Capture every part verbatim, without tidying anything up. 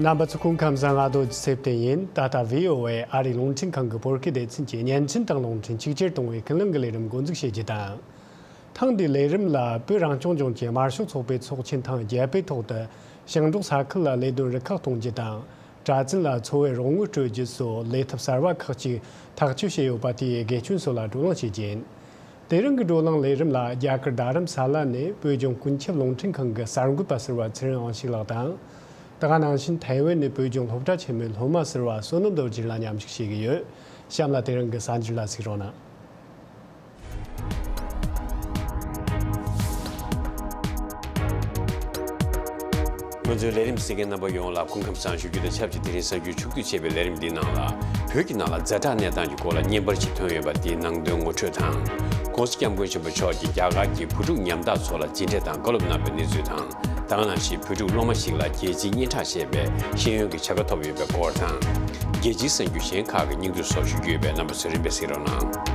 རྣམ་པ་ཚོ་སྐུ་ཁམས་བཟང་། ང་རྡོ་རྗེ་ཚེ་བརྟན་ཡིན། ད་ལྟ་བྷི་ཨོ་ཨེ་ཨ་རིའི་རླུང་འཕྲིན་ཁང་གི་བོད་སྐད་སྡེ་ཚན་གྱི་བརྙན་འཕྲིན་དང་རླུང་འཕྲིན་ཆིག་ཁྱེར་གཏོང་བའི་ཀུན་གླེང་གི་ལས་རིམ་འགོ་འཛུགས་བྱེད་རྒྱུ་དང་། ཐེངས་འདིའི་ལས་རིམ་ལ་བོད་རང་སྐྱོང་ལྗོངས་ཀྱི་དམར་ཤོག་ཚོགས་པའི་ཚོགས་ཆེན་ཐེངས་བརྒྱད་པའི་ཐོག་ཏུ་ཞིང་འབྲོག་ས་ཁུལ་ལ་ལས་དོན་རུ་ཁག་གཏོང་རྒྱུ་དང་། གྲྭ་བཙུན་ལ་འཚོ་བའི་རོགས་དངུལ་སྤྲོད་རྒྱུ་སོགས་ལས་ཐབས་གསར་བ་ཁག་ཅིག་ཐག་གཅོད་བྱས་ཡོད་པ་དེའི་དགེ་སྐྱོན་སོགས་ལ་བགྲོ་གླེང་བྱེད་རྒྱུ་ཡིན། དེ་རིང་གི་བགྲོ་གླེང་ལས་རིམ་ལ་རྒྱ་གར་རྡ་རམ་ས་ལ་ནས་བོད་ལྗོངས་ཀུན་ཁྱབ་རླུང་འཕྲིན་ཁང་གི་གསར་འགོད་པ་ཟུར་པ་ཚེ་རིང་དབང་ཕྱུག་ལགས་དང་། དེ་ག་ནང་བཞིན་ཐའེ་ཝན་ནས་བོད་ལྗོངས་སློབ་གྲྭ་ཆེན་མོའི་སློབ་མ་ཟུར་པ་བསོད་ནམས་རྡོ་རྗེ་ལ་མཉམ་ཞུགས་བྱེད་ཀྱི་ཡོད། གཤམ་ལ་དེ་རིང་གི་གསར་འགྱུར་ལ་གཟིགས་རོགས་གནང་། ང་ཚོའི་ལས་རིམ་གཟིགས་མཁན་རྣམ་པ་ཡོངས་ལ་སྐུ་ཁམས་བཟང་ཞུ་རྒྱུ་དང་ཆབས་ཅིག་དེ་རིང་གསར་འགྱུར་ཕྱོགས་བསྡུས་བྱས་པའི་ལས་རིམ་འདིའི་ནང་ལ། བོད་ཀྱི་ནང་ལ་ཛ་དྲག་གནས་སྟངས་ཀྱི་སྐོར་ལ་བརྙན་པར་ཞིག་ཐོན་ཡོད་པ་དེའི་ནང་དོན་ངོ་སྤྲོད་དང་། ྋགོང་ས་ྋསྐྱབས་མགོན་ཆེན་པོ་མཆོག་གིས་རྒྱ་གར་གྱི་བུ་ཕྲུག་ཉམ་ཐག་ཚོ་ལ་མཇལ་འཕྲད་དང་བཀའ་སློབ་གནང་བའི་གནས་ཚུལ་དང་། དེ་ག་ནང་བཞིན་བོད་ཕྲུག་སློབ་མ་ཞིག་ལ་རྒྱལ་སྤྱིའི་སྙན་གྲགས་ཞེས་པའི་ཤེས་ཡོན་གྱི་བྱ་དགའ་ཐོབ་ཡོད་པའི་སྐོར་དང་། རྒྱལ་སྤྱིའི་གསར་འགྱུར་གཞན་ཁག་གི་སྙིང་བསྡུས་སོགས་ཞུ་རྒྱུ་ཡོད་པས་རྣམ་པ་ཚོས་རིམ་པས་གཟིགས་རོགས་གནང་།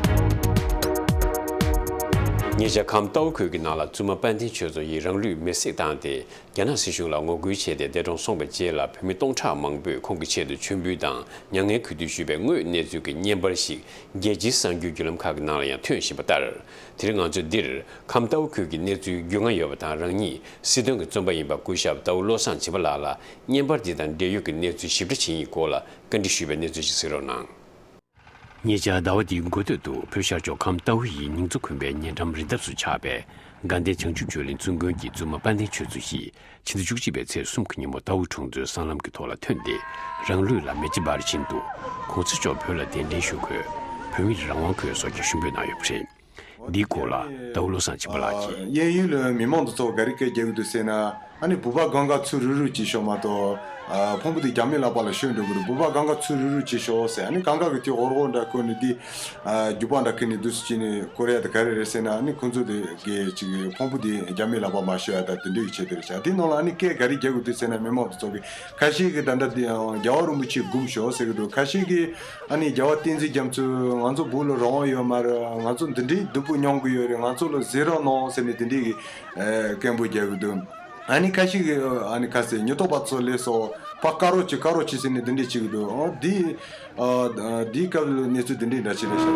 ཉེ་ཆར་ཁམས་རྟའུ་ཁུལ་གྱི་ནང་ལ་བཙུན་མ་དཔལ་ལྡན་ཆོས་མཚོ་ཡིས་རང་ལུས་མེར་སྲེག་བཏང་སྟེ། རྒྱ་ནག་སྲིད་གཞུང་ལ་ངོ་རྒོལ་བྱས་ཏེ་འདས་གྲོངས་སོང་བའི་རྗེས་ལ། བོད་མི་སྟོང་ཕྲག་མང་པོས་ཁོང་གི་ཆེད་དུ་མཆོད་འབུལ་དང་མྱ་ངན་གུས་འདུད་ཞུས་པའི་དངོས་ཡོད་གནས་ཚུལ་གྱི་བརྙན་པར་ཞིག་རྒྱལ་སྤྱིའི་གསར་འགྱུར་བརྒྱུད་ལམ་ཁག་གི་ནང་ལ་ཡང་ཐོན་བཞིན་པ་ལྟར། དེ་རིང་ང་ཚོས་འདིར་ཁམས་རྟའུ་ཁུལ་གྱི་གནས་ཚུལ་རྒྱུས་མངའ་ཡོད་པ་དང་། རང་ཉིད་སྲིད་དོན་གྱི་བཙོན་པ་ཡིན་པ་སྐུ་ཞབས་རྟའུ་བློ་བཟང་སྦྱིན་པ་ལགས་ལ་བརྙན་པར་འདི་དང་འབྲེལ་ཡོད་ཀྱི་གནས་ཚུལ་ཞིབ་ཕྲ་ཇི་སྙེད་སྐོར་ལ་བཀའ་འདྲི་ཞུས་པའི་གནས་ཚུལ་ཞིག་གཟིགས་རོགས་གནང་། ཉེ་ཆར་ཟླ་བ་འདིའི་འགོ་སྟོད་དུ་བོད་ཤར་ཕྱོགས་ཁམས་རྟའུ་ཡི་ཉིང་མཚོ་ཁུན་པའི་ཉེ་འགྲམ་རི་འདབས་སུ་ཆགས་པའི་དགའ་ལྡན་བྱང་ཆུབ་ཆོས་གླིང་བཙུན་དགོན་གྱི་བཙུན་མ་དཔལ་ལྡན་ཆོས་མཚོ་ཞིག་ཕྱི་ཟླ་བཅུ་གཅིག་པའི་ཚེས་གསུམ་གྱི་ཉིན་མོ་རྟའུ་གྲོང་ཚོའི་སྲང་ལམ་གྱི་ཐོག་ལ་ཐོན་ཏེ། རང་ལུས་ལ་མེ་ལྕེ་འབར་བཞིན་དུ་གོང་ས་མཆོག་བོད་ལ་གདན་འདྲེན་ཞུ་དགོས། བོད་མིར་རང་དབང་དགོས་སོགས་ཀྱི་ཞུ་འབོད་གནང་ཡོད་པ་རེད། འདིའི་སྐོར་ལ་རྟའུ་བློ་བཟང་སྦྱིན་པ་ལགས་ཀྱིས། གཡས་གཡོན་ལ་མི་མང་དེ་ཚོ་ག་རེ་སྐད་རྒྱག་གི་འདུག་ཟེར་ན། ཨ་ནི་བུ་ཕ་གང་ག་ཚུར་རུག་རུག་བྱེད་ཤོག་མ་གཏོགས། ཨ། ཕུང་པོ་དེ་རྒྱ་མི་ལག་པ་ལ་ཤོར་འགྲོ་གི་རེད། བུ་ཕ་གང་ག་ཚུར་རུག་རུག་བྱེད་ཤོག་ཟེར། ཨ་ནི་གང་ག་གི་དེ་འོར་འོར་འདྲ་བཀོད་ནས་དེ། ཨ། རྒྱུག་པ་འདྲ་ཁྱེར་ནས་འདུག་སེ་བྱས་ནས་བཀོད་ཡ་དེ་ག་རེ་རེད་ཟེར་ན། ཨ་ནི་ཁོ་ཚོ་དེ་གི་ཅིག་ཕུང་པོ་དེ་རྒྱ་མི་ལག་པ་མ་ཤོར་ཡ་ད་དེ་འདྲའི་ཆེད་དེ་རེད་ཤག་དེ་ནང་ལ་ཨ་ནི་སྐད་ག་རེ་རྒྱག་གི་འདུག་ཟེར་ན། མི་མང་དེ་ཚོ་གི་ཁ་ཤས་ཀྱིས་ད་ལྟ་དེ་རྒྱལ་བ་རིན་པོ་ཆེ་སྒུག་ཤོག་ཟེར་གི་འདུག་ཁ་ཤས་ཀྱིས། ཨ་ནི་རྒྱལ་བ་བསྟན་འཛིན་རྒྱ་མཚོས་ང་ཚོ་བོད་ལ་རང་དབང་ཡོད་མ་རེད། ང་ཚོ་འདི་འདྲའི་སྡུག་པོ་མྱོང་གི་ཡོད་རེད། ང་ཚོ་ལ་གཟིགས་རོགས་གནང་ཟེར་ནས་དེ་འདྲའི་གི་ཨ་སྐད་འབོད་རྒྱག་གི་འདུག་ཨ་ནི་ཁ་ཤས་ཀྱིས། ཨ་ནི་ཁ་ཟས་ཉེན་རྟོག་པ་ཚོ་སླེབས་སོང་། ཕར་བཀག་རོགས་བྱེད། བཀག་རོགས་བྱེད་ཟེར་ནས་དེ་འདྲས་བྱེད་ཀྱི་འདུག་ཨ། འདི། ཨ། འདིའི་སྐབས་ལ་གནས་ཚུལ་དེ་འདྲའི་འདྲ་ཞིག་རེད་ཤག་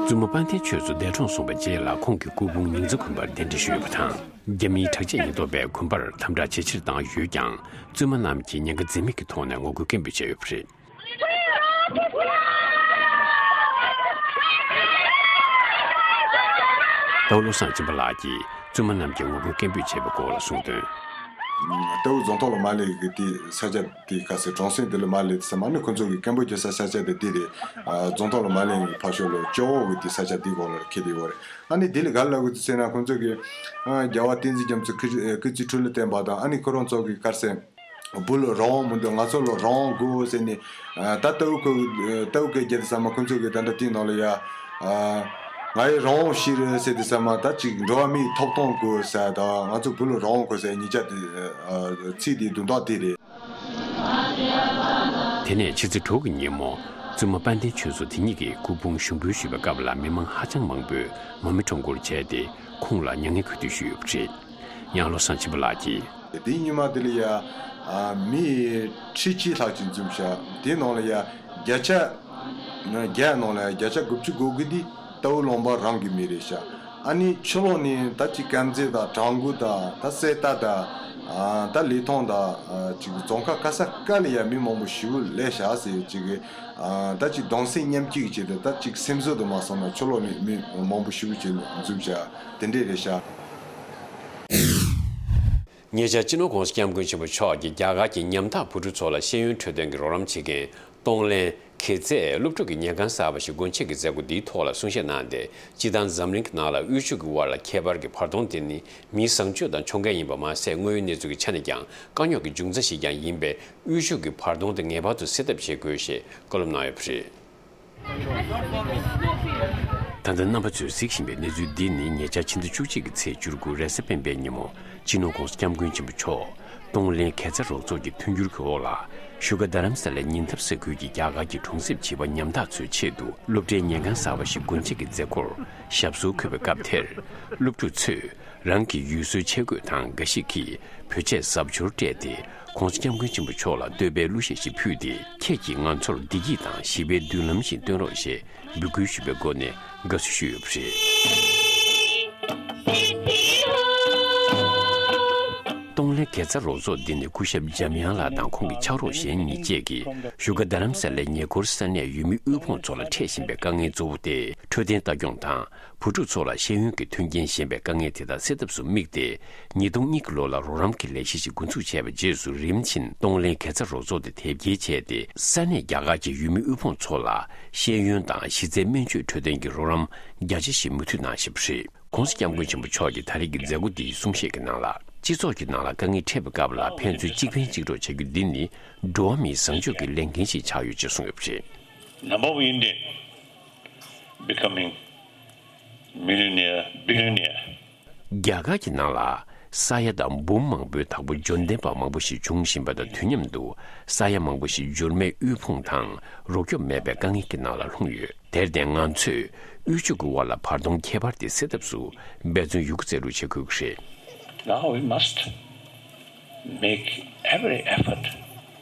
བཙུན་མ་དཔལ་ལྡན་ཆོས་མཚོ་འདས་གྲོངས་སོང་བའི་རྗེས་ལ་ཁོང་གི་སྐུ་ཕུང་ཉིང་མཚོ་ཁུན་པར་གདན་འདྲེན་ཞུས་ཡོད་པ་དང་། རྒྱ་མིའི་དྲག་ཆས་ཉེན་རྟོག་པས་ཁུན་པར་དམ་དྲག་ཇེ་ཆེར་བཏང་ཡོད་ཀྱང་། བཙུན་མ་རྣམས་ཀྱིས་ཉེན་ཁ་འཛེམ་མེད་ཀྱི་ཐོག་ནས་ངོ་རྒོལ་སྐད་འབོད་བྱས་ཡོད་པ་རེད། རྟའུ་བློ་བཟང་སྦྱིན་པ་ལགས་ཀྱིས་བཙུན་མ་རྣམས་ཀྱིས་ངོ་རྒོལ་སྐད་འབོད་བྱས་པའི་སྐོར་ལ་གསུངས་དོན། རྟའུ་རྫོང་ཐོག་ལ་མ་སླེབས་ཀྱི་དེ་ས་ཆ་དེ་ག་ཟེར། གྲོང་གསེབ་དེ་ལ་མ་སླེབས་ཙམ་ཨ་ནི་ཁོ་ཚོ་གི་སྐད་འབོད་རྒྱག་ས་ས་ཆ་དེ་དེ་རེད། ཨ། རྫོང་ཐོག་ལ་མ་སླེབས་ཀྱི་ཕར་ཕྱོགས་ལ་ལྕོག་འོག་གི་དེ་ས་ཆ་དེ་གོང་ལ་འཁེལ་བསྡད་ཡོད་རེད། ཨ་ནི་དེ་ལ་ག་རེ་ལབ་ཀྱི་འདུག་ཟེར་ན། ཁོ་ཚོ་གིས། ཨ། རྒྱལ་བ་བསྟན་འཛིན་རྒྱ་མཚོ་སྐུ་སྐུ་ཚེ་ཁྲི་ལོ་བརྟན་པ་དང་། ཨ་ནི་ཁོ་རང་ཚོ་གི་ག་རེ་ཟེར། བོད་ལ་རང་དབང་མི་འདུག་ང་ཚོ་ལ་རང་དབང་དགོས་ཟེར་ནས། ཨ། ད་རྟའུ་ཁུལ། རྟའུ་སྐད་རྒྱག་དུས་ཙམ་པ་ཁོ་ཚོ་གིས་ད་ལྟ་དེའི་ནང་ལ་ཡ། ཨ། ང་ཡི་རང་དབང་ཤི་རེད་ཟེར་དུས་ཙམ་པ། ད་ཅིག་འགྲོ་བ་མིའི་ཐོབ་ཐང་དགོས་ཟེར་དང་། ང་ཚོ་བོད་ལ་རང་དབང་དགོས་ཟེར་གཉིས་ཆ་དེ། ཨ། ཚིག་དེའི་དོན་དག་དེ་རེད། དེ་ནས་ཕྱི་ཚེས་དྲུག་གི་ཉིན་མོ། བཙུན་མ་དཔལ་ལྡན་ཆོས་མཚོ་དེ་ཉིད་ཀྱི་སྐུ་ཕུང་ཞུགས་འབུལ་ཞུས་པའི་སྐབས་ལ། མི་མང་ཧ་ཅང་མང་པོས་མར་མེ་ཁྲོམ་སྐོར་བྱས་ཏེ། ཁོང་ལ་མྱ་ངན་གུས་འདུད་ཞུས་ཡོད་པ་རེད། ཡང་བློ་བཟང་སྦྱིན་པ་ལགས་ཀྱིས། དེའི་ཉི་མ་དེ་ལ་ཡ། ཨ། མི་ཁྲི་གཅིག་ལྷག་ཅིག་འཛོམས་ཤག་དེའི་ནང་ལ་ཡ་བརྒྱ་ཆ། བརྒྱ་ནང་ལ་ཡ་བརྒྱ་ཆ་དགུ་བཅུ་གོ་དགུ་དེ་རྟའུ་ལུང་པ་རང་གི་མི་རེད་ཤག་ཨ་ནི་ཕྱི་ལོགས་ནས་ད་ཅིག་དཀར་མཛེས་དང་བྲག་འགོ་དང་། ད་གསེར་རྟ་དང་། ཨ། ད་ལི་ཐང་དང་། ཨ། ཅིག་རྫོང་ཁག་ག་ས་ག་ལ་ཡ་མི་མང་པོ་ཞེ་པོ་སླེབས་ཤག་ཟེར། ཅིག་ཨ། ད་ཅིག་གདུང་སེམས་མཉམ་སྐྱེད་ཀྱི་ཆེད་དུ། ད་ཅིག་སེམས་གསོ་དུ་མ་སོང་ན་ཕྱི་ལོགས་ནས་མི་མང་པོ་ཞེ་པོ་ཅིག་འཛོམས་ཤག་དེ་འདྲས་རེད་ཤག་ཉེ་ཆར་སྤྱི་ནོར་༧གོང་ས་༧སྐྱབས་མགོན་ཆེན་པོ་མཆོག་གིས་རྒྱ་གར་གྱི་ཉམ་ཐག་བུ་ཕྲུག་ཚོ་ལ་ཤེས་ཡོན་འཕྲོད་བསྟེན་གྱི་རོགས་རམ་བྱེད་མཁན་གཏོང་ལེན། ཁྱད་ཚད་སློབ་ཕྲུག་གི་ཉལ་ཁང་གསར་པ་ཞིག་སྒོ་འབྱེད་ཀྱི་མཛད་སྒོ་འདིའི་ཐོག་ལ་གསུང་བཤད་གནང་སྟེ། སྤྱིར་བཏང་འཛམ་གླིང་གི་ནང་ལ་དབུལ་ཕྱུག་གི་དབར་ལ་ཁྱད་པར་གྱི་བར་སྟོང་དེ་ནི་མིའི་བཟང་སྤྱོད་དང་ཕྱོགས་འགལ་ཡིན་པ་མ་ཟད། དངོས་ཡོད་གནས་ཚུལ་གྱི་ཆ་ནས་ཀྱང་དཀའ་རྙོག་གི་འབྱུང་རྩ་ཞིག་ཀྱང་ཡིན་པས། དབུལ་ཕྱུག་གི་བར་སྟོང་དེ་ངེས་པར་དུ་སེལ་ཐབས་བྱེད་དགོས་ཞེས་བཀའ་སློབ་གནང་ཡོད་པ་རེད། ད་ལྟ་རྣམ་པ་ཚོས་གཟིགས་བཞིན་པའི་གནས་ཚུལ་འདི་ནི་ཉེ་ཆར་ཕྱི་ཟླ་བཅུ་གཅིག་གི་ཚེས་བཅུ་དགུ་རེས་གཟའ་སྤེན་པའི་ཉིན་མོ། སྤྱི་ནོར་༧གོང་ས་༧སྐྱབས་མགོན་ཆེན་པོ་མཆོག་གཏོང་ལེན་གྷེ་ཛ་རོགས་ཚོགས་ཀྱི་མཐུན་འགྱུར་གྱི་འོག་ལ། བཞུགས་སྒར་རྡ་རམ་ས་ལའི་ཉེ་འདབས་ས་ཁུལ་གྱི་རྒྱ་གར་གྱི་གྲོང་གསེབ་བྱིས་པ་ཉམ་ཐག་ཚོའི་ཆེད་དུ་སློབ་གྲྭའི་ཉལ་ཁང་གསར་པ་ཞིག་སྒོ་འབྱེད་ཀྱི་མཛད་སྒོར་ཞབས་སོར་འཁོད་པའི་སྐབས་དེར། སློབ་ཕྲུག་ཚོས་ རང་གི་ཡུལ་སྲོལ་ཆས་གོས་དང་འགའ་ཞིག་གིས་བོད་ཆས་གཟབ་མཆོར་སྤྲས་ཏེ། ༸གོང་ས་༸སྐྱབས་མགོན་ཆེན་པོ་མཆོག་ལ་བསྟོད་པའི་གླུ་གཞས་ཤིག་ཕུལ་ཏེ། ཁྱེད་ཀྱིས་ང་ཚོར་བདེ་སྐྱིད་དང་ཞི་བའི་མདུན་ལམ་ཞིག་སྟོན་རོགས་ཞེས་འབོད་སྐུལ་ཞུས་པའི་སྒོ་ནས་དགའ་བསུ་ཞུས་ཡོད་པ་རེད། གཏོང་ལེན་དགེ་རྩ་རོགས་ཚོགས་འདི་ནི་སྐུ་ཞབས་འཇམ་དབྱངས་ལགས་དང་ཁོང་གི་ཕྱག་རོགས་གཞན་གཉིས་བཅས་ཀྱིས་བཞུགས་སྒར་རྡ་རམ་ས་ལའི་ཉེ་འཁོར་ས་གནས་ཡུལ་མི་དབུལ་ཕོངས་ཚོ་ལ་འཕྲད་བཞིན་པའི་དཀའ་ངལ་གཙོ་བོ་སྟེ། འཕྲོད་བསྟེན་ལྟ་སྐྱོང་དང་། བུ་ཕྲུག་ཚོ་ལ་ཤེས་ཡོན་གྱི་མཐུན་རྐྱེན་ཞན་པའི་དཀའ་ངལ་དེ་དག་སེལ་ཐབས་སུ་དམིགས་ཏེ། ཉིས་སྟོང་གཉིས་ཀྱི་ལོ་ལ་རོགས་རམ་གྱི་ལས་གཞི་ཞིག་འགོ་འཛུགས་བྱས་པའི་རྗེས་སུ། རིམ་བཞིན་གཏོང་ལེན་དགེ་རྩ་རོགས་ཚོགས་དེ་དེབ་སྐྱེལ་བྱས་ཏེ། ས་གནས་རྒྱ་གར་གྱི་ཡུལ་མི་དབུལ་ཕོངས་ཚོ་ལ་ཤེས་ཡོན་དང་གཞི་རྩའི་སྨན་བཅོས་འཕྲོད་བསྟེན་གྱི་རོགས་རམ་རྒྱ་ཆེ་ཞིག་མུ་མཐུད་གནང་བཞིན་པ་རེད། ༸གོང་ས་༸སྐྱབས་མགོན་ཆེན་པོ་མཆོག་གིས་ད་རེས་ཀྱི་མཛད་སྒོ་འདིའི་གསུང་བཤད་ཀྱི་ནང་ལ། སྤྱི་ཚོགས་ཀྱི་ནང་ལ་དཀའ་ངལ་འཕྲད་པའི་སྐབས་ལ་ཕན་ཚུན་གཅིག་ཕན་གཅིག་གྲོགས་བྱ་རྒྱུ་འདི་ནི་འགྲོ་བ་མིའི་བཟང་སྤྱོད་ཀྱི་ལས་འགན་ཞིག་ཆགས་ཡོད་ཅེས་གསུངས་ཡོད་པ་རེད། Number of Indian becoming millionaire, billionaire. རྒྱ་གར་གྱི་ནང་ལ་ས་ཡ་དང་འབུམ་མང་པོའི་བདག་པོ་འབྱོར་ལྡན་པ་མང་པོ་ཞིག་འབྱུང་བཞིན་པ་དང་། དུས་མཉམ་དུ་ས་ཡ་མང་པོ་ཞིག་འབྱོར་མེད་དབུལ་ཕོངས་དང་རོགས་སྐྱོབ་མེད་པའི་དཀའ་ངལ་གྱི་ནང་ལ་ལྷུང་ཡོད། དེར་བརྟེན་ང་ཚོས་དབུལ་ཕྱུག་གི་དབར་ལ་བར་སྟོང་ཁྱད་པར་དེ་སེལ་ཐབས་སུ་འབད་བརྩོན་ཡོད་རྒུ་རྩལ་སྤྲུགས་བྱེད་དགོས་ཀྱི་རེད། Now we must make every effort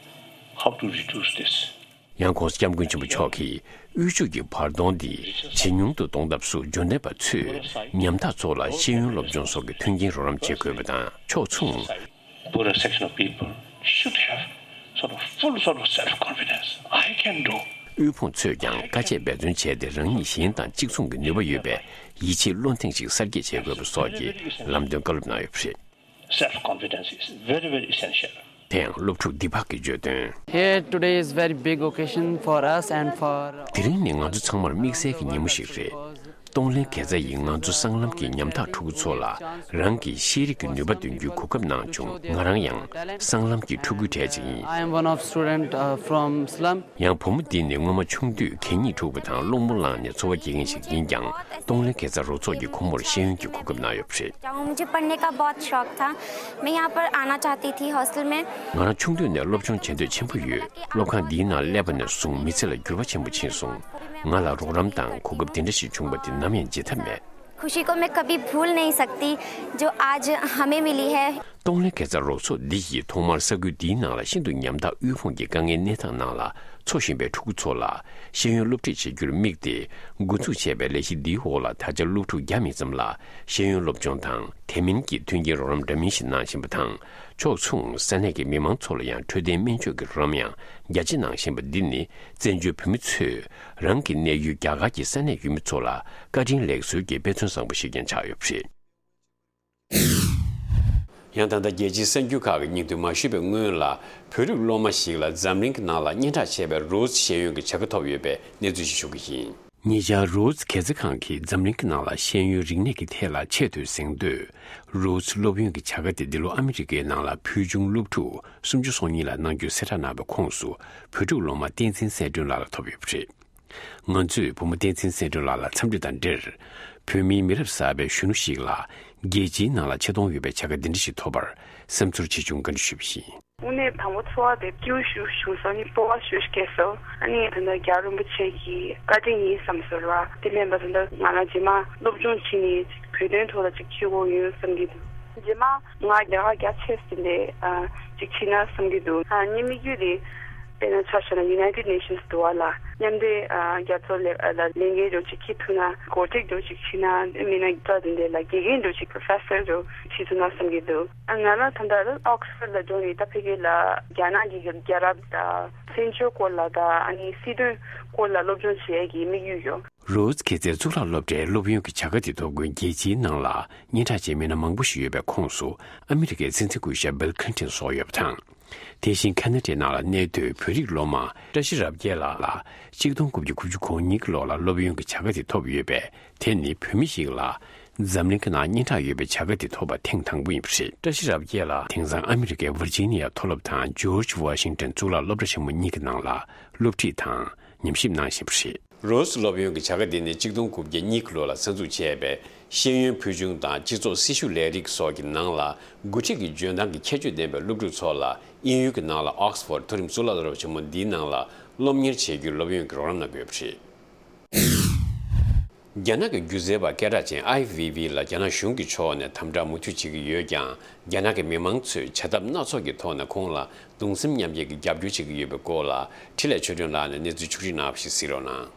how to reduce this. ཡང་༸གོང་ས་༸སྐྱབས་མགོན་ཆེན་པོ་མཆོག་གིས་དབུལ་ཕྱུག་གི་བར་སྟོང་འདི་ཇེ་ཉུང་དུ་གཏོང་ཐབས་སུ། འབྱོར་ལྡན་པ་ཚོས་ཉམ་ཐག་ཚོ་ལ་ཤེས་ཡོན་སློབ་སྦྱོང་སོགས་ཀྱི་མཐུན་རྐྱེན་རོགས་རམ་བྱེད་དགོས་པ་དང་། ཕྱོགས་མཚུངས། Poorer section of people should have sort of full sort of self-confidence. I can do. དབུལ་ཕོངས་ཚོས་ཀྱང་དཀའ་སྤྱད་འབད་བརྩོན་བྱས་ཏེ། རང་ཉིད་གཞན་དང་གཅིག་མཚུངས་ཀྱི་ནུས་པ་ཡོད་པའི་ཡིད་ཆེས་བློ་གདེང་ཞིག་གསར་སྐྱེད་བྱེད་དགོས་པ་སོགས་ཀྱི་ལམ་སྟོན་བཀའ་སློབ་གནང་ཡོད་པ་རེད། Self-confidence is very, very essential. དེ་ཡང་སློབ་ཕྲུག་འདི་པག་གིས་བརྗོད་དོན། Here today is very big occasion for us and for དེ་རིང་ནི་ང་ཚོ་ཚང་མར་དམིགས་བསལ་གྱི་ཉིན་མོ་ཞིག་རེད། གཏོང་ལེན་དགེ་རྩ་ཡིས་ང་ཚོ་སྲང་ལམ་གྱི་ཉམ་ཐག་ཕྲུ་གུ་ཚོ་ལ་རང་གི་ཤེས་རིག་གི་ནུས་པ་འདོན་རྒྱུའི་གོ་སྐབས་གནང་བྱུང་། ང་རང་ཡང་སྲང་ལམ་གྱི་ཕྲུ་གུའི་གྲས་ཅིག་ཡིན། I am one of student, uh, from slum. ཡང་བུ་མོ་འདི་ནི་སྔོན་མ་ཆུང་དུས་གད་སྙིགས་འཁྲུག་པ་དང་རླུང་བླངས་ནས་འཚོ་བ་སྐྱེལ་མཁན་ཞིག་ཡིན་ཀྱང་། གཏོང་ལེན་དགེ་རྩ་རོགས་ཚོགས་ཀྱིས་ཁོ་མོར་ཤེས་ཡོན་གྱི་གོ་སྐབས་གནང་ཡོད་པ་རེད། क्या हुआ, मुझे पढ़ने का बहुत शौक था। मैं यहाँ पर आना चाहती थी हॉस्टल में। ང་རང་ཆུང་དུས་ནས་སློབ་སྦྱོང་བྱེད་འདོད་ཆེན་པོ་ཡོད། སློབ་ཁང་འདིའི་ནང་སླེབས་པ་ནས་བཟུང་མི་ཚེ་ལ་འགྱུར་བ་ཆེན་པོ་ཕྱིན་སོང་། ང་ལ་རོགས་རམ་དང་གོ་སྐབས་འདི་འདྲ་ཞིག་བྱུང་བ་དེ་ནམ་ཡང་བརྗེད་ཐབས་མེད། खुशी को मैं कभी भूल नहीं सकती, जो आज हमें मिली है। གཏོང་ལེན་དགེ་རྩ་རོགས་ཚོགས་འདི་ཡིས་ཐོག་མར་ས་ཁུལ་འདིའི་ནང་ལ་ཤིན་ཏུ་ཉམ་ཐག་དབུལ་ཕོངས་ཀྱི་དཀའ་ངལ་གནས་སྟངས་ནང་ལ་འཚོ་བཞིན་པའི་ཕྲུ་གུ་ཚོ་ལ་ཤེས་ཡོན་སློབ་ཁྲིད་བྱེད་རྒྱུར་དམིགས་ཏེ་འགོ་འཛུགས་བྱས་པའི་ལས་གཞི་འདིའི་འོག་ལ་ད་ཆ་སློབ་ཕྲུག་བརྒྱ་མིན་ཙམ་ལ་ཤེས་ཡོན་སློབ་སྦྱོང་དང་དེ་མིན་གྱི་མཐུན་རྐྱེན་རོགས་རམ་འདྲ་མིན་ཞིག་གནང་བཞིན་པ་དང་། ཕྱོགས་མཚུངས་ས་གནས་ཀྱི་མི་མང་ཚོ་ལ་ཡང་འཕྲོད་བསྟེན་སྨན་བཅོས་ཀྱི་རོགས་རམ་ཡང་རྒྱ་ཆེ་གནང་བཞིན་པ་འདི་ནི། བཙན་བྱོལ་བོད་མི་ཚོས་རང་གི་གནས་ཡུལ་རྒྱ་གར་གྱི་ས་གནས་ཡུལ་མི་ཚོ་ལ་བཀའ་དྲིན་ལེགས་གསོལ་གྱི་དཔེ་མཚོན་བཟང་པོ་ཞིག་ཀྱང་ཆགས་ཡོད་པ་རེད། ཡང་ད་ལྟ་རྒྱལ་སྤྱིའི་གསར་འགྱུར་ཁག་གི་སྙིང་བསྡུས་མ་ཞུས་པའི་སྔོན་ལ། བོད་རིགས་སློབ་མ་ཞིག་ལ་འཛམ་གླིང་གི་ནང་ལ་སྙན་གྲགས་ཆེ་བའི་རོ་ཛི་ཤེས་ཡོན་གྱི་བྱ་དགའ་ཐོབ་ཡོད་པའི་གནས་ཚུལ་ཞིག་ཞུ་གི་ཡིན། ཉེ་ཆར་རོ་ཛི་དགེ་རྩ་ཁང་གིས་འཛམ་གླིང་གི་ནང་ལ་ཤེས་ཡོན་རིག་གནས་ཀྱི་ཐད་ལ་ཆེས་མཐོའི་གཟེངས་བསྟོད། རོ་ཛི་སློབ་ཡོན་གྱི་བྱ་དགའ་དེ་འདི་ལོ་ཨ་མི་རི་ཀའི་ནང་ལ་ཕུལ་བྱུང་སློབ་ཕྲུག་སུམ་ཅུ་སོ་གཉིས་ལ་གནང་རྒྱུའི་གསལ་བསྒྲགས་གནང་བའི་ཁོངས་སུ། བོད་ཕྲུག་སློབ་མ་བསྟན་འཛིན་གསལ་སྒྲོན་ལགས་ལ་ཐོབ་ཡོད་པ་རེད། ང་ཚོས་བུ་མོ་བསྟན་འཛིན་གསལ་སྒྲོན་ལགས་ལ་འཚམས་འདྲི་དང་འབྲེལ། བོད་མིའི་མི་རབས་གསར་པའི་གཞོན་ནུ་ཞིག་ལ་རྒྱལ་སྤྱིའི་ནང་ལ་ཆེ་མཐོང་ཡོད་པའི་བྱ་དགའ་འདི་འདྲ་ཞིག་ཐོབ་པར་སེམས་ཚོར་ཆེ་ཆུང་བཀའ་འདྲི་ཞུས་པ་ཡིན། དངོས་གནས་དང་པོ་ཚོར་བ་དེ་སྐྱིད་པོ་ཞིག་བྱུང་སོང་། ཨ་ནི་སྤོབས་པ་ཞེ་པོ་སྐྱེས་སོང་། ཨ་ནི་ད་ལྟ་རྒྱལ་བ་རིན་པོ་ཆེ་གི་བཀའ་དྲིན་ཡིན་བསམ་སོང་ར། དེ་མིན་པ་ད་ལྟ་ང་རང་རྗེས་མ་སློབ་སྦྱོང་བྱས་ནས་ཅིག་བོད་དོན་ཐོག་ལ་ཅིག་ཁྱེད་དགོས་ཡོད་བསམ་གྱི་འདུག་རྗེས་མ་ང་རྒྱ་གར་རྒྱ་ཆེ་ཟིན་ཏེ་ཨ་ཅིག་ཕྱིན་ན་བསམ་གྱི་འདུག་ཨ་ངའི་དམིགས་ཡུལ་དེ་དཔེར་ན་ཆ་བཞག་ན་United Nations འདུག་བ་ལ། མཉམ་འབྲེལ་ཨ་རྒྱལ་ཚོགས་ལས་ཨ་ལ་ལས་འགན་འདྲ་ཅིག་ཁྱེད་ཐུབ་ན། གོ་སྒྲིག་འདྲ་ཅིག་བྱས་ན། མིན་ན་ད་དེ་འདྲ་ལ་དགེ་རྒན་འདྲ་ཅིག་Professor འདྲ་བྱེད་ཐུབ་ན་བསམ་གྱི་འདུག་ཨ་ང་ལ་ད་ལྟ་Oxford ལ་འགྲོ་ནས་ད་ཕ་གི་ལ་རྒྱ་ནག་གི་རྒྱལ་རབས་དང་བཙན་བྱོལ་སྐོར་ལ་དང་ཨ་ནི་སྲིད་དོན་སྐོར་ལ་སློབ་སྦྱོང་བྱེད་ཡས་ཀྱི་དམིགས་ཡུལ་ཡོད། རོ་ཛི་དགེ་རྩའི་གཙུག་ལག་སློབ་གྲྭའི་སློབ་ཡོན་གྱི་བྱ་དགའ་དེ་ཐོབ་མཁན་རྒྱལ་སྤྱིའི་ནང་ལ་སྙན་གྲགས་ཅན་མི་སྣ་མང་པོ་ཞིག་ཡོད་པའི་ཁོངས་སུ་ཨ་མི་རི་ཀའི་སྲིད་འཛིན་སྐུ་ཞབས་Bill Clinton སོགས་ཡོད་པ་དང་། དེ་བཞིན་ཁ་ན་ཌའི་ནང་ལ་གནས་སྡོད་བོད་རིགས་སློབ་མ་བཀྲ་ཤིས་རབ་རྒྱས་ལགས་ལ་ཆིག་སྟོང་དགུ་བརྒྱ་དགུ་བཅུ་གོ་གཉིས་ཀྱི་ལོ་ལ་སློབ་ཡོན་གྱི་བྱ་དགའ་དེ་ཐོབ་ཡོད་པས། དེ་ནི་བོད་མི་ཞིག་ལ་འཛམ་གླིང་གི་ནང་སྙན་གྲགས་ཡོད་པའི་བྱ་དགའ་དེ་ཐོབ་པ་ཐེངས་དང་པོ་ཡིན་པ་རེད། བཀྲ་ཤིས་རབ་རྒྱས་ལགས་དེང་སང་ཨ་མི་རི་ཀའི་ཝར་ཇི་ནི་ཡ་མཐོ་སློབ་དང་George Washington གཙུག་ལག་སློབ་གྲྭ་ཆེན་མོ་གཉིས་ཀྱི་ནང་ལ་སློབ་ཁྲིད་དང་ཉམས་ཞིབ་གནང་བཞིན་པ་རེད། རོ་ཛི་སློབ་ཡོན་གྱི་བྱ་དགའ་འདི་ནི་གཅིག་སྟོང་དགུ་བརྒྱ་གཉིས་ཀྱི་ལོ་ལ་གསར་འཛུགས་བྱས་པའི་ཤེས་ཡོན་ཕུལ་བྱུང་དང་སྤྱི་ཚོགས་སྲི་ཞུ་ལས་རིགས་སོགས་ཀྱི་ནང་ལ་འགོ་ཁྲིད་ཀྱི་འཇོན་ཐང་གི་ཁྱད་ཆོས་ལྡན་པའི་སློབ་ཕྲུག་ཚོ་ལ་དབྱིན་ཡུལ་གྱི་ནང་ལ་Oxford མཐོ་རིམ་གཙུག་ལག་སློབ་གྲྭ་ཆེན་མོ་འདིའི་ནང་ལ་སློབ་གཉེར་བྱེད་རྒྱུའི་སློབ་ཡོན་གྱི་རོགས་རམ་གནང་གི་ཡོད་པ་རེད། རྒྱ་ནག་གི་སྒྱུ་རྩལ་པ་སྐད་གྲགས་ཅན་ཨའི་ཝེ་ཝེ་ལ་རྒྱ་ནག་གཞུང་གི་ཕྱོགས་ནས་དམ་དྲག་མུ་མཐུད་བྱེད་ཀྱི་ཡོད་ཀྱང་། རྒྱ་ནག་གི་མི་མང་ཚོས་བྱ་ཐབས་སྣ་ཚོགས་ཀྱི་ཐོག་ནས་ཁོང་ལ་གདུང་སེམས་མཉམ་སྐྱེད་ཀྱི་རྒྱབ་སྐྱོར་བྱེད་ཀྱི་ཡོད་པའི་སྐོར་ལ་འཕྲིན་ལས་ཆོས་སྒྲོན་ལགས་ནས་གནས་ཚུལ་ཕྱོགས་སྒྲིག་གནང་བ་ཞིག་གཟིགས་རོགས་གནང་།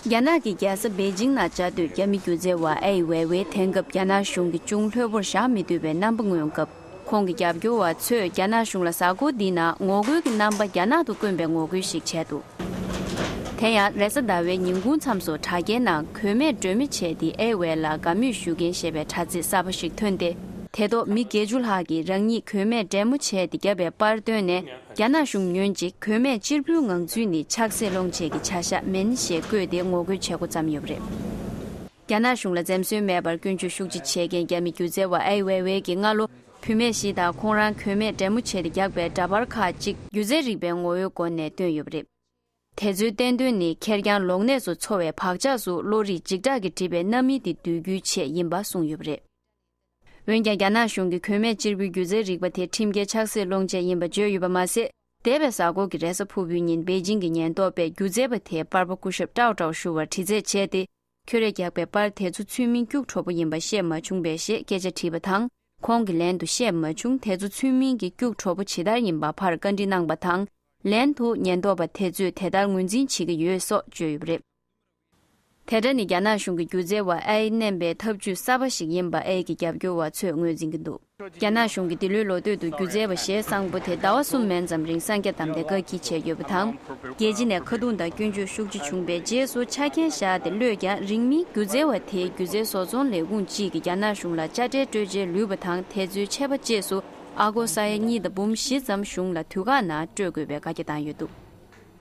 རྒྱ་ནག་གི་རྒྱལ་ས་པེ་ཅིང་ནང་བཅའ་སྡོད་རྒྱ་མི་སྒྱུ་རྩལ་བ་ཨའི་ཝེ་ཝེ་དེང་སྐབས་རྒྱ་ནག་གཞུང་གི་ཅུང་ལྷོད་པོར་བཞག་མི་ཐུབ་པའི་རྣམ་པ་མངོན་སྐབས། ཁོང་གི་རྒྱབ་སྐྱོར་བ་ཚོས་རྒྱ་ནག་གཞུང་ལ་གཟའ་འཁོར་འདིའི་ནང་ངོ་རྒོལ་གྱི་རྣམ་པ་རྒྱ་ནག་ཏུ་བསྐོན་པའི་ངོ་རྒོལ་ཞིག་བྱས་འདུག་དེ་ཡང་རེས་གཟའ་ཟླ་བའི་ཉིན་གུང་མཚམས་སུ་དྲ་རྒྱའི་ནང་གོས་མེད་སྒྲོན་མེ་བྱས་ཏེ་ཨའི་ཝེ་ལ་དགའ་མོས་ཞུ་མཁན་ཞེས་པའི་དྲ་ཚིགས་གསར་པ་ཞིག་ཐོན་ཏེ། དེ་ཐོག་མི་བརྒྱད་ཅུ་ལྷག་གིས་རང་ཉིད་གོས་མེད་སྒྲེན་མོ་བྱས་ཏེ་བརྒྱབ་པའི་པར་བཏོན་ནས། རྒྱ་ནག་གཞུང་ཉོན་ཅིག་གོས་མེད་གཅེར་བུའི་ངང་ཚུལ་ནི་ཆགས་སྲེད་སློང་བྱེད་ཀྱི་བྱ་བཞག་མིན་ཞེས་བཀོད་དེ་ངོ་རྒོལ་བྱེད་འགོ་བརྩམས་ཡོད་པ་རེད། རྒྱ་ནག་གཞུང་ལ་འཛེམ་ཟོན་མེད་པར་སྐྱོན་བརྗོད་ཤུགས་ཆེ་བྱེད་མཁན་རྒྱ་མི་སྒྱུ་རྩལ་བ་ཨའི་ཝེ་ཝེ་གྱིས་སྔ་ལོ། བུད་མེད་ཞིག་དང་ཁོང་རང་གོས་མེད་སྒྲེན་མོ་བྱས་ཏེ་བརྒྱབ་པའི་འདྲ་པར་ཁག་ཅིག་སྒྱུ་རྩལ་རིག་པའི་ངོ་བོའི་སྒོ་ནས་བཏོན་ཡོད་པ་རེད། དེ་ཚོའི་བསྟན་དོན་ནི་ཁེར་རྐྱང་ལོག་གནས་སུ་འཚོ་བའི་བག་ཆགས་སུ་བློ་རིག་འཇིགས་སྐྲག་གིས་བསྒྲིབས་པའི་རྣམ་སྨིན་དེ་བསྡུ་རྒྱུའི་ཆེད་ཡིན་པ་གསུངས་ཡོད་པ་རེད། འོན་ཀྱང་རྒྱ་ནག་གཞུང་གིས་གོས་མེད་གཅེར་བུའི་སྒྱུ་རྩལ་རིག་པ་དེ་ཁྲིམས་འགལ་ཆགས་སྲེད་སློང་བྱེད་ཡིན་པ་བརྗོད་ཡོད་པ་མ་ཟད། འདས་པའི་གཟའ་འཁོར་གྱི་རེས་གཟའ་ཕུར་བུའི་ཉིན་པེ་ཅིང་གི་ཉེན་རྟོག་པས་སྒྱུ་རྩལ་པ་དེའི་པར་པ་སྐུ་ཞབས་ཀྲའོ་ཀྲའོ་ཧྲུའུ་ལ་དྲི་རྩད་བྱས་ཏེ། ཁྱོད་རས་བརྒྱབ་པའི་པར་དེ་ཚོ་ཚུལ་མིན་སྐྱུག་བྲོ་པོ་ཡིན་པ་ཤེས་མ་བྱུང་པས་ཞེས་སྐད་ཆ་དྲིས་པ་དང་། ཁོང་གིས་ལན་དུ་ཤེས་མ་བྱུང་། དེ་ཚོ་ཚུལ་མིན་གྱི་སྐྱུག་བྲོ་པོ་ཇི་ལྟར་ཡིན་པ་ཕར་བཀའ་འདྲི་གནང་པ་དང་། ལན་དུ་ཉེན་རྟོག་པ་དེ་ཚོས་དེ་ལྟར་ངོས་འཛིན་བྱེད་ཀྱི་ཡོད་སོགས་བརྗོད་ཡོད་པ་རེད། དེ་འདྲ་ནི་རྒྱ་ནག་གཞུང་གི་སྒྱུ་རྩལ་བ་ཨའི་མནན་པའི་ཐབས་ཇུས་གསར་པ་ཞིག་ཡིན་པ་ཨའི་གི་རྒྱབ་སྐྱོར་བ་ཚོས་ངོས་འཛིན་གྱི་འདུག་རྒྱ་ནག་གཞུང་གིས་འདི་ལོའི་ལོ་སྟོད་དུ་སྒྱུ་རྩལ་བ་གཞས་བཟང་པོ་དེ་ཟླ་བ་གསུམ་མན་ཙམ་རིང་གསང་རྒྱ་བསྡམས་ཏེ་བཀག་སྐྱིལ་བྱས་ཡོད་པ་དང་། རྒྱལ་སྤྱི་ནས་ཁ་རྡུང་དང་སྐྱོན་བརྗོད་ཤུགས་ཆེ་བྱུང་བའི་རྗེས་སུ་ཆ་རྐྱེན་བཞག་སྟེ་གློད་ཀྱང་། རིང་མིན་སྒྱུ་རྩལ་བ་དེའི་སྒྱུ་རྩལ་བཟོ་ཚོང་ལས་ཁུངས་ཀྱིས་རྒྱ་ནག་གཞུང་ལ་དཔྱ་ཁྲལ་སྤྲོད་འཇལ་ལུས་པ་དང་། དེ་ཚོའི་ཆད་པ་གཅོད་སུ་ཨ་སྒོར་ས་ཡ་གཉིས་དང་འབུམ་བཞི་ཙམ་གཞུང་ལ་དུས་བཀག་ནང་སྤྲོད་དགོས་པའི་བཀའ་རྒྱ་བཏང་ཡོད་འདུག་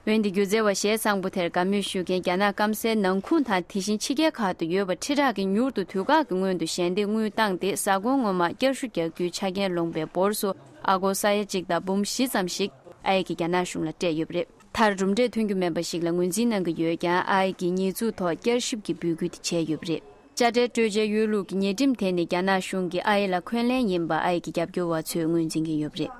འོན་ཏེ་སྒྱུ་རྩལ་བ་གཞས་བཟང་པོ་དེར་དགའ་མོས་ཞུ་མཁན་རྒྱ་ནག་སྐམ་སའི་ནང་ཁུལ་དང་དེ་བཞིན་ཕྱི་རྒྱལ་ཁག་ཏུ་ཡོད་པ་ཁྲི་ཕྲག་གིས་མྱུར་དུ་དུས་བཀག་གི་སྔོན་དུ་ཞལ་འདེབས་དངུལ་བཏང་སྟེ་གཟའ་འཁོར་སྔོན་མ་བསྐྱར་ཞུ་རྒྱག་རྒྱུའི་ཆ་རྐྱེན་ལོངས་པའི་འབོར་སུ་ཨ་སྒོར་ས་ཡ་གཅིག་དང་འབུམ་བཞི་ཙམ་ཞིག་ཨའི་གིས་རྒྱ་ནག་གཞུང་ལ་སྤྲད་ཡོད་པ་རེད། མཐར་གྲུབ་འབྲས་ཐོན་རྒྱུ་མིན་པ་ཞིག་ལ་ངོས་འཛིན་གནང་གི་ཡོད་ཀྱང་། ཨའི་གིས་ཉེས་འཛུགས་ཐོག་བསྐྱར་ཞིབ་ཀྱི་འབོད་སྐུལ་དེ་བྱས་ཡོད་པ་རེད། དཔྱ་ཁྲལ་སྤྲོད་འཇལ་ཡོད་ལུགས་ཀྱི་ཉེས་ཁྲིམས་དེ་ནི་རྒྱ་ནག་གཞུང་གིས་ཨའི་ལ་འཁོན་ལན་ཡིན་པ་ཨའི་གི་རྒྱབ་སྐྱོར་བ་ཚོས་ངོས་འཛིན་གྱི་ཡོད་པ་རེད།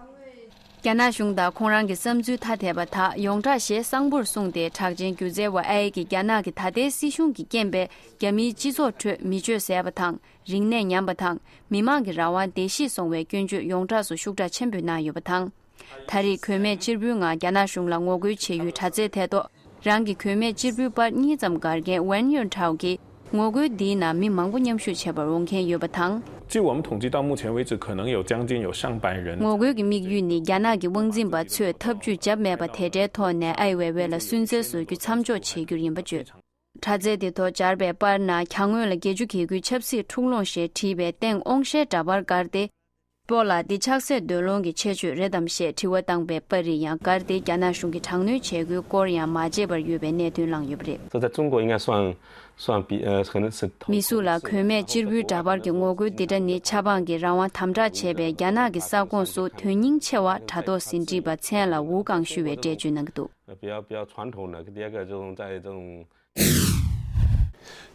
རྒྱ་ནག་གཞུང་དང་ཁོང་རང་གི་བསམ་ཚུལ་ཐ་དད་པ་དག་ཡོངས་གྲགས་གཞས་བཟང་པོར་གསུངས་ཏེ། གྲགས་ཅན་སྒྱུ་རྩལ་བ་ཨའི་གིས་རྒྱ་ནག་གི་ད་ལྟའི་སྲིད་གཞུང་གི་རྐྱེན་པས་རྒྱ་མིའི་སྤྱི་ཚོགས་ཁྲོད་མི་སྤྱོད་ཟད་པ་དང་། རིག་གནས་ཉམས་པ་དང་། མི་མང་གི་རང་དབང་བརྡལ་བཤིག་སོང་བའི་སྐྱོན་བརྗོད་ཡོངས་གྲགས་སུ་ཤུགས་དྲག་ཆེན་པོས་གནང་ཡོད་པ་དང་། ད་རེས་གོས་མེད་གཅེར་བུའི་ངང་རྒྱ་ནག་གཞུང་ལ་ངོ་རྒོལ་བྱེད་ཡུལ་དྲ་ཚིགས་དེ་ཐོག་རང་གི་གོས་མེད་གཅེར་བུའི་པར་གཉིས་ཙམ་བསྒར་མཁན་ཝན་ཡོན་ཁྲའོ་གིས། ངོ་རྒོལ་འདིའི་ནང་མི་མང་པོ་མཉམ་ཞུགས་བྱེད་པར་འོང་མཁན་ཡོད་པ་དང་། 据我们统计，到目前为止，可能有将近有上百人。 ངོ་རྒོལ་གྱི་དམིགས་ཡུལ་ནི་རྒྱ་ནག་གི་དབང་འཛིན་པ་ཚོས་ཐབས་ཇུས་བརྒྱབ་མེད་པ་དེ་འདྲའི་ཐོག་ནས་ཨའི་ཝེ་ཝེ་ལ་སུན་གཙེར་བཟོ་རྒྱུ་མཚམས་འཇོག་བྱེད་རྒྱུར་ཡིན་པ་བརྗོད། དྲ་ཚིགས་དེ་ཐོག་སྦྱར་བའི་པར་ནང་གྱང་ངོས་ལ་བརྒྱད་ཅུ་གྱ་དགུའི་ཆབ་སྲིད་འཁྲུག་ལོང་ཞེས་བྲིས་པའི་སྟེང་དབང་ཤེད་འདྲ་པར་བསྒར་ཏེ། སྤོ་ལགས་འདི་ཆགས་སྲེད་འདོད་ལོང་གི་ཁྱད་ཆོས་རེད་དམ་ཞེས་དྲི་བ་བཏང་པའི་པར་རིས་ཡང་བསྒར་ཏེ། རྒྱ་ནག་གཞུང་གིས་དྲག་གནོན་བྱེད་རྒྱུའི་སྐོར་ཡང་མ་བརྗེད་པར་ཡོད་པའི་གནད་དོན་བསླངས་ཡོད་པ་རེད། 这在中国应该算算比呃可能是头 མི་སུ་ལ་གོས་མེད་གཅེར་བུའི་འདྲ་པར་གྱི་ངོ་རྒོལ་འདི་འདྲ་ནི་ཆབ་འབངས་ཀྱི་རང་དབང་དམ་དྲག་བྱས་པའི་རྒྱ་ནག་གི་ས་ཁོངས་སུ་དོན་སྙིང་ཆེ་བ་དྲ་ཐོག་ཟིན་བྲིས་པ་མཚན་ལ་ཝུའུ་ཀང་ཞུ་བས་འགྲེལ་བརྗོད་གནང་གི་འདུག 比较比较传统的，第二个这种在这种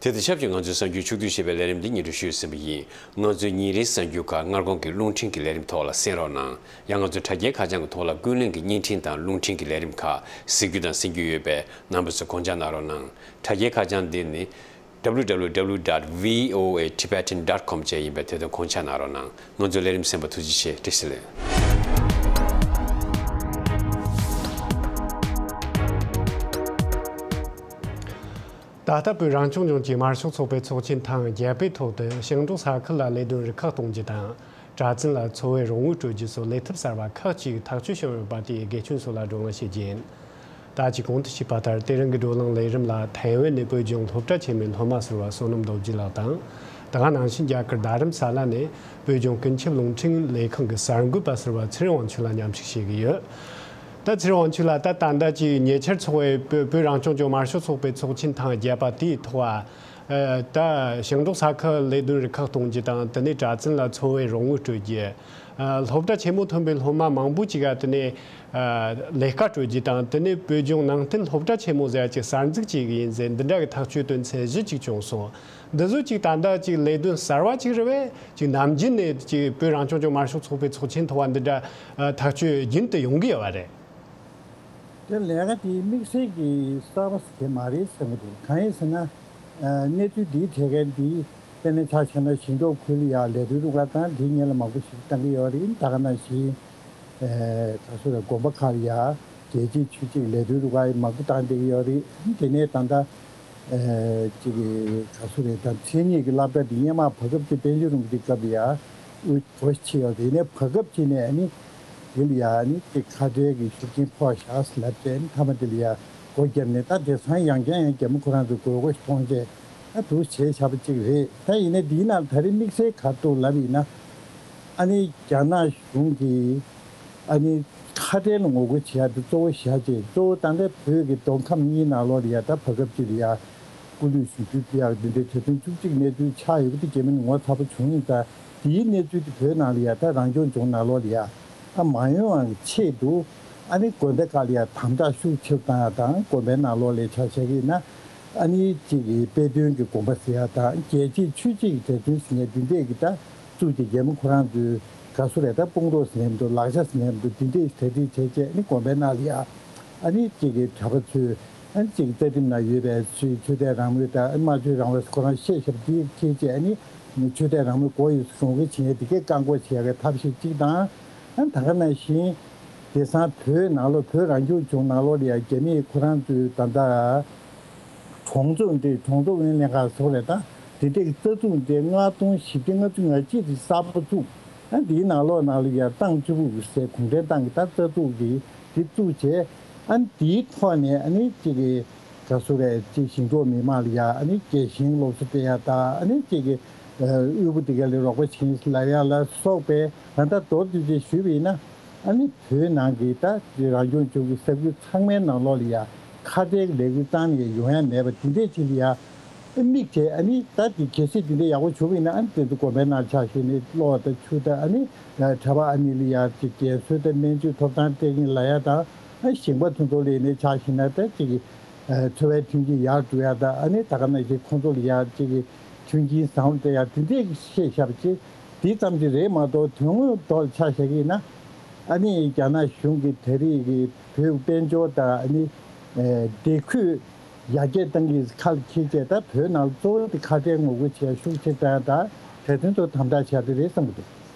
དེ་དང་ཆབས་ཅིག་ང་ཚོའི་གསར་འགྱུར་ཕྱོགས་བསྡུས་ཞེས་པའི་ལས་རིམ་འདི་སྙན་སྒྲོན་ཞུས་ཟིན་པ་ཡིན། ང་ཚོའི་ཉིན་རེའི་གསར་འགྱུར་ཁག་སྔ་དགོང་གི་རླུང་འཕྲིན་གྱི་ལས་རིམ་ཐོག་ལ་གསན་རོགས་གནང་། ཡང་ང་ཚོའི་དྲ་རྒྱའི་ཁ་བྱང་གི་ཐོག་ལ་ཀུན་གླེང་གི་བརྙན་འཕྲིན་དང་རླུང་འཕྲིན་གྱི་ལས་རིམ་ཁག་གཟིགས་རྒྱུ་དང་གསན་རྒྱུ་ཡོད་པས། རྣམ་པ་ཚོས་དགོངས་འཇགས་གནང་རོགས་གནང་། དྲ་རྒྱའི་ཁ་བྱང་འདི་ནི། W W W dot V O A Tibetan dot com བཅས་ཡིན་པས། དེ་དང་དགོངས་འཇགས་གནང་རོགས་གནང་། ང་ཚོའི་ལས་རིམ་གསན་པར་ཐུགས་རྗེ་ཆེ། བཀྲ་ཤིས་བདེ་ལེགས། ད་ལྟ་བོད་རང་སྐྱོང་ལྗོངས་ཀྱི་དམར་ཤོག་ཚོགས་པའི་ཚོགས་ཆེན་ཐེངས་བརྒྱད་པའི་ཐོག་ཏུ་ཞིང་འབྲོག་ས་ཁུལ་ལ་ལས་དོན་རུ་ཁག་གཏོང་རྒྱུ་དང་། གྲྭ་བཙུན་ལ་འཚོ་བའི་རོགས་དངུལ་སྤྲོད་རྒྱུ་སོགས་ལས་ཐབས་གསར་བ་ཁག་ཅིག་ཐག་གཅོད་བྱུང་ཡོད་པ་དེས་དགེ་སྐྱོན་སོགས་ལ་བགྲོ་གླེང་བྱེད་ཀྱི་ཡིན། ད་ཅི་གོང་དུ་ཞུས་པ་ལྟར། དེ་རིང་གི་བགྲོ་གླེང་ལས་རིམ་ལ་ཐའེ་ཝན་ནས་བོད་ལྗོངས་སློབ་གྲྭ་ཆེན་མོའི་སློབ་མ་ཟུར་པ་བསོད་ནམས་རྡོ་རྗེ་ལགས་དང་། དེ་ག་ནང་བཞིན་རྒྱ་གར་རྡ་རམ་ས་ལ་ནས་བོད་ལྗོངས་ཀུན་ཁྱབ་རླུང་འཕྲིན་ལས་ཁང་གི་གསར་འགོད་པ་ཟུར་པ་ཚེ་རིང་དབང་ཕྱུག་ལ་མཉམ་ཞུགས་བྱེད་ཀྱི་ཡོད། ད་ཚེ་རིང་དབང་ཕྱུག་ལགས། ད་ད་ལྟ་ཅིག་ཉེ་ཆར་ཚོགས་པའི་བོད་བོད་རང་སྐྱོང་ལྗོངས་དམར་ཤོག་ཚོགས་པའི་ཚོགས་ཆེན་ཐེངས་བརྒྱད་པ་དེའི་ཐོག་ཨ། ད་ཞིང་འབྲོག་ས་ཁུལ་ལས་དོན་རུ་ཁག་གཏོང་རྒྱུ་དང་། དེ་ནས་གྲྭ་བཙུན་ལ་འཚོ་བའི་རོགས་དངུལ་སྤྲོད་རྒྱུ། ཨ། སློབ་གྲྭ་ཆེན་མོ་ཐོན་པའི་སློབ་མ་མང་པོ་ཅིག་ག་དེ་ནས་ཨ། ལས་ཀ་སྤྲོད་རྒྱུ་དང་། དེ་ནས་བོད་ལྗོངས་ནང་བསྟན་སློབ་གྲྭ་ཆེན་མོ་ཟེར་ཡ་ཅིག་གསར་འཛུགས་བྱེད་ཀྱི་ཡིན་ཟེར། འདི་འདྲ་གི་ཐག་གཅོད་དོན་ཚན་བཞི་ཅིག་བྱུང་སོང་། འདི་ཚོ་ཅིག་ད་ལྟ་ཅིག་ལས་དོན་གསར་བ་ཅིག་རེད་པས། ཅིག་ནམ་རྒྱུན་ནས་ཅིག་བོད་རང་སྐྱོང་ལྗོངས་དམར་ཤོག་ཚོགས་པའི་ཚོགས་ཆེན་ཐོག་བ་འདི་འདྲ་ཨ། ཐག་གཅོད་རྒྱུན་དུ་ཡོང་གི་ཡོད་པ་རེད། དེ་ལས་ཀ་དེ་དམིགས་བསལ་གྱི་གསར་པ་ཞིག་དེ་མ་རེད་བསམ་གྱི་འདུག་གང་ཡིན་ཟེར་ན། ཨ། གནས་ཚུལ་འདིའི་ཐད་ཀའི་འདི་དཔེར་ན་ཆ་བཞག་ན་ཞིང་འབྲོག་ཁུལ་ལ་ཡང་ལས་དོན་རུ་ཁག་དང་དེའི་སྔོན་ལ་མང་པོ་ཞིག་བཏང་གི་ཡོད་རེད། ད་ག་ནང་བཞིན། ཨ། ག་ཚོད་རེད། དགོན་པ་ཁག་ལ་ཡང་རྒྱལ་གཅེས་ཆོས་གཅེས་ལས་དོན་རུ་ཁག་མང་པོ་བཏང་བསྡད་ཀྱི་ཡོད་རེད། དེ་ནས་ད་ལྟ། ཨ། ཅིག་ག་ཚོད་རེད། ད་མཚན་ཉིད་ཀྱི་སློབ་གྲྭ་འདི་སྔོན་མ་བར་སྐབས་ཀྱི་དཔལ་འབྱོར་རིན་པོ་ཆེའི་སྐབས་ལ་ཡང་དབུ་བ་ཕྱེ་ཡོད་རེད། ཡིན་ནའི་བར་སྐབས་ཅིག་ནས་ཨ་ནི་དེ་ལ་ཡང་ཨ་ནི་དེ་ཁ་བྲལ་གྱི་ཤུགས་རྐྱེན་ཕོག་བཞག་ཟེར་ལབ་བྱས། ཨ་ནི་མཐའ་མ་དེ་ལ་ཡང་སྒོ་བརྒྱབ་ནས། ད་དེང་སང་ཡང་བསྐྱར་ཡང་རྒྱ་མི་ཁོ་རང་ཚོའི་དགོས་མཁོ་ཞིག་མཐོང་བྱས། ཨ། འདུག་བྱས་བཞག་པ་ཅིག་རེད། ད་ཡིན་ནའི་འདིའི་ནང་ད་རེས་དམིགས་བསལ་ག་རེ་འདུག་ལབ་ཡིན་ན། ཨ་ནི་རྒྱ་ནག་གཞུང་གིས་ཨ་ནི་ཁ་བྲལ་ལ་ངོ་རྒོལ་བྱེད་ཡག་དེ་གཙོ་བོ་བཞག་བྱས། གཙོ་བོ་ད་ལྟ་བོད་ཀྱི་མདོ་ཁམས་གཉིས་ནང་ལོགས་ལ་ཡ་ད་བར་སྐབས་ཅིག་ལ་ཡ་སྐུ་ལུས་ཞུགས་འབུལ་ཕུལ་ཡག་འདི་འདྲའི་གྲོས་མཐུན་བཅུ་གཅིག་གནས་ཚུལ་ཆགས་ཡོད་པ་དེ་རྒྱ་མི་ངོ་ཚ་པོ་བྱུང་ཡིན་ཙང་། དེའི་གནས་ཚུལ་དེ་བོད་ནང་ལ་ཡ་ད་རང་སྐྱོང་ལྗོངས་ནང་ལོགས་ལ་ཡ་ད་མ་ཡོང་བའི་ཆེད་དུ། ཨ་ནི་དགོན་སྡེ་ཁག་ལ་ཡ་དམ་དྲག་ཤུགས་ཆེ་རུ་བཏང་ཡག་དང་། དགོན་པའི་ནང་ལོགས་ལ་ཆ་བཞག་གི་ཡིན་ན། ཨ་ནི་གཅིག་གི་དཔེ་སྟོན་གྱི་དགོན་པ་ཟེར་ཡག་དང་། རྒྱལ་གཅེས་ཆོས་གཅེས་ཀྱི་གྲོས་མཐུན་ཟེར་མཁན་འདི་འདྲས་ཀྱི་ད་བཙུགས་ཏེ། རྒྱ་མི་ཁོ་རང་ཚོའི་ག་ཚོད་རེད། ད་དཔུང་རོགས་ཟེར་མཁན་འདུག་ལག་ཆ་ཟེར་མཁན་འདུག་འདི་འདྲས་གྲ་སྒྲིག་བྱས་བྱས། ཨ་ནི་དགོན་པའི་ནང་ལ་ཡ་ཨ་ནི་གཅིག་གི་གྲྭ་པ་ཚོས། ཨ་ནི་གཅིག་རྩ་ཁྲིམས་ནང་ཡོད་པའི་ཆོས་ཆོས་དད་རང་མོས་དང་། ཨ་ནི་སྨྲ་བརྗོད་རང་དབང་ཁོ་རང་བཤད་བཞག་པ་འདི་འཁྱེར་བྱས། ཨ་ནི་ཆོས་དད་རང་མོས་དགོས་ཡོད་ཟེར་གྱོང་གུན་བྱེད་ཡག་གི་ཐབས་ཤེས་གཅིག་དང་། ཨ་ནི་ད་ག་ནང་བཞིན་དེང་སང་བོད་ནང་ལོགས། བོད་རང་སྐྱོང་ལྗོངས་ནང་ལོགས་ལ་ཡ་རྒྱ་མིས་ཁོ་རང་ཚོའི་ད་ལྟ་གྲོང་ཚོ་འདི། གྲོང་ཚོ་དབུ་མའི་ལྷན་ཁང་ཟེར་བ་རེད། ད་དེ་འདྲའི་རྩ་འཛུགས་འདི་ལྔ་སྟོང་བཞི་བརྒྱ་ལྔ་བཅུ་ང་གཅིག་དེ་གསར་པ་བཙུགས། ཨ་ནི་དེའི་ནང་ལོགས་ནང་ལ་ཡ་ཏང་ཅི་ཕུའུ་ཟེར་གུང་ཁྲན་ཏང་གི་ད་རྩ་འཛུགས་ཀྱི་དེ་བཙུགས་བྱས། ཨ་ནི་དེའི་ཐོག་ནས་ཨ་ནི་གཅིག་གི་ག་ཚོད་རེད། གཅིག་ཞིང་འབྲོག་མི་མང་ལ་ཡ་ཨ་ནི་རྒྱལ་ཞེན་སློབ་གསོ་སྤྲད་ཡག་དང་། ཨ་ནི་གཅིག་གི་དབུལ་པོ་དེ་ག་ལ་རོགས་པ་བྱེད་ལབ་ཡག་ལ་སོགས་པའི། ད་ལྟ་མདོར་བསྡུས་ཏེ་ཞུས་པ་ཡིན་ན། ཨ་ནི་བོད་ནང་གི་ད་རང་སྐྱོང་ལྗོངས་ཀྱི་ས་ཁུལ་ཚང་མའི་ནང་ལོགས་ལ་ཡ་ཁ་བྲལ་གྱི་ལས་འགུལ་བཏང་ནས་ཡོང་ཡག་མེད་པ་དེ་འདྲས་ཅིག་ལ་ཡ་དམིགས་བྱས། ཨ་ནི་ད་དེ་གལ་སྲིད་དེ་འདྲས་ཡག་པོ་བྱུང་བ་ཡིན་ན། ཨ་ནི་དེ་ཚོ་དགོན་པའི་ནང་ཆ་བཞག་ནས་གློག་དང་ཆུ་དང་། ཨ་ནི་གྲྭ་པ་ཨ་ནི་ལ་ཡ་ཅིག་རྒན་གསོ་དང་སྨན་བཅོས་ཐོབ་ཐང་སྤྲད་ཀྱིན་ལབ་ཡག་དང་། ཨ་ཞིང་པ་ཚོ་ཚོ་ལ་ནས་ཆ་བཞག་ན་ད་ཅིག་གི་ཨ་འཚོ་བའི་མཐུན་རྐྱེན་ཡར་འགྲོ་ཡག་དང་། ཨ་ནི་ད་ག་ནང་བཞིན་ཁོང་ཚོ་ལ་ཡ་ཅིག་གི་མཐུན་རྐྱེན་བཟང་པོ་སྤྲད་ཡག་དེ་འདྲས་བཤད་བཞག་པ་ཅིག་དེ་ཙམ་ཅིག་རེད་མ་གཏོགས། དོན་དངོས་ཐོག་ལ་ཆ་བཞག་གི་ཡིན་ན། ཨ་ནི་རྒྱ་ནག་གཞུང་གིས་ད་རེས་ཀྱི་བོད་དཔལ་འབྱོར་དང་། ཨ་ནི་ཨེ་བདེ་འཁོད་ཡར་རྒྱས་གཏང་གི་ཁ་ལ་འཁྱེར་བྱས། ད་བོད་ནང་ལ་གཙོ་བོ་དེ་ཁ་བྲལ་ངོ་རྒོལ་བྱེད་ཡག་ཤུགས་ཆེ་བཏང་ཡག་དང་། གྲོས་མཐུན་ཐོག་དམ་དྲག་བྱེད་ཡག་དེ་རེད་བསམ་གྱི་འདུག་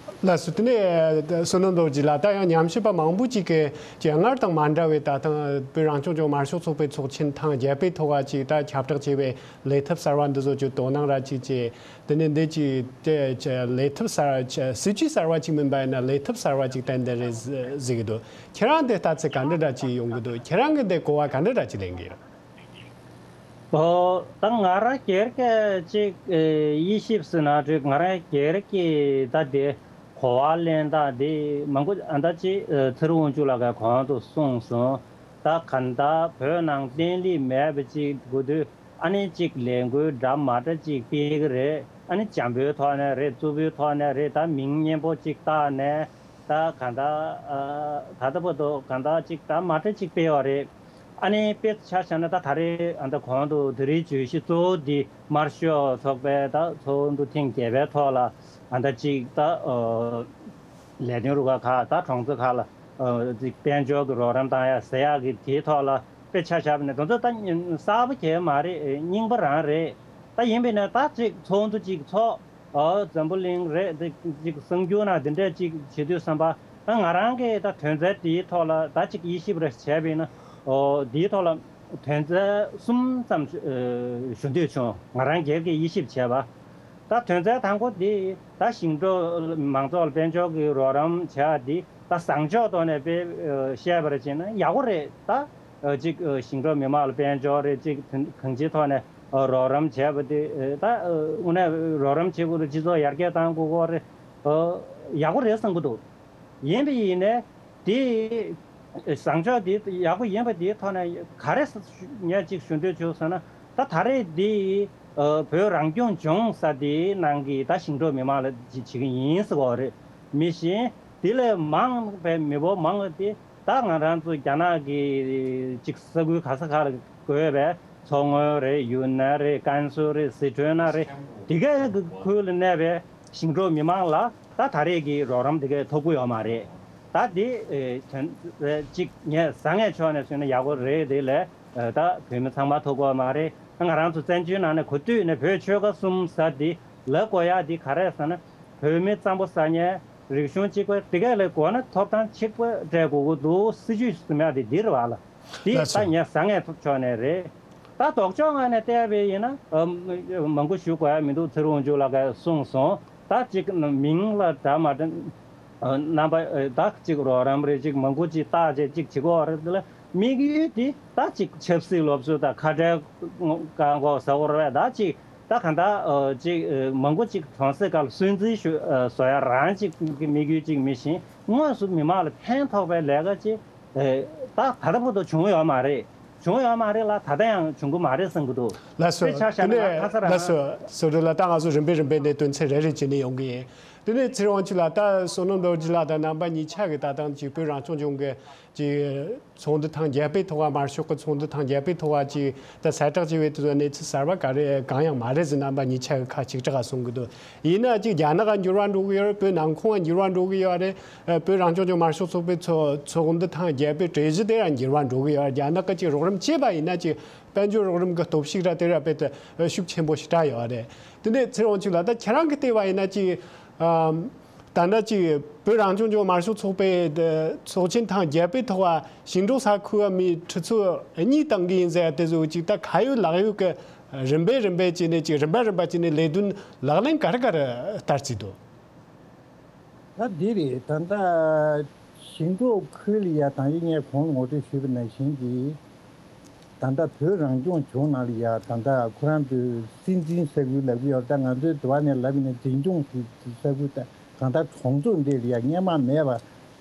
ལགས་སོ། དེ་ནས་བསོད་ནམས་རྡོ་རྗེ་ལགས། ད་ཡང་ཉམས་ཞིབ་པ་མང་པོ་ཅིག་གིས་ཀྱི་སྔར་དང་མ་འདྲ་བའི། ད་ཐེངས་བོད་རང་སྐྱོང་ལྗོངས་དམར་ཤོག་ཚོགས་པའི་ཚོགས་ཆེན་ཐེངས་བརྒྱད་པའི་ཐོག་ཅིག་ད་ཁྱབ་བསྒྲགས་བྱས་པའི་ལས་ཐབས་གསར་བ་འདི་ཚོ་ཅིག་དོ་སྣང་ར་ཅིག་བྱས། དེ་ནས་འདི་ཅིག་དེ་ཅིག་ལས་ཐབས་གསར། ཅིག་སྲིད་ཇུས་གསར་བ་ཅིག་མིན་པ་ཡིན་ན་ལས་ཐབས་གསར་བ་ཅིག་ཏན་ཏན་རེད་ཟེར་གྱི་འདུག་ཁྱེད་རང་འདི་ལྟ་ཚེ་ག་འདྲ་འདྲ་ཅིག་ཡོང་གི་འདུག་ཁྱེད་རང་གིས་འདི་གོ་བ་ག་འདྲ་འདྲ་ཅིག་ལེན་གྱི་ཡོད། ཨོ། ད་ང་རང་སྒེར་གྱི་ཅིག་ཨེ་དབྱེ་ཞིབ་ཟེར་ན་འགྲིག་ང་རང་སྒེར་གྱི་ད་དེ་གོ་བ་ལེན་སྟངས་དེ་མང་པོ། ཨ། ད་ཅིག་ཨེ་ཚེ་རིང་དབང་ཕྱུག་ལགས་ཀྱིས་གོང་དུ་གསུངས་སོང་། ད་གང་ལྟར་བོད་ནང་བརྟན་ལྷིང་མེད་པ་ཅིག་དགོས་དུས། ཨ་ནི་ཅིག་ལས་འགུལ་འདྲ་མ་འདྲ་ཅིག་སྤེལ་གྱི་རེད། ཨ་ནི་འཇམ་པོའི་ཐོག་ནས་རེད། རྩུབ་པོའི་ཐོག་ནས་རེད། ད་མིང་སྙན་པོ་ཅིག་བཏགས་ནས། ད་གང་ལྟར་ཨ་ད་ལྟ་བར་དུ་གང་ལྟར་ཅིག་ད་མ་འདྲ་ཅིག་སྤེལ་བ་རེད། ཨ་ནི་དཔེ་ཆ་བཞག་ན། ད་ད་རེས་ཨ་ད་གོང་དུ་དེ་རིང་བརྗོད་གཞི་གཙོ་བོ་འདི་དམར་ཤོག་ཚོགས་པའི་ད་ཚོགས་འདུ་ཐེངས་བརྒྱད་པའི་ཐོག་ལ། ཨ་ད་ཅིག་ད་ཨ་ལས་དོན་རུ་ཁག་ཁག་ད་གྲོང་ཚོ་ཁག་ལ་ཨ་ཅིག་དཔལ་འབྱོར་གྱི་རོགས་རམ་བཏང་ཡག་ཟེར་ཡག་གི་དེའི་ཐོག་ལ་དཔེ་ཆ་བཞག་པ་ན། དེ་ཚོ་ད་གསར་པ་གང་ཡང་མ་རེད། རྙིང་པ་རང་རེད། ད་ཡིན་པས་ན་ད་ཅིག་ཚོགས་འདུ་ཅིག་ཚོགས། ཨོ། འཛམ་བུ་གླིང་རེད། འདི་ཅིག་གསར་འགྱུར་ནང་འདི་འདྲས་ཅིག་བྱེད་དུས་ཙམ་པ། ད་ང་རང་གིས་ད་དོན་ཚན་དེའི་ཐོག་ལ་ད་ཅིག་དབྱེ་ཞིབ་རེ་བྱས་པས་ན། ཨོ། དེའི་ཐོག་ལ་དོན་ཚན་གསུམ་ཙམ་ཨ་ཞུ་འདོད་བྱུང་། ང་རང་སྒེར་གྱིས་དབྱེ་ཞིབ་བྱས་པ། ད་དོན་ཚན་དང་པོ་འདི་ད་ཞིང་འབྲོག་མང་ཚོགས་ལ་དཔལ་འབྱོར་གྱི་རོགས་རམ་བྱས་པ་འདི་ད་བཟང་ཕྱོགས་ཐོག་ནས་དཔེ་ཨ་བཤད་པར་བྱས་ན་ཡག་པོ་རེད། ད་ཨ་ཅིག་ཨ་ཞིང་འབྲོག་མི་མང་ལ་དཔལ་འབྱོར་རེད། ཅིག་དེ་གང་ཅིའི་ཐོག་ནས་ཨ་རོགས་རམ་བྱས་པ་དེ། ཨ་ད་ཨ་དངོས་གནས་རོགས་རམ་བྱེད་དགོས་རེད། སྤྱི་ཚོགས་ཡར་རྒྱས་གཏང་དགོས་ཀྱི་རེད། ཨ་ཡག་པོ་རེད་བསམ་གྱི་འདུག་ཡིན་པ་ཡིན་ནའི་དེ་བཟང་ཕྱོགས་དེ་ཡག་པོ་ཡིན་པ་དེའི་ཐོག་ནས་ག་རེ་ངས་ཅིག་ཞུ་འདོད་བྱུང་ཟེར་ན། ད་ད་རེས་འདི་ཨ་བོད་རང་སྐྱོང་ལྗོངས་ཟེར་དེའི་ནང་གི་ད་ཞིང་འབྲོག་མི་མང་ལ་ཅིག་བྱེད་ཀྱི་ཡིན་ཟེར་གྱི་ཡོད་རེད། མི་གཞན་དེ་ལས་མང་བའི་མི་འབོར་མང་བ་དེ། ད་ང་རང་ཚོ་རྒྱ་ནག་གི་ཅིག་ས་ཁུལ་ག་ས་ག་ལ་དགོས་པའི་མཚོ་སྔོན་རེད། ཡུན་ནན་རེད། ཀན་སུའུ་རེད། སི་ཁྲོན་ན་རེད། དེ་གའི་ཁུལ་ལ་གནས་པའི་ཞིང་འབྲོག་མི་མང་ལ་ད་ད་རེས་ཀྱི་རོགས་རམ་དེ་གའི་ཐོབ་ཀྱི་ཡོད་མ་རེད། ད་ ད་འདི་ཨེ་དོན་ཨེ་གཅིག་ངས་བཟང་ངན་ཕྱོགས་ནས་གསུངས་ན་ཡག་པོ་རེད། དེ་ལས་ཨེ་ད་བོད་མི་ཚང་མ་ཐུག་གི་མ་རེད། ང་རང་ཚོ་བཙན་བྱོལ་ནང་ནས་གོ་དུས་ནས་བོད་ཆོལ་ཁ་གསུམ་ཟེར་འདི་ལབ་དགོས་ཡག་འདི་ག་རེ་ཟེར་ན། བོད་མི་གཙང་པོ་ཟ་མཁན། རིག་གཞུང་གཅིག་པ་དེ་ག་ལས་གོ་ན་ཐོབ་ཐང་གཅིག་པ་སྤྲད་དགོས་ཀྱི་འདུག། སྲིད་ཇུས་ཟེར་ཡག་དེ་འདི་རེད་བ་ལ། དེ་ལགས་ད་སོ། ངས་བཟང་ངན་ཕྱོགས་ནས་རེད། ད་ལྡོག་ཕྱོགས་ངོས་ནས་བལྟས་པ་ཡིན་ན་ཨ་མང་པོ་ཞུ་དགོས་ཡག་མི་འདུག། ཚེ་རིང་དབང་ཕྱུག་ལགས་ཀྱིས་གསུངས་སོང་། ད་གཅིག་མིང་ལ་འདྲ་མ་འདྲ་ཨ་རྣམ་པ་ཨ་ད་གཅིག་རོགས་རམ་རེད། གཅིག་མང་པོ་གཅིག་བརྟག་དཔྱད་གཅིག་བྱེད་དགོས་རེད། དེ་ལ་དམིགས་ཡུལ་དེ་ད་གཅིག་ཆབ་སྲིད་སློབ་གསོ་དང་ཁ་བྲལ་བཀག་འགོག་ཟེར་དགོས་རེད། ད་གཅིག་ད་གང་ལྟར་ཨ་གཅིག་ཨ་མང་པོ་གཅིག་གྲོང་གསེབ་ཁག་ལ་སུན་གཙེར་ཞུ་ཨ་བཟོ་ཡག་རང་གཅིག་གི་དམིགས་ཡུལ་གཅིག་མིན་ཞིང་། དངོས་སུ་མི་མང་ལ་ཕན་ཐོགས་པའི་ལས་ཀ་གཅིག་ཨ་ད་ད་ལྟ་བར་དུ་བྱུང་ཡོད་མ་རེད། བྱུང་ཡོད་མ་རེད་ལ། ད་ལྟ་ཡང་བྱུང་གི་མ་རེད་བསམ་གྱི་འདུག། ལགས་སོ། དཔེ་ཆ་བཞག་དེ་ན་ང་ནས་ཁ་སང་རང་ལགས་སོ། བསོད་སྒྲོན་ལགས། ད་ང་ཚོ་རིམ་པས་རིམ་པས་ནས་དོན་ཚན་རེ་རེ་བྱས་ནས་ཡོང་གི་ཡིན། དེ་ནས་ཚེ་རིང་དབང་ཕྱུག་ལགས། ད་བསོད་ནམས་རྡོ་རྗེ་ལགས་དང་རྣམ་པ་གཉིས་ཆ་གིས་ད་ཐེངས་ཀྱི་བོད་རང་སྐྱོང་ལྗོངས་ཀྱི་ཀྱི་ཚོགས་འདུ་ཐེངས་བརྒྱད་པའི་ཐོག་ལ། དམར་ཤོག་གི་ཚོགས་འདུ་ཐེངས་བརྒྱད་པའི་ཐོག་ལ་ཀྱི་ད་གསལ་བསྒྲགས་བྱས་པའི་དུས་ཚོད་གནས་ཚུལ་གསར་པ་ག་རེ་གང་ཡང་མ་རེད་ཟེར་རྣམ་པ་གཉིས་ཆ་གིས་ཁ་གཅིག་གྲགས་གསུང་གི་འདུག། ཡིན་ན་ཅིག་རྒྱ་ནག་ག་འགྱུར་བ་འགྲོ་གི་ཡོད་རེད། བོད་ནང་ཁོངས་ལ་འགྱུར་བ་འགྲོ་གི་ཡོད་རེད། ཨ་བོད་རང་སྐྱོང་ལྗོངས་དམར་ཤོག་ཚོགས་པའི་ཚོགས་ཚོགས་འདུ་ཐེངས་བརྒྱད་པའི་གྲོས་གཞི་དེ་ཡང་འགྱུར་བ་འགྲོ་གི་ཡོད་རེད། རྒྱ་ནག་གིས་ཅིག་རོགས་རམ་བྱས་པ་ཡིན་ན་ཅིག་དཔལ་འབྱོར་རོགས་རམ་གྱི་སྟོབས་ཤུགས་ར་དེ་ར་དཔེ་ད་ཤུགས་ཆེན་པོ་ཞེ་དྲག་ཡོད་རེད། དེ་ནས་ཚེ་རིང་དབང་ཕྱུག་ལགས། ད་ཁྱེད་རང་གིས་བལྟས་པ་ཡིན་ན་ཅིག་ཨམ། ད་ལྟ་ཅིག་བོད་རང་སྐྱོང་ལྗོངས་དམར་ཤོག་ཚོགས་པའི་ཚོགས་ཆེན་ཐེངས་བརྒྱད་པའི་ཐོག་ལ་ཞིང་འབྲོག་ས་ཁུལ་བ་མིའི་ཁྲི་ཚོ་གཉིས་བཏང་གི་ཡིན་ཟེར་ཡ་དེ་ཚོ་ཅིག་ད་ཁ་ཡོད་ལག་ཡོད་ཀྱི་རིམ་པས་རིམ་པས་བྱས་ནས་ཅིག་རིམ་པ་རིམ་པ་བྱས་ནས་ལས་དོན་ལག་ལེན་ག་རེ་ག་རེ་བསྟར་རྩིས་འདུག། ད་འདི་རེད། ད་ལྟ་ཞིང་འབྲོག་ཁུལ་ལ་ཡ་ད་ཡིན་ངས་གོང་ངོ་སྤྲོད་ཞུས་པ་ནང་བཞིན་གྱི། ད་ལྟ་བོད་རང་སྐྱོང་ལྗོངས་ནང་ལ་ཡ་ད་ལྟ་ཁོ་རང་ཚོའི་སྲིད་འཛིན་ས་ཁུལ་ལབ་ཀྱི་ཡོད། ད་ང་ཚོའི་འདི་བ་ནས་ལབ་ཡིན་ན་འཛིན་སྐྱོང་གི་ས་ཁུལ། ད་གང་ལྟར་གྲོང་ཚོ་འདི་ལ་ཡ་སྔོན་མ་མེད་པ་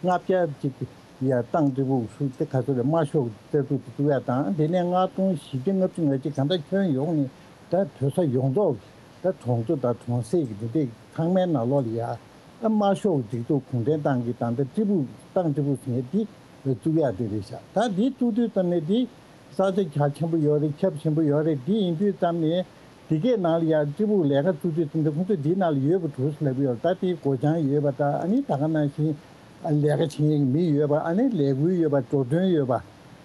ལྔ་བརྒྱ་ཅིག་ཡ་ཏང་ཀྲི་པུའུ་ཧྲུའུ་ཅི་ག་ཚོད་རེད། དམར་ཤོག་རྩ་འཛུགས་དེ་བཙུགས་ཡ་དང་། དེ་ནས་ལྔ་སྟོང་བཞི་བརྒྱ་ལྔ་བཅུ་ང་གཅིག་གང་ལྟར་ཁྱོན་ཡོངས་ནས་ད་བོད་ས་ཡོངས་རྫོགས་ཀྱི་ད་གྲོང་ཚོ་དང་གྲོང་གསེབ་ཀྱི་འདི་འདྲ་ཚང་མའི་ནང་ལོགས་ལ་ཡ། ཨ་དམར་ཤོག་སྒྲིག་འཛུགས་གུང་ཁྲན་ཏང་གི་ད་ལྟ་ཀྲི་པུའུ་ཏང་ཀྲི་པུའུ་ཟེར་མཁན་འདི་བཙུགས་ཡག་དེ་རེད་ཤག། ད་འདི་བཙུགས་དུས་ཙམ་ནས་འདི་ས་ཆ་རྒྱ་ཆེན་པོ་ཡོད་རེད། ཁྱབ་ཆེན་པོ་ཡོད་རེད། འདི་ཡིན་དུས་ཙམ་ནས་འདི་གའི་ནང་ལ་ཡ་ཀྲི་པུའུ་ལས་ཀ་བཙུགས་དུས་ཙམ་དུ་ཁོང་ཚོས་འདིའི་ནང་ལ་ཡོད་པ་འདུག་ལབ་ཀྱི་ཡོད་རེད། ད་དེའི་སྒོ་བྱང་ཡོད་པ་དང་། ཨ་ནི་ད་ག་ནང་བཞིན་ཨ་ལས་ཀ་བྱེད་མཁན་གྱི་མི་ཡོད་པ། ཨ་ནི་ལས་འགུལ་ཡོད་པ། འགྲོ་གྲོན་ཡོད་པ།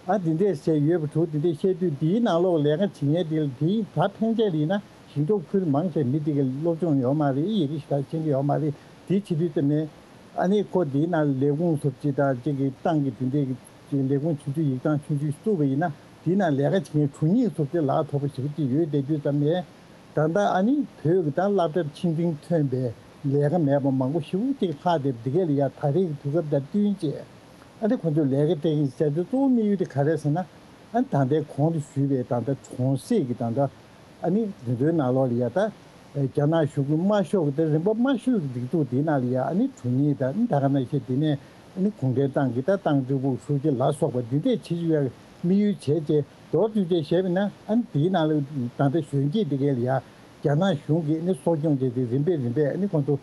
ཨ་འདི་འདྲས་བྱས་ཡོད་པ་འདུག། འདི་འདྲས་བཤད་དུས་འདིའི་ནང་ལོགས་ལས་ཀ་བྱེད་མཁན་འདི་ལ་འདིའི་ད་ཕན་ཆད་ལ་ཡིན་ན། ཞིང་འབྲོག་ཁུལ་མང་ཆེ་མི་དེ་གའི་སློབ་སྦྱོང་ཡོད་མ་རེད། ཡི་གེ་ཞེ་དྲག་ཤེས་ཀྱི་ཡོད་མ་རེད། དེ་བྱེད་དུས་ཙམ་ནས་ཨ་ནི་ཁོ་དེའི་ནང་ལས་ཁུངས་སོ་སོ་ཅིག་དང་ཅིག་གི་ཏང་གི་དེ་འདྲའི་གི་ལས་ཁུངས་ཆུང་ཆུང་ཡིག་ཚང་ཆུང་ཆུང་བཙུགས་པ་ཡིན་ན། དེའི་ནང་ལས་ཀ་བྱེད་མཁན་དྲུང་ཡིག་སོ་སོ་ལ་ཐོབ་པ་ཞེ་པོ་ཅིག་ཡོད་བསྡད་དུས་ཙམ་ནས། ད་ལྟ་ཨ་ནི་བོད་ཀྱི་ད་སློབ་གྲྭར་ཆེད་འཛིན་ཐོན་པའི་ལས་ཀ་མེད་པ་མང་པོ་ཞེ་པོ་ཅིག་ལྷག་བསྡད་པ་འདི་གས་ལ་ཡ། ད་རེས་ཀྱི་དུས་སྐབས་དང་བསྟུན་བྱས། ཨ་ནི་ཁོང་ཚོས་ལས་ཀ་སྤྲད་ཀྱི་བྱས་ཏེ་གཙོ་བོ་དམིགས་ཡུལ་དེ་ག་རེ་ཟེར་ན། ཨ་ནི་ད་ལྟའི་གོང་དུ་ཞུས་པའི་ད་ལྟ་གྲོང་གསེབ་ཀྱི་ད་ལྟ་ཨ་ནི་དེ་ཚོའི་ནང་ལོགས་ལ་ཡ། ད་རྒྱ་ནག་གཞུང་གི་དམར་ཤོག་གི་ད་རིམ་པ་དམར་ཤོག་གི་སྒྲིག་འཛུགས་དེའི་ནང་ལ་ཡ། ཨ་ནི་དྲུང་ཡིག་དང་ད་ག་ནང་བཞིན་དེ་ནས་ཨ་ནི་གུང་ཁྲན་ཏང་གི་ད་ཏང་ཀྲི་པུའུ་ཧྲུའུ་ཅི་ལ་སོགས་པ་འདི་འདྲས་བྱེད་ཀྱི་ཡ་དམིགས་ཡུལ་བྱས་རྗེས། མདོར་བསྡུས་བྱས་བཤད་པ་ཡིན་ན། ཨ་ནི་དེའི་ནང་ལ་ད་ལྟ་གཞོན་སྐྱེས་འདི་གས་ལ་ཡ་རྒྱ་ནག་གཞུང་གིས་ཨ་ནི་གསོ་སྐྱོང་བྱས་ཏེ་རིམ་པས་རིམ་པས་ཨ་ནི་ཁོང་ཚོ་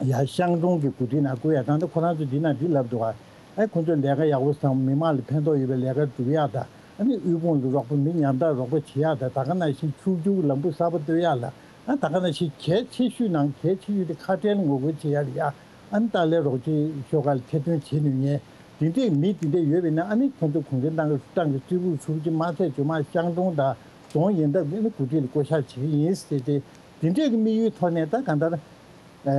ཡ་ཤང་ཀྲུང་གི་འགོ་ཁྲིད་ནང་བསྐོས་ཡ། ད་ལྟ་ཁོ་རང་ཚོ་འདི་ནང་འདི་ལབ་འདུག་ག། ཨ་ཁོ་ཚོས་ལས་ཀ་ཡག་པོ་བཟང་། མི་མང་ལ་ཕན་ཐོགས་ཡོད་པའི་ལས་ཀ་སྒྲུབ་ཡག་དང་། ཨ་ནི་དབུལ་ཕོངས་ལ་རོགས་པ། མི་ཉམ་ཐག་རོགས་པ་བྱེད་ཡག་དང་། ད་ག་ནང་བཞིན་ཕྱུག་འགྱུར་གྱི་ལམ་བུ་གསར་པ་གཏོད་ཡག་ལ། ཨ་ད་ག་ནང་བཞིན་གལ་ཆེ་ཤོས་ནང་གལ་ཆེ་ཤོས་དེ་ཁ་བྲལ་ངོ་རྒོལ་བྱེད་ཡག་ལ་ཡ། ཨ་ནི་ཏཱ་ལའི་རོགས་སྐྱོར་ཤོག་ཁག་ལ་ཐེར་འདོན་བྱེད་ནུས་མཁན་དེ་འདྲའི་མི་དེ་འདྲ་ཡོད་པ་ཡིན་ན། ཨ་ནི་ཁོང་ཚོ་གུང་ཁྲན་ཏང་གི་ཏང་གི་ཀྲི་པུའུ་ཧྲུའུ་ཅི་མ་ཚད་ཇོ་མ་ཤང་ཀྲུང་དང་རྫོང་ཡན་འདབས་ཀྱི་ཨ་ནི་འགོ་ཁྲིད་ལ་བསྐོ་གཞག་བྱེད་ཀྱི་ཡིན་ཟེར་ཏེ། དེ་འདྲའི་གི་དམིགས་ཡུལ་ཐོག་ནས་ད་གང་ལྟར། ཨ་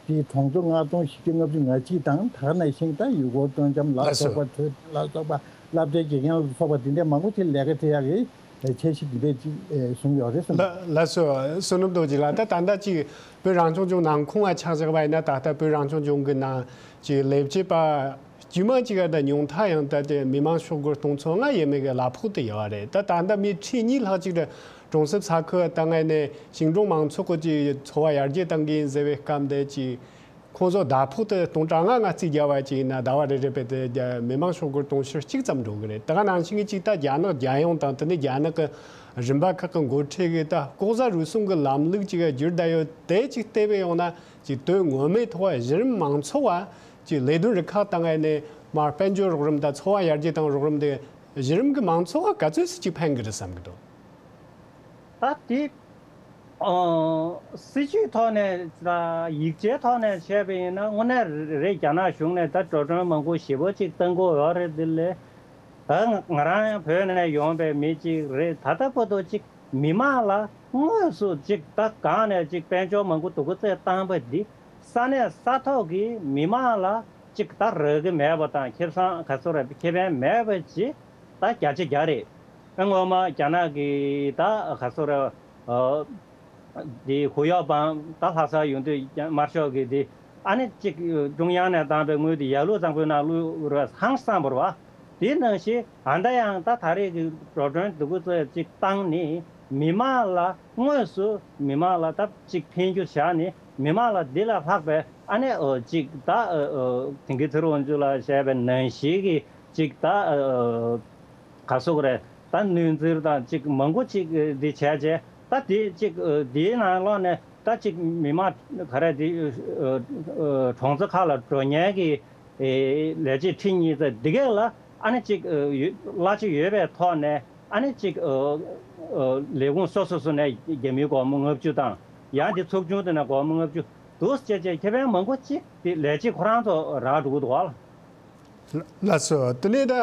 དེའི་གྲོང་ཚོ་ལྔ་སྟོང་བཞི་བརྒྱ་ལྔ་བཅུ་ང་གཅིག་དང་། ད་ག་ནང་བཞིན་ད་ཡུལ་སྐོར་སྤྲོ་འཆམ་ལ་ལགས་སོ། སོགས་པ། འཕྲོད་བསྟེན་ལ་སོགས་པ། སློབ་གྲྭའི་དགེ་རྒན་ལ་སོགས་པ་འདི་འདྲའི་མང་པོ་ཅིག་ལས་ཀ་སྤྲད་ཡག་གི་འཆར་གཞི་འདི་འདྲའི་ཅིག་ཨེ་བཟུང་ཡོད་རེད་བསམ། ལ་ལགས་སོ། བསོད་ནམས་རྡོ་རྗེ་ལགས། ད་ད་ལྟ་ཅིག་བོད་རང་སྐྱོང་ལྗོངས་ནང་ཁོངས་ལ་ཆ་བཞག་པ་ཡིན་ན། ད་ལྟ་བོད་རང་སྐྱོང་ལྗོངས་ཀྱི་ནང་ཅིག་ལས་བྱེད་པ་དཀྱུས་མ་ཅིག་ག་ད་ཉུང་མཐའ་ཡང་ད་དེ་མི་མང་ཤོག་སྒོར་སྟོང་ཚོ་ལྔ་ཡས་མས་ཀྱི་གླ་ཕོགས་དེ་ཡོད་རེད། ད་ད་ལྟ་མི་ཁྲི་གཉིས་ལྷག་ཅིག་གྲོང་གསེབ་ས་ཁུལ་ད་ངས་ནས་ཞིང་གྲོང་མང་ཚོགས་ཀྱི་འཚོ་བ་ཡར་རྒྱས་གཏང་གི་ཡིན་ཟེར་བའི་སྐབས་འདི་ཅིག་ཁོང་ཚོ་ཟླ་ཕོགས་དེ་སྟོང་ཕྲག་ལྔ་ལྔ་རྩིས་རྒྱག་པ་ཅིག་ཡིན་ན། ཟླ་བ་རེ་རེ་བྱས་ཏེ་རྒྱ་མི་མང་ཤོག་སྒོར་སྟོང་ཕྲག་གཅིག་ཙམ་འགྲོ་གི་རེད། ད་ག་ནང་བཞིན་གྱི་ཅིག་ད་རྒྱ་ནག་རྒྱལ་ཡོངས་དང་དེ་ནས་རྒྱ་ནག་གི་རིམ་པ་ཁག་གི་འགོ་ཁྲིད་ཀྱི་ད་ལྐོག་ཟ་རུལ་སུངས་ཀྱི་ལམ་ལུགས་ཅིག་བསྒྱུར་བསྡད་ཡོད། དེ་ཅིག་བལྟས་པ་ཡིན་ན་ཅིག་དོན་ངོ་མའི་ཐོག་གཞི་རིམ་མང་ཚོགས་པ་ཅིག་ལས་དོན་རུ་ཁག་ད་ངས་ནས་མར་དཔལ་འབྱོར་རོགས་རམ་དང་འཚོ་བ་ཡར་རྒྱས་གཏང་རོགས་རམ་དེ་གཞི་རིམ་གྱི་མང་ཚོགས་པ་ག་ཚོད་ཙམ་ཅིག་ཕན་གྱི་རེད་བསམ་གྱི་འདུག། ད་དེ་ ཨོ། སྲིད་ཇུས་ཐོག་ནས་དང་ཡིག་ཆའི་ཐོག་ནས་བཤད་པ་ཡིན་ན། དངོས་གནས་རེད། རྒྱ་ནག་གཞུང་ནས་ད་འགྲོ་གྲོན་མང་པོ་ཞེ་པོ་ཅིག་བཏང་གི་ཡོད་རེད། དེ་ལས་ད་ང་རང་ཡང་བོད་ནས་ཡོང་པའི་མི་ཅིག་རེད། ད་ལྟ་བར་དུ་ཅིག་མི་མང་ལ་དངོས་སུ་ཅིག་ད་སྒང་ནས་ཅིག་དཔལ་འབྱོར་མང་པོ་སྡུག་པོ་བཙལ་བཏང་པ་འདི། ས་གནས་ས་ཐོག་གི་མི་མང་ལ་ཅིག་ད་རག་གི་མེད་པ་དང་། ཁེ་བཟང་ག་ཚོད་རེད། ཁེ་ཕན་མེད་པ་ཅིག་ད་བརྒྱ་ཆ་བརྒྱ་རེད། ཨ། སྔོན་མ་རྒྱ་ནག་གི་ད་ག་ཚོད་རེད། ཨ། དེ་ཧུ་ཡའོ་པང་ད་ལྷ་སར་ཡོང་དུས་དམར་ཤོག་གི་དེ། ཨ་ནི་གཅིག་ཀྲུང་དབྱང་ནས་བཏང་པའི་དངུལ་དེ་ཡར་ལུ་གཙང་པོའི་ནང་བླུགས་རེད། ཧང་སང་པོ་རེད་པ། དེ་ནང་བཞིན་ཨ་ད་ཡང་ད་ད་རེས་ཀྱི་འགྲོ་གྲོན་སྡུག་པོ་ཚོ་ཅིག་བཏང་ནས་མི་མང་ལ་དངོས་སུ་མི་མང་ལ་ད་ཅིག་ཕན་རྒྱུ་བཞག་ནས། མི་མང་ལ་འདི་ལས་ལྷག་པའི་ཨ་ནི་ཨོ་ཅིག་ད་ཨོ་དེང་གི་ཚེ་རིང་དབང་ཕྱུག་ལགས་བཤད་པའི་ནང་བཞིན་གྱི་ཅིག་ད་ཨོ་ག་ཟེར་དགོས་རེད། ད་གནོན་འཚེར་དང་ཅིག་མང་པོ་ཅིག་འདི་བྱས་རྗེས། ད་དེ་ཅིག་འདིའི་ནང་ལོགས་ནས་ད་ཅིག་མི་མང་ག་རེ་དེ་གྲོང་ཚོ་ཁག་ལ་འགྲོ་མཁན་གྱི་ལས་བྱེད་ཁྲི་གཉིས་ཙམ་འདི་གས་ལ་ཨ་ནི་ཅིག་གླ་ཆ་ཡོད་པའི་ཐོག་ནས་ཨ་ནི་ཅིག་ལས་ཁུངས་སོ་སོ་སོ་ནས་རྒྱ་མིའི་སྒོར་མོ་ལྔ་བཅུ་དང་། ཡང་དེ་ཚོགས་ཆུང་དེ་ནས་སྒོར་མོ་ལྔ་བཅུ་འདུག་སེ་བྱས་རྗེས་ཁེ་ཕན་མང་པོ་ཅིག་དེ་ལས་བྱེད་ཁོ་རང་ཚོ་རག་འགྲོ་གི་འདུག་ག། ལགས་སོ། དེ་ནས་ད་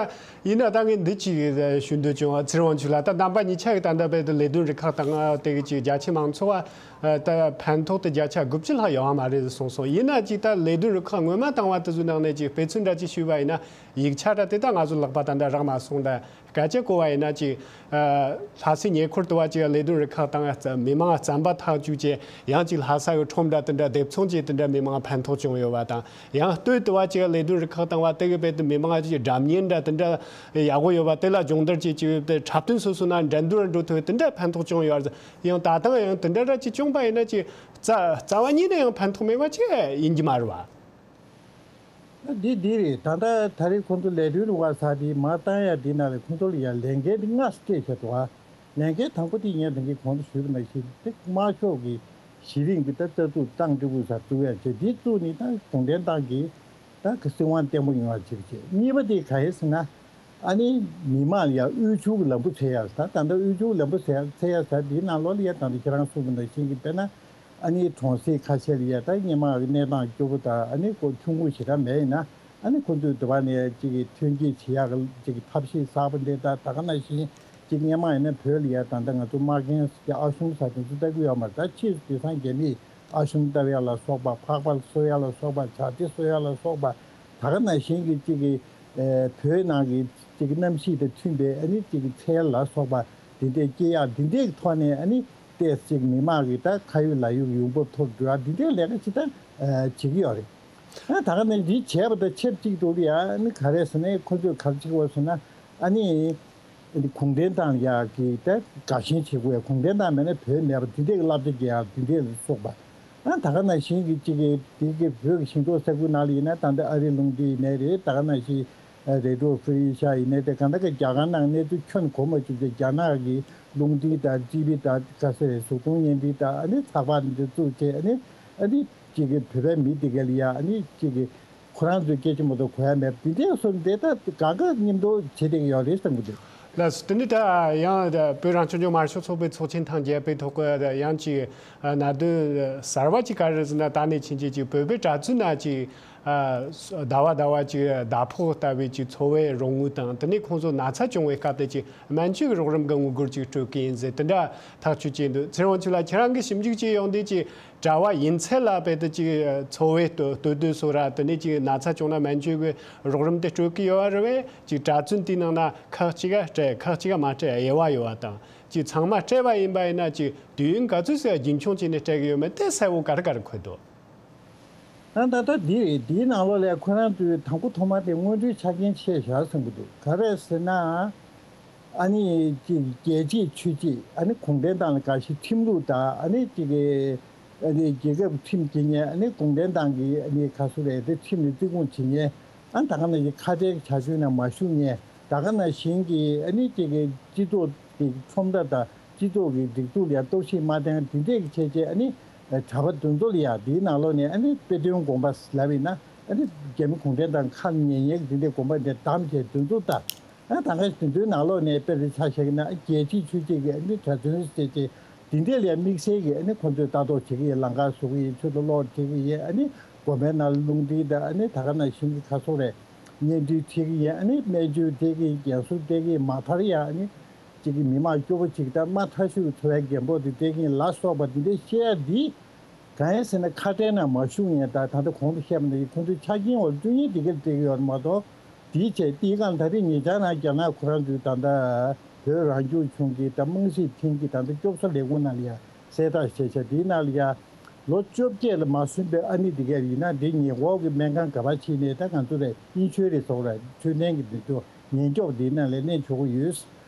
ཡིན་ན་ད་ངས་འདི་གཅིག་ཞུ་འདོད་བྱུང་བ། ཚེ་རིང་དབང་ཕྱུག་ལགས། ད་རྣམ་པ་གཉིས་ཆ་གི་ད་ལྟ་བར་དུ་ལས་དོན་རུ་ཁག་དང་དེ་གི་ཅིག་རྒྱ་ཆེ་མང་ཚོགས་ལ་ད་ཕན་ཐོགས་དེ་བརྒྱ་ཆ་དགུ་བཅུ་ལྷག་ཡོད་མ་རེད་གསུངས་སོང་། ཡིན་ན་ཅིག་ད་ལས་དོན་རུ་ཁག་སྔོན་མ་བཏང་བ་དེ་ཚོའི་ནང་ནས་ཅིག་དཔེ་མཚོན་འདྲ་ཅིག་ཞུས་པ་ཡིན་ན། ཡིག་ཆ་འདྲ་དེ་ད་ང་ཚོ་ལག་པ་ད་ལྟ་རག་མ་སོང་། ད་སྐད་ཆ་གོ་བ་ཡིན་ན་ཅིག་ལྷ་སའི་ཉེ་འཁོར་དུ་བ་ཅིག་ལས་དོན་རུ་ཁག་དང་མི་མང་རྩམ་པ་འཐག་བཅུག་བྱས། ཡང་ཅིག་ལྷ་ས་གི་ཁྲོམ་འདྲ་དེ་འདྲ་སྡེབ་ཚོང་བྱས། དེ་འདྲ་མི་མང་ཕན་ཐོགས་བྱུང་ཡོད་པ་དང་། ཡང་སྟོད་དུ་བ་ཅིག་ལས་དོན་རུ་ཁག་བཏང་བ་དེ་གི་དཔེ་དེ་མི་མང་ཅིག་སྒྲ་སྙན་འདྲ་དེ་འདྲ་ཡག་པོ་ཡོད་པ་དེ་ལ་སྦྱོང་བརྡར་བྱས། ཅིག་དེ་འཁྲབ་སྟོན་སོ་སོ་ན་འགྲན་བསྡུར་འགྲོ་ཐུབ། དེ་འདྲ་ཕན་ཐོགས་བྱུང་ཡོད། ཡང་ད་ལྟ་ཡང་དེ་འདྲ་འདྲ་ཅིག་བྱུང་པ་ཡིན་ན་ཅིག་རྩ་རྩ་བ་ཉིད་ནས་ཡང་ཕན་ཐོགས་མེད་པ་ཅིག་ཡིན་གྱི་མ་རེད་པ། འདི་འདི་རེད། ད་ལྟ་ད་རེས་ཁོང་ཚོ་ལས་དོན་རུ་ཁག་ཟེར་དེ་མར་བཏང་ཡ་འདི་ནང་ལ་ཁོང་ཚོ་ལ་ཡ་ལས་འགན་འདི་ལྔ་སྤྲད་བཞག་འདུག་ག། ལས་འགན་དང་པོ་དེ་ངས་ད་གིན་གོང་དུ་ཞུས་པ་ནང་བཞིན་དེ་དམར་ཤོག་གི་གཞི་རིམ་གྱི་ད་ལྟ་ཚུགས་ཏང་ཀྲི་པུའུ་ཟེར་བཙུགས་ཡ་བྱས། འདི་བཙུགས་ནས་ད་གུང་ཁྲན་ཏང་གི་ད་གི་སྲིད་དབང་བརྟན་པོ་ཡོང་བ་བྱེད་ཀྱི་བྱས། གཉིས་པ་དེ་ག་རེ་ཟེར་ན། ཨ་ནི་མི་མང་ལ་ཡ་དབུལ་ཕྱུག་གི་ལམ་བུ་འཚོལ་ཡ་ཟེར། ད་ལྟ་དབུལ་ཕྱུག་གི་ལམ་བུ་འཚོལ་ཡ་འཚོལ་ཡ་ཟེར་འདིའི་ནང་ལོགས་ལ་ཡ་ད་ལྟ་ཁྱེད་རང་གསུངས་པ་ནང་བཞིན་གྱི་དཔེར་ན། ཨ་ནི་གྲོང་གསེབ་ཁ་ཤས་ལ་ཡ་ད་སྔོན་མ་གི་གནས་སྟངས་སྐྱོ་པོ་དང་། ཨ་ནི་ཁོ་ཆུང་ངུ་ཞེ་དྲག་མེད་ཡིན་ན། ཨ་ནི་ཁོ་ཚོས་དེ་བ་ནས་ཅིག་གི་ཐོན་སྐྱེད་བྱེད་ཡག་གི་ཅིག་གི་ཐབས་ཤེས་གསར་པ་འདི་ད་ད་ག་ནང་བཞིན་ཅིག་སྔོན་མ་ཡིན་ན་བོད་ལ་ཡ་ད་ལྟ་ང་ཚོ་མ་རྒན་ཨ་ཞུམ་ཟེར་དེ་ཚོ་ལྟ་གི་ཡོད་མ་རེད། ད་ཕྱིས་སུ་དེང་སང་རྒྱ་མིས་ཨ་ཞུམ་ལྟ་ཡག་ལ་སོགས་པ། ཕག་པ་གསོ་ཡག་ལ་སོགས་པ། བྱ་དེ་གསོ་ཡག་ལ་སོགས་པ། ད་ག་ནང་བཞིན་གྱི་ཅིག་གི་ཨེ་བོད་ནང་གི་ཅིག་གི་གནམ་གཤིས་དང་མཐུན་པའི་ཨ་ནི་ཅིག་གི་ཚལ་ལ་སོགས་པ་འདི་འདྲས་སྐྱེ་ཡག་འདི་འདྲས་ཀྱི་ཐོག་ནས། ཨ་ནི་ཏོག་ཙམ་ཅིག་མི་མང་གི་ད་ཁ་ཡོད་ལག་ཡོད་ཀྱི་ཡོང་འབབ་མཐོ་རུ་འགྲོ་ཡག་འདི་འདྲས་ལས་ཀ་ཅིག་ད་ཨ་བྱེད་ཀྱི་ཡོད་རེད། ཨ་ད་ག་ནང་འདི་བྱས་པ་དང་ཆབས་ཅིག་ཏུ་ཡ་ཨ་ནི་ག་རེ་ཟེར་ན། ཁོ་ཚོས་ག་རེ་བྱེད་ཀྱི་ཡོད་ཟེར་ན། ཨ་ནི་གུང་ཁྲན་ཏང་ཡག་གི་ད་དགའ་ཞེན་བྱེད་དགོས་ཡ། གུང་ཁྲན་ཏང་མེད་ན་བོད་མེད་པ་འདི་འདྲས་ཀྱི་བསླབ་བྱ་རྒྱག་ཡག་འདི་འདྲས་ལ་སོགས་པ། ཨ་ད་ག་ནང་བཞིན་གྱི་ཅིག་གི་དེ་གི་བོད་ཀྱི་ཞིང་འབྲོག་ས་ཁུལ་ནང་ལ་ཡིན་ན་ད་ལྟ་ཨ་རིའི་རླུང་འཕྲིན་ཡིན་ནའི་རེད། ད་ག་ནང་བཞིན་རེ་ཌི་ཡོ་ཧྥི་རི་ཤ་ཡིན་ནའི་རེད། གང་ལྟར་གྱི་རྒྱ་གར་ནང་གནས་ཚུལ་ཁྱོན་གོ་མ་བཅུག་པའི་རྒྱ་ནག་གི་རླུང་འཕྲིན་དང་ཊི་ཝི་དང་ག་ཟེར་རེད། གཟུགས་མཐོང་བརྙན་འཕྲིན་དང་། ཨ་ནི་ཚགས་པར་འདི་བཙུགས་བྱས། ཨ་ནི་ཨ་ནི་ཅིག་གི་བོད་པའི་མི་དེ་ག་ལ་ཡ་ཨ་ནི་ཅིག་གི་ཁོ་རང་ཚོའི་སྐད་ཆ་མ་གཏོགས་གོ་ཡ་མེད་པ་འདི་འདྲའི་བཟོ་འདི་ད་དགའ་དགའ་མཉམ་དུ་བྱེད་བསྡད་ཀྱི་ཡོད་རེད་བསམ་གྱི་འདུག། ལགས་སོ། དེ་ནི་ད་ཡང་བོད་རང་སྐྱོང་ལྗོངས་དམར་ཤོག་ཚོགས་པའི་ཚོགས་ཆེན་དང་རྒྱལ་པོའི་ཐོག་གི་ཡང་ཅིག་གནད་དོན་གསར་བ་ཅིག་ག་རེ་ཟེར་ན། ད་ནས་ཕྱིན་ཆད་ཅིག་བོད་པའི་གྲྭ་བཙུན་ན་ཅིག་ཟླ་བ་ཟླ་བ་ཅིག་ཟླ་ཕོགས་ལྟ་བུའི་ཅིག་འཚོ་བའི་རོགས་དངུལ་དང་། དེ་ནས་ཁོང་ཚོ་ན་ཚ་བྱུང་བའི་སྐབས་དེ་ཅིག་སྨན་བཅོས་ཀྱི་རོགས་རམ་གྱི་དངུལ་སྒོར་ཅིག་སྤྲོད་ཀྱི་ཡིན་ཟེར། དེ་འདྲ་ཐག་གཅོད་བྱས་འདུག། ཚེ་རིང་དབང་ཕྱུག་ལགས། ཁྱེད་རང་གི་ཞིབ་འཇུག་བྱས་ཡོང་དུས་ཅིག་གྲྭ་བ་ཡིན་ཚད་ལ་དཔེ་དེ་ཅིག་འཚོ་བའི་ལྟོ་ལྟོ་དོན་སོགས་ར། དེ་ནས་ཅིག་ན་ཚ་བྱུང་ན་སྨན་བཅོས་ཀྱི་རོགས་རམ་དེ་སྤྲོད་ཀྱི་ཡོད་རེད་པས། ཅིག་གྲྭ་བཙུན་དེའི་ནང་ན་ཁག་ཅིག་ག་སྤྲད་ཁག་ཅིག་ག་མ་སྤྲད་དབྱེ་བ་ཡོད་པ་དང་། ཅིག་ཚང་མ་སྤྲད་པ་ཡིན་པ་ཡིན་ན་ཅིག་དུས་ཡུན་ག་ཚོད་ཟིག་རྒྱུན་འཁྱོངས་བྱས་ནས་སྤྲད་ཀྱི་ཡོད་མེད་དེ་གསལ་བོ་ག་རེ་ག་རེ་འཁོད་འདུག། ད་ད་ལྟ་འདི་རེད། འདིའི་ནང་ལོགས་ལ་ཁོ་རང་ཚོས་དང་པོ་ཐོག་མ་དེ་སྔོན་འགྲོའི་ཆ་རྐྱེན་ཆེ་བཞག་བསམ་གྱི་འདུག། ག་རེ་ཟེར་ན། ཨ་ནི་ཅིག་རྒྱལ་གཅེས་ཆོས་གཅེས། ཨ་ནི་གུང་ཁྲན་ཏང་ལ་དགའ་ཞིང་ཁྲིམས་ལུགས་དང་། ཨ་ནི་ཅིག་གི་ཨ་ནི་རྒྱལ་ཁབ་ཁྲིམས་བྱེད་མཁན། ཨ་ནི་གུང་ཁྲན་ཏང་གི་ཨ་ནི་ག་ཚོད་རེད་དེ་ཁྲིམས་ལ་བརྩི་སྲུང་བྱེད་མཁན། ཨ་ད་ག་ནང་བཞིན་ཁ་བྲལ་གྱི་བྱ་སྤྱོད་ནང་མ་ཞུགས་མཁན། ད་ག་ནང་བཞིན་གྱི་ཨ་ནི་ཅིག་གི་སྤྱི་ཚོགས་ཀྱི་ཁྲོམ་ར་དང་སྤྱི་ཚོགས་ཀྱི་སྒྲིག་འཛུགས་ལ་ཡང་གཏོར་བཤིག་མ་བཏང་། དེ་འདྲས་ཀྱི་བྱས་རྗེས་ཨ་ནི་གྲྭ་པ་དེ་ཚོ་ལ་ཡང་དེའི་ནང་ལོགས་ནས་ཨ་ནི་དཔེ་སྟོན་དགོངས་པ་ལབ་ཡིན་ན། ཨ་ནི་རྒྱ་མི་གུང་ཁྲན་ཏང་ཁ་ཉན་ཉན་གྱི་དེ་འདྲས་དགོངས་པ་འདི་བསྡམས་བྱས་དེ་ཚོ་ད། ཨ་ད་ག་དེ་ཚོའི་ནང་ལོགས་ནས་དཔེར་ཆ་བཞག་ན། རྒྱལ་གཅེས་ཆོས་གཅེས་ཀྱི་ཨ་ནི་གྲྭ་བཙུན་ཟེར་བྱས། དེ་འདྲས་ལ་ཡང་དམིགས་བསལ་གྱི་ཨ་ནི་ཁོང་ཚོས་ལྟ་རྟོག་བྱེད་ཀྱི་ཡིན། ལམ་ཁ་བཟོ་གི་ཡིན། ཆུ་དང་གློག་སྤྲད་ཀྱི་ཡིན། ཨ་ནི་དགོན་པའི་ནང་ལ་རླུང་འཕྲིན་དང་ཨ་ནི་ད་ག་ནང་བཞིན་གྱི་ཁ་སོག་རེད། བརྙན་འཕྲིན་སྤྲད་ཀྱི་ཡིན། ཨ་ནི་སྨན་བཅོས་སྤྲད་ཀྱི་ཡིན། རྒན་གསོ་སྤྲད་ཀྱི་ཡིན། མ་མཐར་ཡང་ཨ་ནི་གཅིག་གི་མི་མང་སྐྱོ་པོ་གཅིག་དང་མ་མཐའ་གཞུག་འཚོ་བའི་རྒན་པོ་དེ་སྤྲད་ཀྱི་ཡིན་ལ་སོགས་པ་འདི་འདྲའི་བཤད་ཡ་འདི་གང་ཡིན་ཟེར་ན། ཁ་བྲལ་ན་མ་ཞུགས་ཡིན། ད་ད་ལྟ་གོང་དུ་བཤད་པ་ནང་བཞིན་ཁོང་ཚོའི་ཆ་རྐྱེན་འོག་བསྐྲུན་ཡིན། དེ་གར་སྤྲད་ཀྱི་ཡོད་མ་གཏོགས། དེའི་ཆེད་དེའི་སྒང་ད་རེས་ཉེ་ཆར་ནང་རྒྱ་ནག་ཁོ་རང་ཚོའི་ད་ལྟ་བོད་རང་སྐྱོང་ལྗོངས་ཀྱི་ད་དམངས་སྲིད་ཐིང་གི་ད་ལྟ་སྐྱོབ་གསོ་ལས་ཁུངས་ནང་ལ་ཡ་གསལ་བསྒྲགས་བྱས་བྱས། དེའི་ནང་ལ་ཡ་ལོ་བཅོ་བརྒྱད་ལ་མ་སོན་པའི་ཨ་ནི་དེ་ག་ཡིན་ན། དེ་ཉེ་འཁོར་གྱི་སྨན་ཁང་ག་པར་ཕྱིན་ནས་ད་ང་ཚོ་རེད། དབྱིན་ཆོས་རེད་ཟེར་ར། ཆོས་ལྡན་གྱི་འདི་ཚོ་ཉེན་སྐྱོབ་དེའི་ནང་ལ་གནས་ཆོག་གི་ཡོད།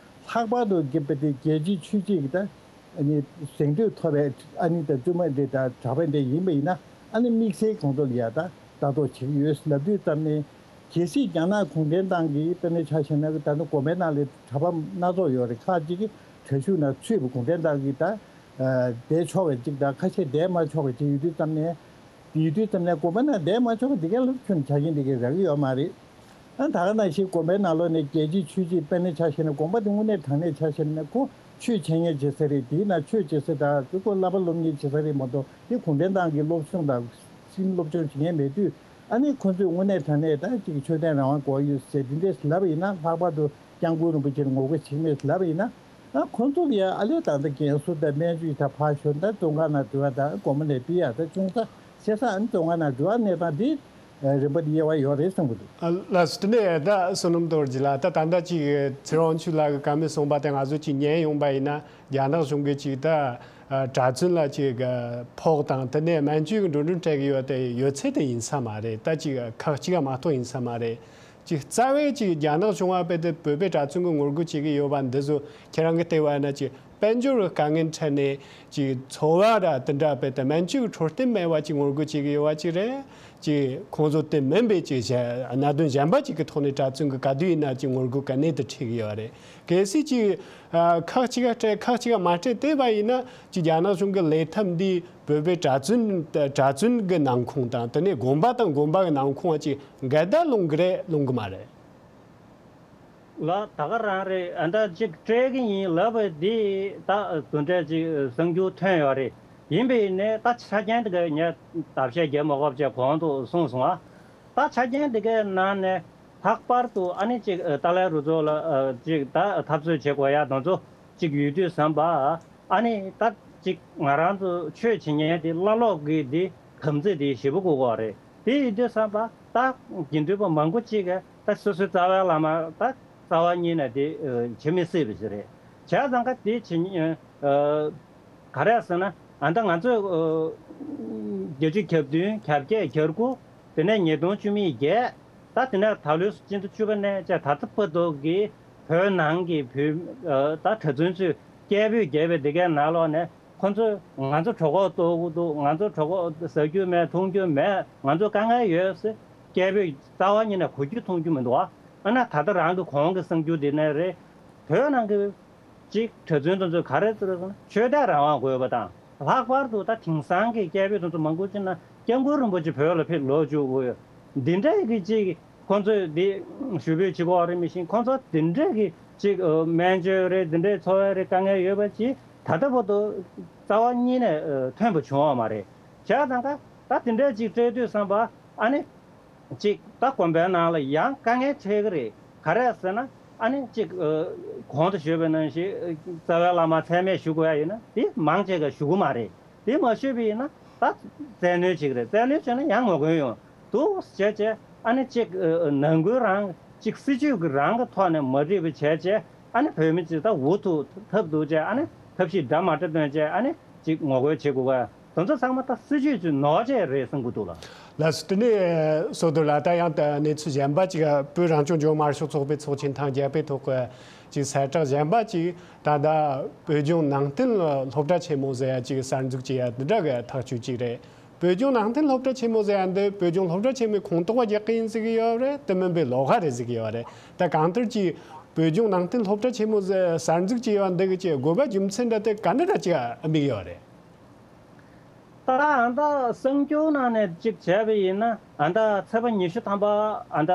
ལྷག་པར་དུ་རྒྱལ་པོ་དེ་རྒྱལ་གཅེས་ཆོས་གཅེས་ཀྱི་ད་ཨ་ནི་གཟེངས་བསྟོད་ཐོབ་པའི་ཨ་ནི་ད་བཙུན་མ་འདི་ད་གྲྭ་པ་འདི་ཡིན་པ་ཡིན་ན། ཨ་ནི་དམིགས་བསལ་ཁོང་ཚོ་ལ་ཡ་ད་ལྟ་རྟོག་བྱེད་ཀྱི་ཡོད་ལབ་དུས་ཙམ་ནས། གལ་སྲིད་རྒྱ་ནག་གུང་ཁྲན་ཏང་གིས་དཔེར་ན་ཆ་བཞག་ན། ད་ནི་དགོན་པའི་ནང་ལ་གྲྭ་པ་སྣ་ཚོགས་ཡོད་རེད། ཁག་ཅིག་གིས་གྲྭ་ཤུགས་ནང་ཚུད་པའི་གུང་ཁྲན་ཏང་གིས་ད་བསྡད་ཆོག་པ་ཅིག་དང་། ཁ་ཤས་བསྡད་མ་ཆོག་པ་ཅིག་ཡོད་དུས་ཙམ་ནས། དེ་ཡོད་དུས་ཙམ་ནས་དགོན་པ་ནང་བསྡད་མ་ཆོག་པ་འདི་ག་ལ་ཁྱོན་ཆ་རྐྱེན་འདི་ག་རག་གི་ཡོད་མ་རེད། ཨ་ད་ག་ནང་བཞིན་དགོན་པའི་ནང་ལོགས་ནས་རྒྱལ་གཅེས་ཆོས་གཅེས། དཔེར་ན་ཆ་བཞག་ན་དགོན་པ་དེ་དངོས་གནས་དྲང་གནས་ཆ་བཞག་ན། ཁོ་ཆོས་འཆད་ཉན་བྱེད་ས་རེད། དེའི་ནང་ཆོས་བྱེད་ས་དང་། དེ་ཁོ་བསླབ་པ་སློབ་གཉེར་བྱེད་ས་རེད་མ་གཏོགས། དེ་གུང་ཁྲན་ཏང་གི་སློབ་སྦྱོང་དང་སྲིད་སློབ་སྦྱོང་བྱེད་མཁན་མེད་དུས། ཨ་ནི་ཁོ་ཚོས་དངོས་གནས་དྲང་གནས་ད་ཅིག་ཆོས་དད་རང་དབང་དགོས་ཡོད་ཟེར་འདི་འདྲས་ལབ་པ་ཡིན་ན། ལྷག་པར་དུ་སྐྱབས་མགོན་རིན་པོ་ཆེར་ངོ་རྒོལ་བྱེད་མེད་ལབ་པ་ཡིན་ན། ཨ་ཁོ་ཚོ་ལ་ཡ་ཨ་ལས་ད་ལྟ་རྒན་གསོ་དང་སྨན་བཅོས་དང་ཕར་ཞོག་ད་བཙོན་ཁང་ནང་འགྲོ་བ་དང་། དགོན་པ་ནས་ཕུད་ཡ་ད་ཆུང་ས་བྱས་ཙང་། ཨ་ནི་བཙོན་ཁང་ནང་འགྲོ་བ་གནས་སྟངས་འདི་རིམ་པ་དབྱེ་བ་ཡོད་རེད་བསམ་གྱི་འདུག། ཨ་ལགས་སོ། དེ་ནས་ད་བསོད་ནམས་རྡོ་རྗེ་ལགས། ད་ད་ལྟ་ཅིག་ཚེ་རིང་དབང་ཕྱུག་ལགས་ཀྱིས་བཀའ་མོལ་གསུངས་པ་དེ་ང་ཚོ་ཅིག་ཉན་ཡོང་པ་ཡིན་ན། རྒྱ་ནག་གཞུང་གིས་ཅིག་ད་གྲྭ་བཙུན་ལ་ཅིག་ཕོགས་དང་དེ་ནས་སྨན་བཅོས་ཀྱི་འགྲོ་གྲོན་སྤྲད་ཀྱི་ཡོད་དེ། ཡོད་ཚད་དེ་ཡིན་ས་མ་རེད། ད་ཅིག་ཁག་ཅིག་མ་གཏོགས་ཡིན་ས་མ་རེད། ཅིག་རྩ་བའི་ཅིག་རྒྱ་ནག་གཞུང་བ་དཔེ་དེ་བོད་པའི་གྲྭ་བཙུན་གྱི་ངོ་རྒོལ་བྱེད་ཀྱི་ཡོད་པ་འདི་ཚོ་ཁྱེད་རང་གིས་བལྟས་པ་ན། ཅིག་དཔལ་འབྱོར་གྱི་དཀའ་ངལ་འཕྲད་ནས་ཅིག་འཚོ་བ་ར་དེ་འདྲ་དཔེ་དེ་སྨན་བཅོས་ཀྱི་འཕྲོད་བསྟེན་མེད་པ་ཅིག་ངོ་རྒོལ་བྱེད་ཀྱི་ཡོད་པ་ཅིག་རེད། ཅིག་ཁོང་ཚོ་དེ་མིན་པའི་ཅིག་གཞན་གནད་དོན་གཞན་པ་ཅིག་གི་ཐོག་ནས་གྲྭ་བཙུན་གྱི་ག་དུས་ཡིན་ན་ཅིག་ངོ་རྒོལ་ག་ནས་དེ་འཕྲད་ཀྱི་ཡོད་རེད། གལ་སྲིད་ཅིག་ཨ་ཁག་ཅིག་ག་སྤྲད་ཁག་ཅིག་ག་མ་སྤྲད་བལྟས་པ་ཡིན་ན། ཅིག་རྒྱ་ནག་གཞུང་གི་ལས་ཐབས་འདིས་བོད་པའི་གྲྭ་བཙུན་གྲྭ་བཙུན་གྱི་ནང་ཁོངས་དང་། དེ་ནས་དགོན་པ་དང་དགོན་པ་གི་ནང་ཁོངས་ཅིག་འགལ་ཟླ་སློང་གི་རེད་སློང་གི་མ་རེད། ལ་ད་ག་རང་རེད། ཨ་ད་ཅིག་སྤྲད་གི་ཡིན་ལབ་པ་འདི་ད་དེ་འདྲ་ཅིག་གསར་འགྱུར་ཐོན་ཡོད་རེད། ཡིན་པས་ནས་ད་ཆ་རྐྱེན་དེ་ག་ངས་ལྟ་བཤད་རྒྱབ་མ་དགོས་པ་བྱས་གོང་དུ་གསུངས་སོང་ཨ། ད་ཆ་རྐྱེན་དེ་གའི་ནང་ནས་ལྷག་པར་དུ་ཨ་ནི་ཅིག་ཏཱ་ལའི་རུ་ཚོགས་ལ་ཅིག་ད་འཐབ་རྩོད་བྱེད་དགོས་ཡ་དེ་ཚོ་ཅིག་ཡོད་དུས་ཙམ་པ། ཨ་ནི་ད་ཅིག་ང་རང་ཚོ་ཆོས་བྱེད་མཁན་དེ་བླ་ལོག་གི་དེ་དམ་ཚིག་དེ་ཞེ་པོ་དགོས་ཀྱི་རེད། དེ་ཡིན་དུས་ཙམ་པ་ད་དགེ་འདུན་པ་མང་པོ་ཅིག་གིས་ད་སོ་སོའི་རྩ་བའི་བླ་མ་ད་རྩ་བ་ཉིད་ནས་དེ་བྱེད་མི་སྲིད་པ་ཞིག་རེད། བྱས་ཙང་ཀ་དེ་བྱེད་ག་རེ་ཟེར་ན། ཨ་ད་ང་ཚོས་བརྒྱད་ཅུ་གྱ་བདུན་གྱ་བརྒྱད་གྱ་དགུ། དེ་ནས་ཉིས་སྟོང་བཅུ་མེད་བརྒྱད། ད་དེ་ནས་ད་ལོའི་སྤྱི་ཟླ་བཅུ་པ་ནས་བཅས་ད་ལྟ་བར་དུ་གི་བོད་ནང་གི་བོད་ད་གྲྭ་བཙུན་ཚོས་སྐད་འབོད་རྒྱབ་པའི་དེ་གའི་ནང་ལོགས་ནས། ཁོ་ཚོས་ང་ཚོ་གྲོད་ཁོག་ལྟོགས་ཀྱི་འདུག། ང་ཚོ་གྲོད་ཁོག་ཟ་རྒྱུ་མེད། འཐུང་རྒྱུ་མེད། ང་ཚོ་དཀའ་ངལ་ཡོད་ཟེར་སྐད་འབོད་རྩ་བ་ཉིད་ནས་གོ་རྒྱུ་མཐོང་རྒྱུ་མི་འདུག་ཨ། ཨ་ན་ད་ལྟ་རང་གི་གོང་གི་གསར་འགྱུར་འདི་ནས་རེད། བོད་ནང་གི་ཅིག་གྲྭ་བཙུན་དེ་ཚོས་ག་རེ་ཟེར་ཟེར་ན། ཆོས་དད་རང་དབང་དགོས་པ་དང་། ལྷག་པར་དུ་ད་དེང་སང་གི་སྐད་འབོད་དེ་ཚོ་མང་པོ་ཅིག་ན་སྐྱབས་མགོན་རིན་པོ་ཆེ་བོད་ལ་ཕེབས་ལོ་བཅུ་དགུ་ཡོད། འདི་འདྲའི་གི་ཅིག་ཁོ་ཚོས་འདི་ཞུ་འབོད་བྱེད་ཀྱི་ཡོད་རེད། མི་ཤེས། ཁོ་ཚོ་འདི་འདྲའི་གི་ཅིག་སྨན་བཅོས་རེད། འདི་འདྲའི་འཚོ་བ་རེད། དཀའ་ངལ་ཡོད་པ་ཅིག་ད་ལྟ་བར་དུ་རྩ་བ་ཉིད་ནས་ཐོན་པ་བྱུང་བ་མ་རེད། བྱས་ཙང་ཀ་ད་འདི་འདྲའི་ཅིག་སྤྲད་དུས་ཙམ་པ་ཨ་ནི། གཅིག་ད་དགོན་པའི་ནང་ལ་ཡང་དཀའ་ངལ་འཕྲད་ཀྱི་རེད། ག་རེ་ཟེར་ན། ཨ་ནི་གཅིག་ཨ་གོང་དུ་ཞུས་པ་ནང་བཞིན་རྩ་བའི་བླ་མ་མཚན་སྨད་ཞུ་དགོས་ཡ་ཡིན་ན་དེ་མང་ཆེ་ག་ཞུ་གི་མ་རེད། དེ་མ་ཞུས་པ་ཡིན་ན་ད་བཙན་གནོན་བྱེད་ཀྱི་རེད། བཙན་གནོན་བྱས་ན་ཡང་ངོ་རྒོལ་ཡོང་འདུག་བྱས་བྱས། ཨ་ནི་གཅིག་ཨ་ནང་ཁུལ་རང་གཅིག་སྲིད་ཇུས་ཀྱི་རང་གི་ཐོག་ནས་མ་འགྲིག་པ་བྱས་བྱས། ཨ་ནི་བོད་མི་ཚོས་ད་འུ་ཐུག་ཐབས་སྡུག་བྱས། ཨ་ནི་ཐབས་ཤེས་འདྲ་མ་འདྲ་བཏོན་བྱས། ཨ་ནི་གཅིག་ངོ་རྒོལ་བྱེད་དགོས་ག་དེ་ཚོ་ཚང་མ་ད་སྲིད་ཇུས་ཀྱི་ནོར་འཁྲུལ་རེད་བསམ་གྱི་འདུག་ལགས། ལགས་སོ། དེ་ནས་བསོད་རྡོར་ལགས། ད་ཡང་ད་གནས་ཚུལ་གཞན་པ་ཅིག་བོད་རང་སྐྱོང་ལྗོངས་དམར་ཤོག་ཚོགས་པའི་ཚོགས་ཆེན་ཐེངས་བརྒྱད་པའི་ཐོག་གི་ཅིག་གསལ་བསྒྲགས་གཞན་པ་ཅིག་ད་ལྟ་བོད་ལྗོངས་ནང་བསྟན་སློབ་གྲྭ་ཆེན་མོ་ཟེར་ཡ་ཅིག་གསར་འཛུགས་བྱས་ཡ་འདི་འདྲ་གི་ཐག་གཅོད་ཅིག་རེད། བོད་ལྗོངས་ནང་བསྟན་སློབ་གྲྭ་ཆེན་མོ་ཟེར་ཡ་འདི་བོད་ལྗོངས་སློབ་གྲྭ་ཆེན་མོའི་ཁོངས་གཏོགས་པ་རྒྱག་གི་ཡིན་ཟེར་གི་ཡོད་རེད། དེ་མིན་པའི་ལོགས་ཀ་རེད་ཟེར་གི་ཡོད་རེད། ད་གང་ལྟར་ཅིག་བོད་ལྗོངས་ནང་བསྟན་སློབ་གྲྭ་ཆེན་མོ་ཟེར་གསར་འཛུགས་བྱས་ཡ་འདི་གི་ཅིག་དགོས་པ་རྒྱུ་མཚན་འདྲ་དེ་ག་འདྲ་འདྲ་ཅིག་དམིགས་ཡོད་རེད། ད་ཨ་ད་གསར་འགྱུར་ནང་ནས་གཅིག་བྱས་པ་ཡིན་ན། ཨ་ད་ཚེས་པ་ཉི་ཤུ་ཐམ་པ་ཨ་ད་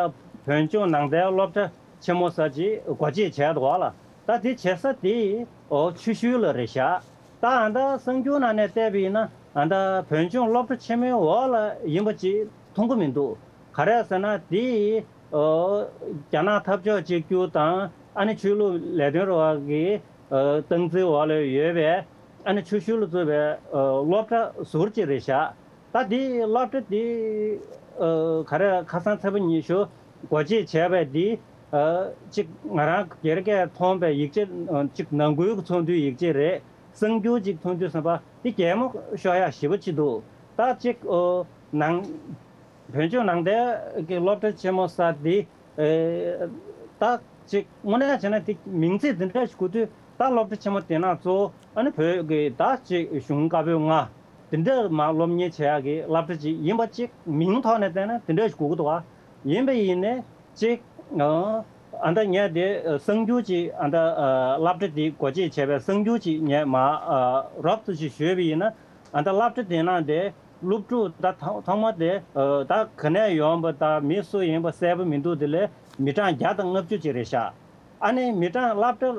བོད་ལྗོངས་ནང་བསྟན་སློབ་གྲྭ་ཆེན་མོ་ཟེར་ཅིག་སྒོ་འབྱེད་བྱས་འདུག་ལ། ད་དེ་བྱེད་ས་དེ་འོ་ཆུ་ཤུལ་ལ་རེད་ཤག་ད་ཨ་ད་གསར་འགྱུར་ནང་ནས་བལྟས་པ་ཡིན་ན་ཨ་ད་བོད་ལྗོངས་སློབ་གྲྭ་ཆེན་མོའི་འོག་ལ་ཡིན་པ་ཅིག་མཐོང་གི་མི་འདུག་ག་རེ་ཟེར་ན་དེ་ཨོ་རྒྱ་ནག་འཐབ་ཕྱོགས་གཅིག་གྱུར་དང་ཨ་ནི་ཆོས་ལུགས་ལས་དོན་རུ་ཁག་གི་ཨོ་སྟངས་འཛིན་འོག་ལ་ཡོད་པའི་ཨ་ནི་ཆུ་ཤུལ་ལ་བཙུགས་པའི་ཨོ་སློབ་གྲྭ་ཟུར་གཅིག་རེད་ཤག་ད་དེ་སློབ་གྲྭ་དེ་ཨོ་ག་རེ་ཁ་སང་ཚེས་པ་ཉི་ཤུ་སྒོ་འབྱེད་བྱས་པའི་དེ་ཨོ་གཅིག་ང་རང་སྒེར་གྱིས་མཐོང་པའི་ཡིག་ཆ་ཨོ་གཅིག་ནང་ཁུལ་གྱི་ཚོགས་འདུའི་ཡིག་ཆ་རེད། གསར་འགྱུར་གཅིག་མཐོང་དུས་ཙམ་པ་འདི་གད་མོ་ཤོར་ཡག་ཞེ་པོ་ཅིག་འདུག་ད་གཅིག་ཨོ་ནང་བོད་ལྗོངས་ནང་བསྟན་གྱི་སློབ་གྲྭ་ཆེན་མོ་གསར་འདི་ཨེ་ད་གཅིག་དངོས་གནས་བྱས་ན་དེ་མིང་ཚིག་འདི་འདྲ་ཞིག་གོ་དུས་ད་སློབ་གྲྭ་ཆེན་མོ་དེ་ནང་གཙོ་བོ་ཨ་ནི་བོད་ཀྱི་ད་གཅིག་གཞུང་བཀའ་པོད་ལྔ་འདི་འདྲ་མ་སློབ་གཉེར་བྱེད་ཡག་གི་སློབ་གྲྭ་ཅིག་ཡིན་པ་ཅིག་མིང་ཐོག་ནས་བལྟས་ན་དེ་འདྲ་ཞིག་གོ་གི་འདུག་བ། ཡིན་པ་ཡིན་ནའི་གཅིག་ཨ་ད་ངས་དེ་གསར་འགྱུར་ཅིག་ཨ་ད་སློབ་གྲྭ་དེ་སྒོ་འབྱེད་བྱས་པའི་གསར་འགྱུར་ཅིག་ངས་མ་རོབ་ཙམ་ཞིག་ཞུས་པ་ཡིན་ན་ཨ་ད་སློབ་གྲྭ་དེ་ནང་དེ་སློབ་ཕྲུག་ད་ཐོག་ཐོག་མ་དེ་ད་ག་ནས་ཡོང་པ་ད་མི་སུ་ཡིན་པ་གསལ་པོ་མི་འདུག་དེ་ལས་མི་གྲངས་བརྒྱ་དང་ལྔ་བཅུ་ཅིག་རེད་ཤག་ཨ་ནི་མི་གྲངས་སློབ་གྲྭ་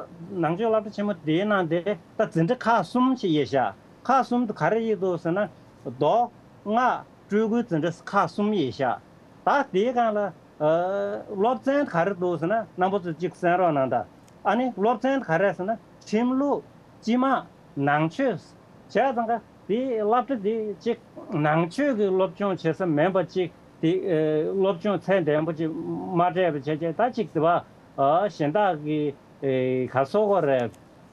ནང་ཆོས་སློབ་གྲྭ་ཆེན་མོ་དེའི་ནང་དེ་ད་འཛིན་གྲྭ་ཁག་གསུམ་ཞིག་ཡོད་ཤག་ཁག་གསུམ་དུ་ག་རེ་ཡོད་འདུག་ཟེར་ན་མདོ་སྔགས་སྤྲུལ་སྐུའི་འཛིན་གྲྭ་ཁག་གསུམ་ཡོད་ཤག་ད་དེའི་སྒང་ལ་ཨ་སློབ་ཚན་ག་རེ་འདུག་ཟེར་ན་རྣམ་པ་ཚོས་གཅིག་གསན་རོགས་གནང་དང་། ཨ་ནི་སློབ་ཚན་ག་རེ་ཟེར་ན་ཁྲིམས་ལུགས་སྤྱི་དམངས་ནང་ཆོས་བྱས་ཙང་ཀ་དེ་སློབ་གྲྭ་དེ་གཅིག་ནང་ཆོས་ཀྱི་སློབ་སྦྱོང་བྱེད་ས་མིན་པ་གཅིག་དེ་ཨ་སློབ་སྦྱོང་ཚད་ལྡན་པ་ཅིག་མ་སྤྲད་པ་བྱས་བྱས་ད་གཅིག་དེ་བ་ཨ་གཞན་དག་གི་ཨེ་ག་སོགས་གོ་རེད།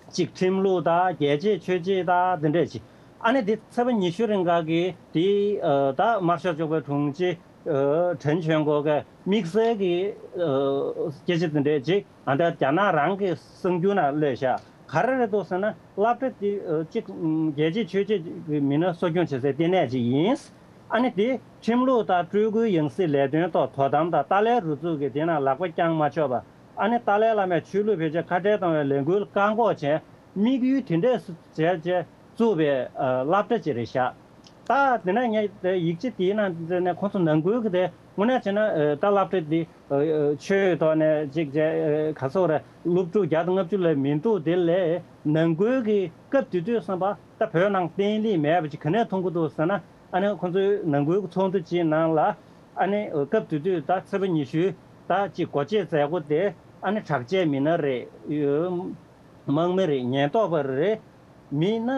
གཅིག་ཁྲིམས་ལུགས་དང་རྒྱལ་གཅེས་ཆོས་གཅེས་དང་དེ་འདྲས་ཅིག་ཨ་ནི་འདི་ཚེས་པ་ཉི་ཤུ་རིང་ག་གི་དེ་ཨ་ད་དམར་ཤོག་ཚོགས་པའི་དྲུང་ཆེ་ཨ་ཁྲེན་ཆོན་གོ་གི་དམིགས་བསལ་གྱི་ཨ་སྐད་ཆ་དེ་འདྲས་ཅིག་ཨ་ད་རྒྱ་ནག་རང་གི་གསར་འགྱུར་ནང་གློད་ཤག་ག་རེ་རེད་འདུག་ཟེར་ན་སློབ་གྲྭ་དེ་ཨ་གཅིག་རྒྱལ་གཅེས་ཆོས་གཅེས་ཀྱི་མི་སྣ་གསོ་སྐྱོང་བྱེད་སའི་ལྟེ་གནས་ཅིག་ཡིན། ཨ་ནི་དེ་ཁྲིམས་ལུགས་དང་སྤྲུལ་སྐུའི་ཡང་སྲིད་ལས་དོན་ཐོག་དོ་དམ་དང་ཏཱ་ལའི་རུ་ཚོགས་ཀྱིས་དེ་ནང་ལག་པ་བརྐྱང་མ་ཆོག་པ། ཨ་ནི་ཏཱ་ལའི་བླ་མས་ཆོས་ལུགས་བེད་སྤྱོད་ཁ་བྲལ་གཏོང་བའི་ལས་འགུལ་བཀག་འགོག་བྱས། དམིགས་ཡུལ་དེ་འདྲས་སུ་བྱས་བྱས་བཙུགས་པའི་ཨ་སློབ་གྲྭ་ཅིག་རེད་ཤག་ད་དེ་ནས་ངས་དེ་ཡིག་ཆ་དེའི་ནང་དེ་ནས་ཁོང་ཚོ་ནང་ཁུལ་གྱི་དེ་དངོས་གནས་བྱས་ན་ཨ་ད་སློབ་གྲྭ་འདི་ཨ་ཨ་ཆོས་ཐོག་ནས་ཅིག་བྱས་ཨ་ག་ཚོད་རེད་སློབ་ཕྲུག་བརྒྱ་དང་ལྔ་བཅུ་ལས་མི་འདུག་དེ་ལས་ནང་ཁུལ་གྱི་སྐབས་དེ་དུས་བསམ་པ་ད་བོད་ནང་བརྟན་ལྷིང་མེད་པ་ཅིག་ག་ནས་མཐོང་གི་འདུག་ཟེར་ན། ཨ་ནི་ཁོང་ཚོའི་ནང་ཁུལ་གྱི་ཚོགས་འདུ་ཅིག་ནང་ལ་ཨ་ནི་སྐབས་དེ་དུས་ད་ཚེས་པ་ཉི་ཤུའི་ད་ཅིག་སྒོ་འབྱེད་མཛད་སྒོ་དེ་ཨ་ནི་དྲག་ཆས་མི་སྣ་རེད། དམག་མི་རེད། ཉེན་རྟོག་པ་རེད། མི་སྣ་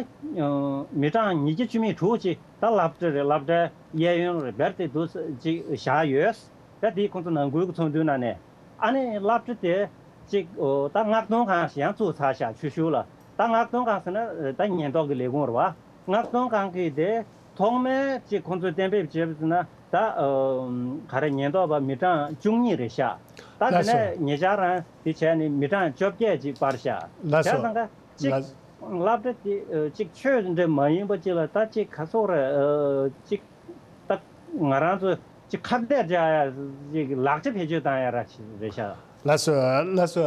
མི་གྲངས་ཉིས་བརྒྱ་བཅུ་མེད་དྲུག་ཅིག་ད་སློབ་གྲྭ་རེད། སློབ་གྲྭའི་གཡས་གཡོན་རེད་བེར་དེ་འདུག་ཅིག་བཞག་ཡོད། ད་དེ་ཁོང་ཚོ་ནང་ཁུལ་གྱི་ཚོགས་འདུའི་ནང་ནས་ཨ་ནི་སློབ་གྲྭ་དེ་ཅིག་ད་མངགས་གཏོང་ཁང་ཞིག་ཡང་བཙུགས་ཚར་ཤག་ཆུ་ཤུར་ལ་ད་མངགས་གཏོང་ཁང་ཟེར་ན་ད་ཉེན་རྟོག་གི་ལས་ཁུངས་རེད་བ། མངགས་གཏོང་ཁང་གིས་དེ་ཐོག་མའི་ཅིག་ཁོང་ཚོས་གཏན་འབེབས་བྱས་པ་ཟེར་ན་ད་ཨ་ག་རེ་ཉེན་རྟོག་པ་མི་གྲངས་བཅུ་གཉིས་རེད་ཤག་ད་དེ་ལགས་སོ། ནས་ཉེ་ཆར་རང་དེ་བྱས་ནས་མི་གྲངས་བཅོ་བརྒྱད་ཅིག་སྤར་ཤག་ལགས་སོ། བྱས་ཙང་ཀ་ཅིག་ལགས། སློབ་གྲྭ་དེ་ཨ་ཅིག་ཆོས་འདྲ་མ་ཡིན་པ་ཅིག་ལ་ད་ཅིག་ག་སོག་རེད་ཨ་ཅིག་ད་ང་རང་ཚོ་ཅིག་ཁ་གཏད་བྱ་ཡ་ཅིག་ལག་ཆ་བེད་སྤྱོད་བཏང་ཡ་ར་ཅིག་རེད་ཤག་ལགས་སོ། ལགས་སོ།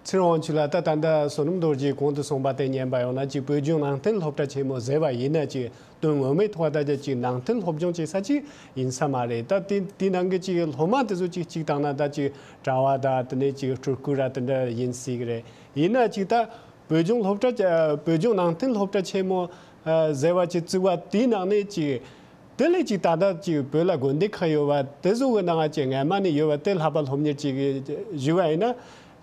ཚེ་རིང་དབང་ཕྱུག་ལགས། ད་ད་ལྟ་བསོད་ནམས་རྡོ་རྗེས་གོང་དུ་གསུངས་པ་དེ་ཉན་པ་ཡོང་ན་ཅིག་བོད་ལྗོངས་ནང་བསྟན་སློབ་གྲྭ་ཆེན་མོ་ཟེར་བ་ཡིན་ན་ཅིག་དོན་ངོ་མའི་ཐོག་ད་ལྟ་ཅིག་ནང་བསྟན་སློབ་སྦྱོང་བྱེད་ས་ཅིག་ཡིན་ས་མ་རེད། ད་དེ་དེའི་ནང་གི་ཅིག་སློབ་མ་དེ་ཚོ་ཅིག་གཅིག་བཏང་ན་ད་ཅིག་གྲྭ་བ་དང་དེ་ནས་ཅིག་སྤྲུལ་སྐུ་ར་དེ་འདྲ་ཡིན་སྲིད་གི་རེད། ཡིན་ན་ཅིག་ད་བོད་ལྗོངས་སློབ་གྲྭ་བོད་ལྗོངས་ནང་བསྟན་སློབ་གྲྭ་ཆེན་མོ་ཨ་ཟེར་བ་ཅིག་བཙུགས་པ་དེའི་ནང་ནས་ཅིག་དེ་ལས་ཅིག་ད་ལྟ་ཅིག་བོད་ལ་དགོན་སྡེ་ཁག་ཡོད་པ་དེ་ཚོ་གི་ནང་ཅིག་སྔ་མ་ནས་ཡོད་པ་དེ་ལྷག་པ་སློབ་གཉེར་ཅིག་ཞུས་པ་ཡིན་ན་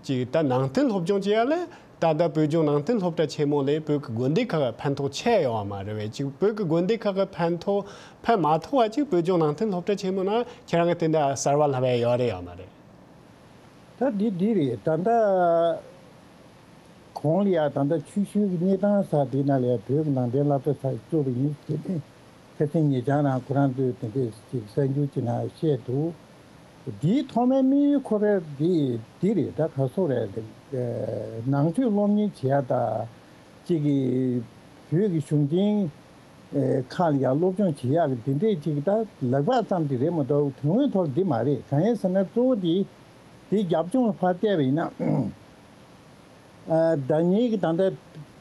ཅིག་ད་ནང་བསྟན་སློབ་སྦྱོང་བྱེད་ཡ་ལས་ད་ལྟ་བོད་ལྗོངས་ནང་བསྟན་སློབ་གྲྭ་ཆེན་མོ་ལས་བོད་ཀྱི་དགོན་སྡེ་ཁག་གི་ཕན་ཐོགས་ཆེ་ཡོད་པ་མ་རེད་བས། ཅིག་བོད་ཀྱི་དགོན་སྡེ་ཁག་གི་ཕན་ཐོགས་ཕན་མ་ཐོགས་པ་ཅིག་བོད་ལྗོངས་ནང་བསྟན་སློབ་གྲྭ་ཆེན་མོ་ནང་ཁྱེད་རང་གི་དེ་འདྲ་གསར་བ་ལྷག་པ་ཡོད་རེད་ཡོད་མ་རེད། ད་འདི་འདི་རེད། ད་ལྟ་གོང་ལ་ཡ་ད་ལྟ་ཆུ་ཤུལ་གྱི་གནས་སྟངས་ས་དེ་ན་ལ་ཡ་བོད་ཀྱི་ནང་བསྟན་སློབ་གྲྭ་ས་བཙུགས་པ་ཡིན། དེ་ནས་ཁ་སང་ཉེ་ཆར་རང་ཁོ་རང་ཚོས་དེ་འདྲས་ཅིག་གསར་འགྱུར་ཅིག་ནང་བཤད་འདུག་འདིའི་ཐོག་མའི་དམིགས་ཡུལ་ཁོ་ར་འདི་འདི་རེད། ད་ག་སོག་རེད། ནང་ཆོས་སློབ་གཉེར་བྱེད་ཡ་ད་ཅིག་གི་བོད་ཀྱི་གཞུང་ཆེན་ཨེ་ཁག་ལ་ཡང་སློབ་སྦྱོང་བྱེད་ཡག་གི་འདི་འདྲས་ཅིག་ད་ལག་པ་ཙམ་གྱི་རེད་མ་གཏོགས་དོན་དངོས་ཐོག་འདི་མ་རེད། གང་ཡིན་ཟེར་ན་གཙོ་བོ་འདི་འདི་རྒྱབ་ལྗོངས་ལ་ཕར་བལྟས་པ་ཡིན་ན་ཨ་ཟླ་ཉིན་གྱི་ད་ལྟ་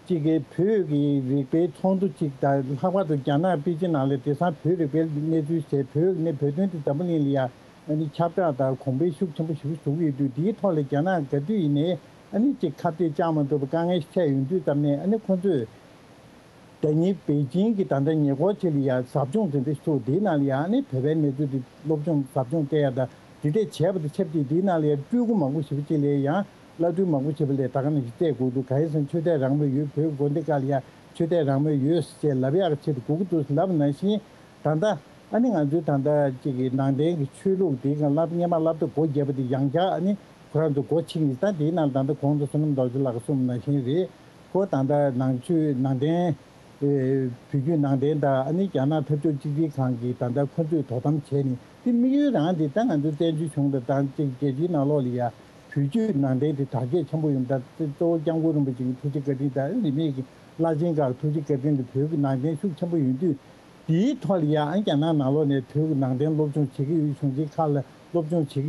ཅིག་གི་བོད་ཀྱི་རིག་པའི་ཚོགས་འདུ་ཅིག་དང་ལྷག་པར་དུ་རྒྱ་ནག་པེ་ཅིན་ནང་ལ་དེང་སང་བོད་རིག་པའི་གནས་ཚུལ་བྱས་བོད་ཀྱི་གནས་བོད་དོན་དེ་འཛམ་བུ་གླིང་ལ་ཡང་ཨ་ནི་ཁྱབ་བསྒྲགས་དང་གོང་འཕེལ་ཤུགས་ཆེན་པོ་ཞིག་བྱུང་ཡོད་དུས་འདིའི་ཐོག་ལ་རྒྱ་ནག་ག་དུས་ཡིན་ནའི་ཨ་ནི་ཅིག་ཁ་གཏད་བཅག་མ་ཐུབ་པ་དཀའ་ངལ་ཞིག་འཕྲད་ཡོང་དུས་ཙམ་ནས་ཨ་ནི་ཁོ་ཚོས། ཟླ་ཉིན་པེ་ཅིང་གི་ད་ལྟ་ཉེ་འཁོར་ཆེད་ལ་ཡ་ཟབ་སྦྱོང་དེ་འདྲ་ཞིག་ཚུགས། དེའི་ནང་ལ་ཡ་ཨ་ནི་བོད་པའི་གནས་ཚུལ་དེ་སློབ་སྦྱོང་ཟབ་སྦྱོང་སྤྲད་ཡ་དང་དེ་འདྲས་བྱས་པ་དང་ཆབས་ཅིག་དེའི་ནང་ལ་ཡ་སྤྲུལ་སྐུ་མང་པོ་ཞེ་པོ་ཅིག་ལ་ཡང་བླ་སྤྲུལ་མང་པོ་ཞེ་པོ་ལ་ད་ག་ནང་བཞིན་བསྡད་དགོས་འདུག་གང་ཡིན་ཟེར་ན་ཆོས་དད་རང་མོས་ཡོད། བོད་དགོན་སྡེ་ཁག་ལ་ཡ་ཆོས་དད་རང་མོས་ཡོད་ཟེར་ལབ་ཡག་ཆེད་དུ་སྒུག་གི་འདུག་ཟེར་ལབ་པ་ནང་བཞིན། ད་ལྟ་ཨ་ནི་ང་ཚོའི་ད་ལྟ་ཅིག་གི་ནང་བསྟན་གྱི་ཆོས་ལུགས་དེའི་སྒང་སློབ་སྔོན་མ་སློབ་གྲྭ་སྒོ་བརྒྱབ་པ་དེ་ཡང་བསྐྱར་ཨ་ནི་ཁོ་རང་ཚོ་སྒོ་ཕྱེ་ངེས། ད་དེའི་ནང་ད་ལྟ་གོང་དུ་བསོད་ནམས་རྡོ་རྗེ་ལགས་ཀྱིས་གསུངས་པ་ནང་བཞིན་རེད། ཁོ་ད་ལྟ་ནང་ཆོས་ནང་བསྟན་ཨེ་བོད་བརྒྱུད་ནང་བསྟན་དང་ཨ་ནི་རྒྱ་ནག་འཐབ་ཕྱོགས་གཅིག་སྒྲིལ་ཁང་གིས་ད་ལྟ་ཁོ་ཚོས་དོ་དམ་བྱས་ནས་དེ་དམིགས་ཡུལ་རང་དེ་ད་ང་ཚོའི་བཙན་བྱོལ་གཞུང་དང་ད་ཅིག་རྒྱལ་སྤྱིའི་ནང་ལོགས་ལ་ཡ་བོད་བརྒྱུད་ནང་བསྟན་དེ་དར་རྒྱས་ཆེན་པོ་ཡོང་། ད་གཙོ་བོ་སྐྱབས་མགོན་རིན་པོ་ཆེ་གི་ཐུགས་རྗེ་བཀའ་དྲིན་དང་རིས་མེད་ཀྱི་བླ་ཆེན་ཁག་ཐུགས་རྗེ་བཀའ་དྲིན་ལ་བོད་ཀྱི་ནང་བསྟན་ཤུགས་ཆེན་པོ་ཡོང་དུས། དེའི་ཐོག་ལ་ཡང་རྒྱ་ནག་ནང་ལོགས་ནས་བོད་ཀྱི་ནང་བསྟན་སློབ་སྦྱོང་བྱེད་ཀྱི་ཡོད། གཞུང་ཆེན་ཁག་ལ་སློབ་སྦྱོང་བྱེད་ཀྱི་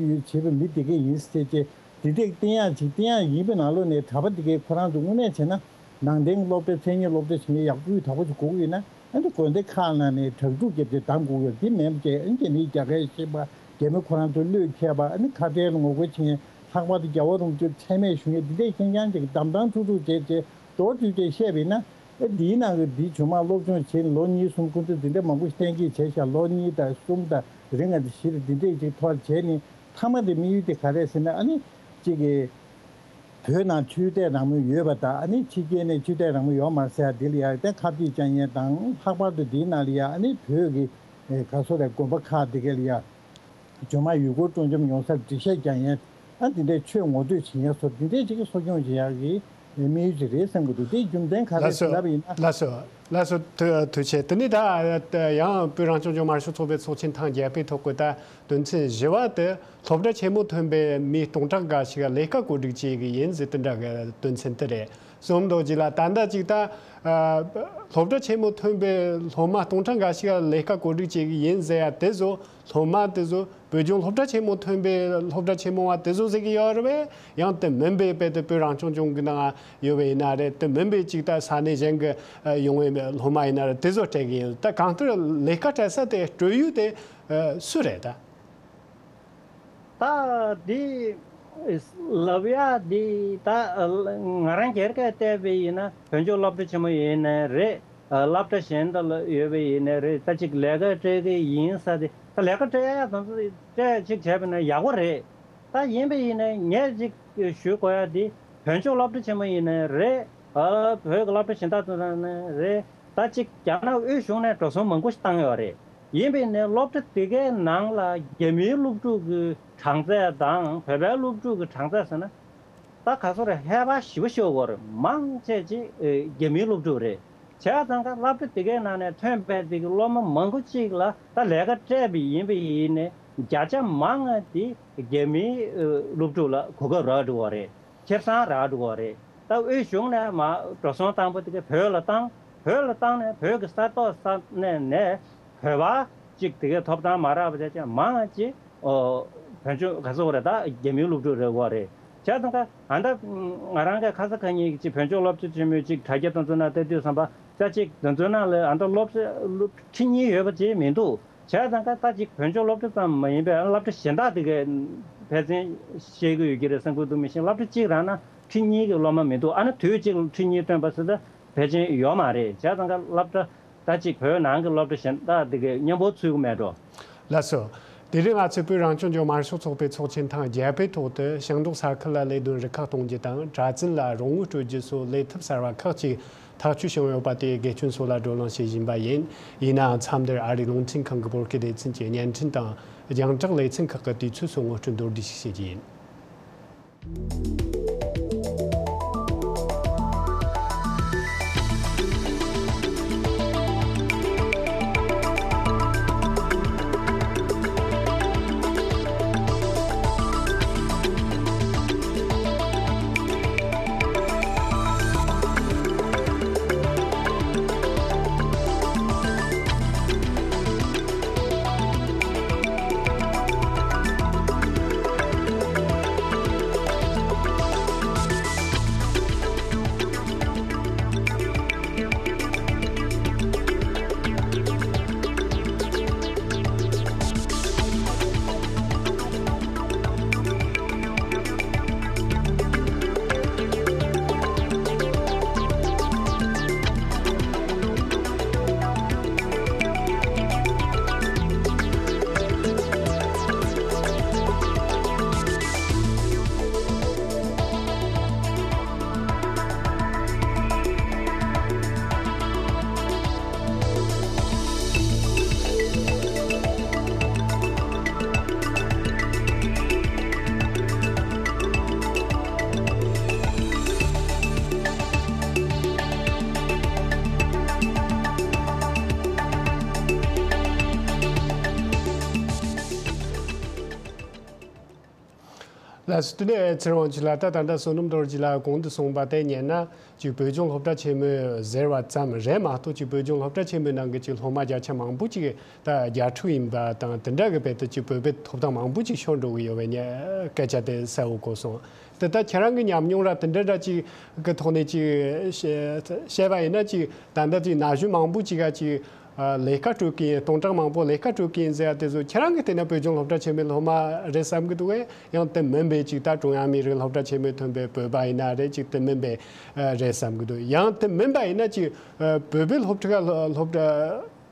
ཡོད། བྱེད་པའི་མི་དེ་གས་ཡིན་ཟེར་བྱས་དེ་འདྲས་བསྟན་ཡག་ཅིག་བསྟན་ཡག་ཡིན་པའི་ནང་ལོགས་ནས་གྲྭ་པ་དེ་གས་ཁོ་རང་ཚོ་དངོས་གནས་བྱས་ན་ནང་བསྟན་སློབ་གྲྭ་མཚན་ཉིད་སློབ་གྲྭ་བྱེད་མཁན་ཡག་པོ་ཡོད། དྲག་པོ་ཅིག་དགོས་ཀྱི་ཡོད་ན་ཨ་ནི་དགོན་སྡེ་ཁག་ནང་ནས་དྲག་སྒྲུག་བརྒྱབ་བྱས་བདམས་དགོས་ཀྱི་ཡོད། དེ་མིན་པ་བྱས་ཨ་ནི་རྒྱ་མིའི་རྒྱ་སྐད་ཤེས་པ་རྒྱ་མི་ཁོ་རང་ཚོ་བློས་འཁེལ་བ་ཨ་ནི་ཁ་བྲལ་ངོ་རྒོལ་བྱེད་མཁན་ལྷག་པར་དུ་རྒྱལ་བ་རིན་པོ་ཆེ་མཚན་སྨད་ཞུ་མཁན་དེ་འདྲས་ཁེངས་རྐྱང་ཅིག་གདམ་དྲང་ཚུགས་ཚུགས་བྱས་བྱས་མདོར་བསྡུས་བྱས་བཤད་པ་ཡིན་ན། ཨེ་འདིའི་ནང་གི་འདིའི་བྱུང་མ་སློབ་སྦྱོང་བྱས་ནས་ལོ་གཉིས་གསུམ་ཁོང་ཚོས་འདི་འདྲ་མང་པོ་གཏན་འཁེལ་བྱས་ཤག་ལོ་གཉིས་དང་གསུམ་དང་རིང་ང་བཞི་རེ་འདི་འདྲས་ཅིག་ཐོག་བྱས་ནས་མཐའ་མ་དེ་དམིགས་ཡུལ་དེ་ག་རེ་ཟེར་ན་ཨ་ནི་གཅིག་གི་བོད་ནང་ཆོས་དད་རང་མོས་ཡོད་པ་དང་ཨ་ནི་ཕྱི་རྒྱལ་ནས་ཆོས་དད་རང་མོས་ཡོད་མ་རེད་ཟེར་ཡ་འདི་ལ་ཡ་ད་ཁ་གཏད་བཅག་མཁན་དང་ལྷག་པར་དུ་འདིའི་ནང་ལ་ཡ་ཨ་ནི་བོད་ཀྱི་ཨེ་ག་སོ་རེད་དགོན་པ་ཁག་འདི་ག་ལ་ཡ། ཇོ་མ་ཡུལ་སྐོར་སྤྲོ་འཆམ་ཡོང་སར་འགྲེལ་བཤད་རྒྱག་མཁན། ཨ་འདི་འདྲའི་ཆོས་ངོ་སྤྲོད་བྱེད་མཁན་སོགས་འདི་འདྲའི་ཅིག་གི་གསོ་སྐྱོང་བྱེད་ཡག་གི་དམིགས་ཡུལ་ཅིག་རེད་བསམ་གྱི་འདུག་དེ་རྒྱུ་མཚན་ག་རེ་ལགས་སོ། ཟེར་ལབ་ཡིན་ན། ལགས་སོ། ལགས་སོ། ཐུ་ཐུགས་རྗེ་ཆེ། དེ་ནས་ད་ཡང་བོད་རང་སྐྱོང་ལྗོངས་མང་གཙོ་ཚོགས་པའི་ཚོགས་ཆེན་ཐེངས་བརྒྱད་པའི་ཐོག་གི་ད་དོན་ཚན་བཞི་བ་དེ་སློབ་གྲྭ་ཆེན་མོ་ཐོན་པའི་མི་སྟོང་ཕྲག་འགའ་ཞིག་ལས་ཀ་བཀོད་སྒྲིག་བྱེད་ཀྱི་ཡིན་ཟེར་དེ་འདྲ་གི་དོན་ཚན་དེ་རེད། བསོད་ནམས་རྡོ་རྗེ་ལགས། ད་ལྟ་ཅིག་ད་ཨ་སློབ་གྲྭ་ཆེན་མོ་ཐོན་པའི་སློབ་མ་སྟོང་ཕྲག་འགའ་ཞིག་ལ་ལས་ཀ་བཀོད་སྒྲིག་བྱེད་ཀྱི་ཡིན་ཟེར་ཡ་དེ་ཚོ་སློབ་མ་དེ་ཚོ་བོད་ལྗོངས་སློབ་གྲྭ་ཆེན་མོ་ཐོན་པའི་སློབ་གྲྭ་ཆེན་མོ་བ་དེ་ཚོ་ཟེར་གྱི་ཡོད་རེད་པས། ཡང་དེ་མིན་པའི་དཔེ་དེ་བོད་རང་སྐྱོང་ལྗོངས་ཀྱི་ནང་ཡོད་པ་ཡིན་ན་རེད། དེ་མིན་པའི་ཅིག་ད་ས་གནས་གཞན་གྱི་ཡོང་བའི་སློབ་མ་ཡིན་ན་རེད། དེ་ཚོ་སྤྲད་ཀྱི་ཡོད། ད་གང་ལྟར་ལས་ཀ་སྤྲད་ས་དེ་སྤྲོད་ཡུལ་དེ་སུ་རེད་ད། ད་འདི་ལབ་ཡག་འདི་ད་ང་རང་སྒེར་གྱིས་བལྟས་པ་ཡིན་ན་བོད་ལྗོངས་སློབ་གྲྭ་ཆེན་མོ་ཡིན་ནའི་རེད། སློབ་གྲྭ་གཞན་དུ་ཡོད་པ་ཡིན་ནའི་རེད། ད་ཅིག་ལས་ཀ་སྤྲད་ཀྱི་ཡིན་ས་དེ་ད་ལས་ཀ་སྤྲད་ཡག་དང་སྤྲད་ཅིག་བྱས་པ་ན་ཡག་པོ་རེད། ད་ཡིན་པ་ཡིན་ནའི་ངས་ཅིག་ཞུ་དགོས་ཡག་འདི་བོད་ལྗོངས་སློབ་གྲྭ་ཆེན་མོ་ཡིན་ནའི་རེད། བོད་ཀྱི་སློབ་གྲྭ་གཞན་དག་ཚོ་ནང་ནས་རེད། ད་ཅིག་རྒྱ་ནག་དབུས་གཞུང་ནས་འགྲོ་སོང་མང་པོ་ཞིག་བཏང་ཡོད་རེད། ཡིན་པས་ནས་སློབ་གྲྭ་དེ་གའི་ནང་ལ་རྒྱ་མིའི་སློབ་ཕྲུག་གི་གྲངས་ཚད་དང་བོད་པའི་སློབ་ཕྲུག་གི་གྲངས་ཚད་ཟེར་ན། ད་ག་ཚོད་རེད། ཧེ་བག་ཞེ་པོ་ཤོར་ཡོད་རེད། མང་ཆེ་ཅིག་རྒྱ་མིའི་སློབ་ཕྲུག་རེད། བྱས་ཙང་ཀ་སློབ་གྲྭ་དེ་གའི་ནང་ནས་ཐོན་པའི་དེ་གི་སློབ་མ་མང་པོ་ཅིག་ལ་ད་ལས་ཀ་སྤྲད་པ་ཡིན་པ་ཡིན་ནས་བརྒྱ་ཆ་མང་ང་དེ་རྒྱ་མིའི་སློབ་ཕྲུག་ལ་གོ་སྐབས་རག་འགྲོ་བ་རེད། ཁེ་བཟང་རག་འགྲོ་གི་རེད། ད་དབུས་གཞུང་ནས་མ་འགྲོ་སོང་བཏང་པ་དེ་ག་བོད་ལ་བཏང་། བོད་ལ་བཏང་ནས་བོད་ཀྱི་ས་ཐོག་ས་གནས་ནས་བོད་པ་གཅིག་དེ་གའི་ཐོབ་ཐང་མ་རག་པ་དེ་ཅན་མང་ང་ཅིག་ཨོ་བོད་ལྗོངས་ག་ཚོད་རེད། ད་རྒྱ་མིའི་སློབ་ཕྲུག་རེད་བ་རེད། བྱས་ཙང་ཀ་ཨ་ད་ང་རང་གི་ཁ་ས་ཁ་ཉིན་གྱི་བོད་ལྗོངས་སློབ་གྲྭ་ཆེན་མོའི་ཅིག་དྲ་རྒྱ་དེ་ཚོ་ནང་ལྟ་དུས་ཙམ་པ་ས་ཅིག་དེ་ཚོའི་ནང་ལ་ཨ་ད་སློབ་སློབ་ཁྲི་གཉིས་ཡོད་པ་ཅིག་མི་འདུག་བྱས་ཙང་ཀ་ད་ཅིག་བོད་ལྗོངས་སློབ་གྲྭ་ཙམ་མ་ཡིན་པའི་སློབ་གྲྭ་གཞན་དག་དེ་གའི་ཕལ་ཆེར་ཤེས་ཀྱི་ཡོད་ཀྱི་རེད་བསམ་གྱི་འདུག་མི་ཤེས། སློབ་གྲྭ་གཅིག་རང་ན་ཁྲི་གཉིས་ཀྱི་སློབ་མ་མི་འདུག་ཨ་ནི་དུས་གཅིག་ལ་ཁྲི་གཉིས་ཐོན་པ་ཟེར་ད་ཕལ་ཆེར་ཡོད་མ་རེད། བྱས་ཙང་ཀ་སློབ་གྲྭ་ད་ཅིག་བོད་ནང་གི་སློབ་གྲྭ་གཞན་དག་དེ་གའི་མཉམ་པོ་ཚུད་ཀྱི་མེད་འགྲོ། ལགས་སོ། དེ་རིང་ང་ཚོས་བོད་རང་སྐྱོང་ལྗོངས་དམར་ཤོག་ཚོགས་པའི་ཚོགས་ཆེན་ཐེངས་བརྒྱད་པའི་ཐོག་ཏུ་ཞིང་འབྲོག་ས་ཁུལ་ལ་ལས་དོན་རུ་ཁག་གཏོང་རྒྱུ་དང་གྲྭ་བཙུན་ལ་རོགས་དངུལ་སྤྲོད་རྒྱུ་སོགས་ལས་ཐབས་གསར་བ་ཁག་ཅིག་ཐག་གཅོད་བྱུང་ཡོད་པ་དེས་དགེ་སྐྱོན་སོགས་ལ་བགྲོ་གླེང་བྱེད་བཞིན་པ་ཡིན། ཡིན་ནའང་མཚམས་འདིར་ཨ་རིའི་རླུང་འཕྲིན་ཁང་གི་བོད་སྐད་སྡེ་ཚན་གྱི་བརྙན་འཕྲིན་དང་རྒྱང་བསྒྲགས་ལེ་ཚན་ཁག་གི་དུས་ཚོད་སོགས་ངོ་སྤྲོད་མདོར་བསྡུས་ཤིག་བྱེད་རྒྱུ་ཡིན། ལགས་སོ། དེ་ནས་ཚེ་རིང་དབང་ཕྱུག་ལགས། ད་ད་ལྟ་བསོད་ནམས་རྡོ་རྗེ་ལགས་གོང་དུ་གསུངས་པ་དེ་ཉན་ན་ཅིག་བོད་ལྗོངས་སློབ་གྲྭ་ཆེན་མོས་ཟེར་བ་ཙམ་རེད་མ་གཏོགས། ཅིག་བོད་ལྗོངས་སློབ་གྲྭ་ཆེན་མོའི་ནང་གི་ཅིག་སློབ་མ་བརྒྱ་ཆ་མང་པོ་ཅིག་ད་རྒྱ་ཕྲུག་ཡིན་པ་དང་། དེ་འདྲ་གི་བར་དུ་ཅིག་བོད་པའི་ཐོབ་ཐང་མང་པོ་ཅིག་ཤོར་འགྲོ་གི་ཡོད་པའི་སྐད་ཆ་དེ་གསལ་བོ་གོ་སོང་། དེ་ད་ཁྱེད་རང་གི་ཉམས་མྱོང་ར་དེ་འདྲ་འདྲ་ཅིག་གི་ཐོག་ནས་ཅིག་བཤད་པ་ཡིན་ན། ཅིག་ད་ལྟ་ཅིག་ན་གཞོན་མང་པོ་ཅིག་ག་ཅིག་ཨ། ལས་ཀ་སྤྲོད་ཀྱི་ཡིན། སྟོང་ཕྲག་མང་པོ་ལས་ཀ་སྤྲོད་ཀྱི་ཡིན་ཟེར་ཡ་དེ་ཚོ་ཁྱེད་རང་གིས་བལྟས་ན་བོད་ལྗོངས་སློབ་གྲྭ་ཆེན་མོའི་སློབ་མ་རེད་བསམ་གྱི་འདུག་གས། ཡང་དེ་མིན་པའི་ཅིག་ད་ཀྲུང་དབྱང་མི་རིགས་སློབ་གྲྭ་ཆེན་མོའི་ཐོན་པའི་བོད་པ་ཡིན་ན་རེད། ཅིག་དེ་མིན་པའི་ཨ། རེད་བསམ་གྱི་འདུག། ཡང་དེ་མིན་པ་ཡིན་ན་ཅིག་ཨ། བོད་པའི་སློབ་ཕྲུག་ག་སློབ་གྲྭ་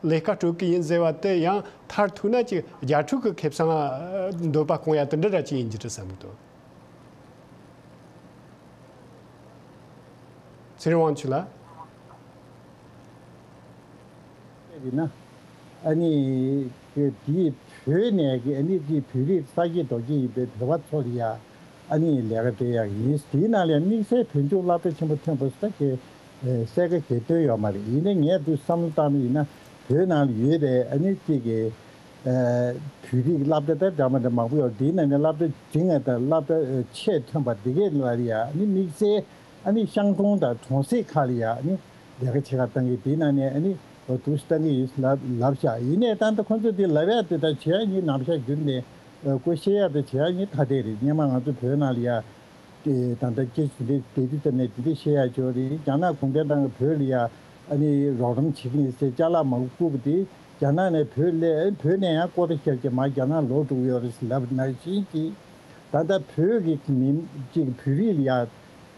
ལས་ཀ་སྤྲོད་ཀྱི་ཡིན་ཟེར་བ་དེ་ཡང་མཐར་ཐུག་ན་ཅིག་རྒྱ་ཕྲུག་གི་ཁེ་བཟང་འདོད་པ་སྐོང་ཡ་དེ་འདྲ་འདྲ་ཅིག་ཡིན་གྱི་རེད་བསམ་གྱི་འདུག། ཚེ་རིང་དབང་ཕྱུག་ལགས། ཡིན་ན། ཨ་ནི། དེ་དེའི་བོད་ནས་ཀྱི་ཨ་ནི་དེའི་བོད་རིགས་ས་སྐྱེས་རྡོ་སྐྱེས་ཡིན་པའི་བོད་པ་ཚོ་ལ་ཡ་ཨ་ནི་ལས་ཀ་སྤྲད་ཡག་ཡིན། དེའི་ནང་ལ་ཡང་དམིགས་བསལ་བོད་ལྗོངས་སློབ་གྲྭ་ཆེན་པོ་ཐོན་པ་སོགས་ཀྱི་གསལ་ཁ་གང་ཡང་བཏོན་ཡོད་མ་རེད། ཡིན་ན་ངས་འདུག་བསམ་བློ་བཏང་ན། ཡིན་ན་བོད་ནང་ལ་ཡོད་པའི་ཨ་ནི་གཅིག་གི་བོད་རིགས་སློབ་གྲྭ་དང་འདྲ་མི་འདྲ་མང་པོ་ཡོད། དེའི་ནང་ནས་སློབ་གྲྭ་འབྲིང་བ་དང་སློབ་གྲྭ་ཆེས་མཐོན་པ་དེ་གའི་ལ་ཡ་ཨ་ནི་དམིགས་བསལ་ཨ་ནི་ཤང་ཀྲོའུ་དང་གྲོང་གསེབ་ཁག་ལ་ཡ་ཨ་ནི་ལས་ཀ་བྱེད་གར་བཏང་གི། དེའི་ནང་ནས་ཨ་ནི་འདུག་སེ་བཏང་གི་ཡིན་ལབ་ལབ་ཤག། ཡིན་ནའི་ད་ལྟ་ཁོང་ཚོས་དེ་ལབ་ཡ་དེ་དང་བྱེད་ཡ་གཉིས་ནམ་ཞག་རྒྱུན་ནས་སྐོར་བཤད་ཡ་དང་བྱེད་ཡ་གཉིས་ཐ་དད་རེད། སྔོན་མ་ང་ཚོ་བོད་ནང་ལ་ཡ་དེ་ད་ལྟ་སྐད་ཆ་དེ་འདྲ་བསྡད་དུས་ཙམ་ནས་དེ་འདྲ་བཤད་ཡ་ཅིག་ཡོད་རེད། རྒྱ་ནག་གུང་ཁྲན་ཏང་གིས་བོད་ལ་ཡ་ཨ་ནི་རོགས་རམ་བྱེད་ཀྱི་ཡིན་ཟེར་ཅ་ལག་མང་པོ་བསྐུར་བ་དེ་རྒྱ་ནག་ནས་བོད་སླེབས། བོད་ནས་ཡང་ཀོ་ཊ་བརྒྱབ་བྱས་མར་རྒྱ་ནག་ལོག་འགྲོ་གི་ཡོད་རེད་ཟེར་ལབ་པ་ནང་བཞིན་གྱི། ད་ལྟ་བོད་ཀྱི་མི་གཅིག་བོད་རིགས་ལ་ཡ་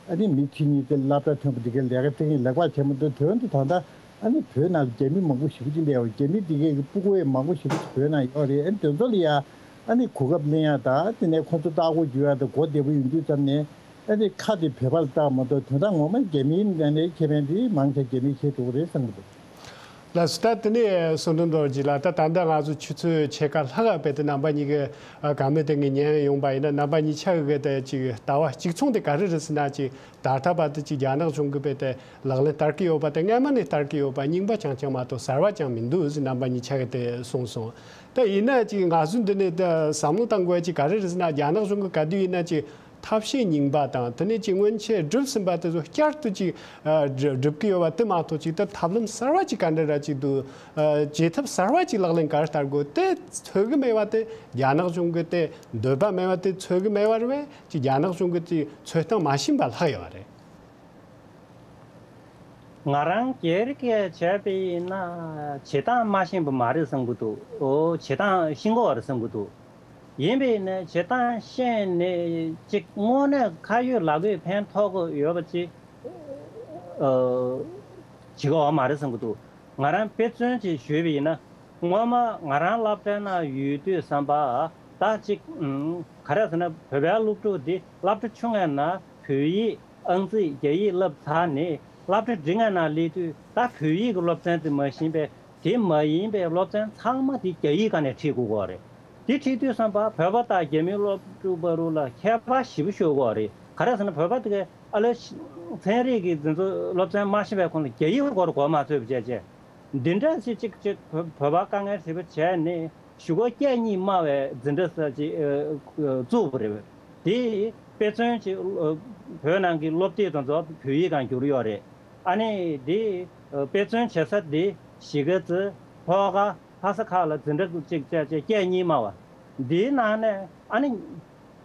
ཨ་ནི་མི་ཁྲི་གཉིས་དེ་སློབ་གྲྭ་ཐོན་པ་དེ་གའི་ལས་ཀ་སྤྲད་མཁན་ལེགས་པར་བྱས་མ་འདུག། དོན་དུ་ད་ལྟ་ཨ་ནི་བོད་ནང་རྒྱ་མི་མང་པོ་ཞེ་པོ་ཅིག་སླེབས་ཡོད། རྒྱ་མི་དེ་གའི་སྤུ་གུ་ཡང་མང་པོ་ཞེ་པོ་ཅིག་བོད་ནང་ཡོད་རེད། ཨ་ནི་དེ་ཚོ་ལ་ཡ་ཨ་ནི་གོ་སྐབས་ལེན་ཡ་དང་། དེ་ནས་ཁོ་ཚོ་ལྟ་སྐོར་རྒྱུག་ཡ་དང་། གོ་བདེ་པོ་ཡོང་དུས་ཙམ་ནས་ཨ་ནི་ཁ་དེ་བོད་པ་ལ་བཏགས་མ་གཏོགས། དོན་དག་ངོ་མ་རྒྱ་མིའི་ནང་ནས་ཁེ་ཕན་དེ་མང་ཆེ་རྒྱ་མིས་ཁྱེར་འགྲོ་གི་རེད་བསམ་གྱི་འདུག། ལགས་སོ། ད་དེ་ནས་བསོད་ནམས་རྡོ་རྗེ་ལགས། ད་ད་ལྟ་ང་ཚོ་ཆུ་ཚོད་ཕྱེད་ཀ་ལྷག་རྦད་དེ་རྣམ་པ་གཉིས་ཀྱི་ཨ་བཀའ་མོལ་དེ་ངས་ཉན་ཡོང་པ་ཡིན་ན། རྣམ་པ་གཉིས་ཆ་གི་དེ་ཅིག་ལྟ་བ་གཅིག་མཚུངས་དེ་ག་རེ་རེད་ཟེར་ན། ཅིག་ད་ལྟ་བར་དུ་ཅིག་རྒྱ་ནག་གཞུང་གིས་རྦད་དེ་ལག་ལེན་བསྟར་གྱི་ཡོད་པ་དེ་སྔ་མ་ནས་བསྟར་གྱི་ཡོད་པ་རྙིང་པ་རྐྱང་རྐྱང་མ་གཏོགས་གསར་བ་ཅང་མི་འདུག་ཟེར་རྣམ་པ་གཉིས་ཆ་གི་དེ་གསུངས་སོང་། ད་ཡིན་ན་ཅིག་ང་ཚོས་འདི་ནས་ད་བསམ་བློ་བཏང་དགོས་ཡ་ཅིག་ག་རེ་རེད་ཟེར་ན། རྒྱ་ནག་གཞུང་གིས་ག་དུས་ཡིན་ན་ཅིག་ཐབས་ཤེས་རྙིང་པ་དང་། དེ་ནས་ཅིག་སྔོན་ཆད་བསྒྲུབས་ཟིན་པ་དེ་ཚོ་བསྐྱར་དུ་ཅིག་ཨ་སྒྲུབ་སྒྲུབ་ཀྱི་ཡོད་པ་དེ་མ་གཏོགས། ཅིག་ད་ཐབས་ལམ་གསར་བ་ཅིག་ག་འདྲ་འདྲ་ཅིག་འདུག། ཨ་བྱེད་ཐབས་གསར་བ་ཅིག་ལག་ལེན་ག་རེ་བསྟར་དགོས་དེ་འཚོལ་གི་མེད་པ་དེ། རྒྱ་ནག་གཞུང་གི་དེ་འདོད་པ་མེད་པ་དེ་འཚོལ་གི་མེད་པ་རེད་པས། ཅིག་རྒྱ་ནག་གཞུང་གི་དེ་འཚོལ་སྟངས་མ་ཤེས་པ་ལྷག་ཡོད་པ་རེད། ང་རང་སྒེར་གྱིས་བྱས་པ་ཡིན་ན་བྱེད་སྟངས་མ་ཤེས་པ་མ་རེད་བསམ་གྱི་འདུག། ཨོ། བྱེད་སྟངས་ཤེས་ཀྱི་ཡོད་རེད་བསམ་གྱི་འདུག། ཡིན་པས་ན་བྱེད་སྟངས་ཤེས་ནས་ཅིག་དངོས་གནས་ཁ་ཡོད་ལག་ཡོད་ཕན་ཐོགས་ཀྱི་ཡོད་པ་ཅིག་ཨོ་བྱེད་ཀྱི་ཡོད་མ་རེད་བསམ་གྱི་འདུག། ང་རང་དཔེ་མཚོན་ཅིག་ཞུས་པ་ཡིན་ན། སྔོན་མ་ང་རང་སློབ་གྲྭའི་ནང་ཡོད་དུས་ཙམ་པ། ད་ཅིག་ཨུམ། ག་རེ་ཟེར་ན། བོད་པའི་སློབ་ཕྲུག་འདི་སློབ་གྲྭ་ཆུང་བའི་ནང་བོད་ཡིག་ཨང་རྩིས་རྒྱ་ཡིག་བསླབས་ཚར་ནས། སློབ་གྲྭ་འབྲིང་བའི་ནང་སླེབས་དུས་ད་བོད་ཡིག་གི་སློབ་ཚན་དེ་མ་ཤེས་པས། དེ་མ་ཡིན་པའི་སློབ་ཚན་ཚང་མ་དེ་རྒྱ་ཡིག་སྒང་ནས་ཁྲིད་དགོས་ཀྱི་ཡོད་རེད། དེ་ཁྲིད་དུས་ཙམ་པ་བོད་པ་དང་རྒྱ་མིའི་སློབ་ཕྲུག་བར་ལ་ཁྱད་པར་ཞེ་པོ་ཤོར་གྱི་ཡོད་རེད། ག་རེ་ཟེར་ན། བོད་པ་དེ་གས་ཨ་ལས་ཚན་རིག་གི་འཛིན་གྲྭ་སློབ་ཚན་མ་ཤེས་པའི་ཁོང་ལ་རྒྱ་ཡིག་སྐོར་གོ་མ་ཆོད་པ་བྱས་བྱས། འདི་འདྲ་ཞིག་ཅིག་ཅིག་བོད་བོད་པ་དཀའ་ངལ་ཞེ་པོ་བྱས་ནས་གཞུག་གུ་སྐད་གཉིས་སྨྲ་བའི་འཛིན་གྲྭ་ས་ཅིག་ཨ་བཙུགས་པ་རེད། དེ་དཔེ་མཚོན་ཅིག་བོད་ནང་གི་སློབ་དེབ་དང་ཚོ་བོད་ཡིག་སྒང་བསྒྱུར་ཡོད་རེད། ཨ་ནི་དེ་དཔེ་མཚོན་བྱེད་ས་དེ་གཞིས་ཀ་རྩེ། ལྷོ་ཁ། ལྷ་ས་ཁག་ལ་འཛིན་གྲྭ་ཅིག་བྱས་བྱས་སྐད་གཉིས་སྨྲ་བ། འདིའི་ནང་ནས་ཨ་ནི་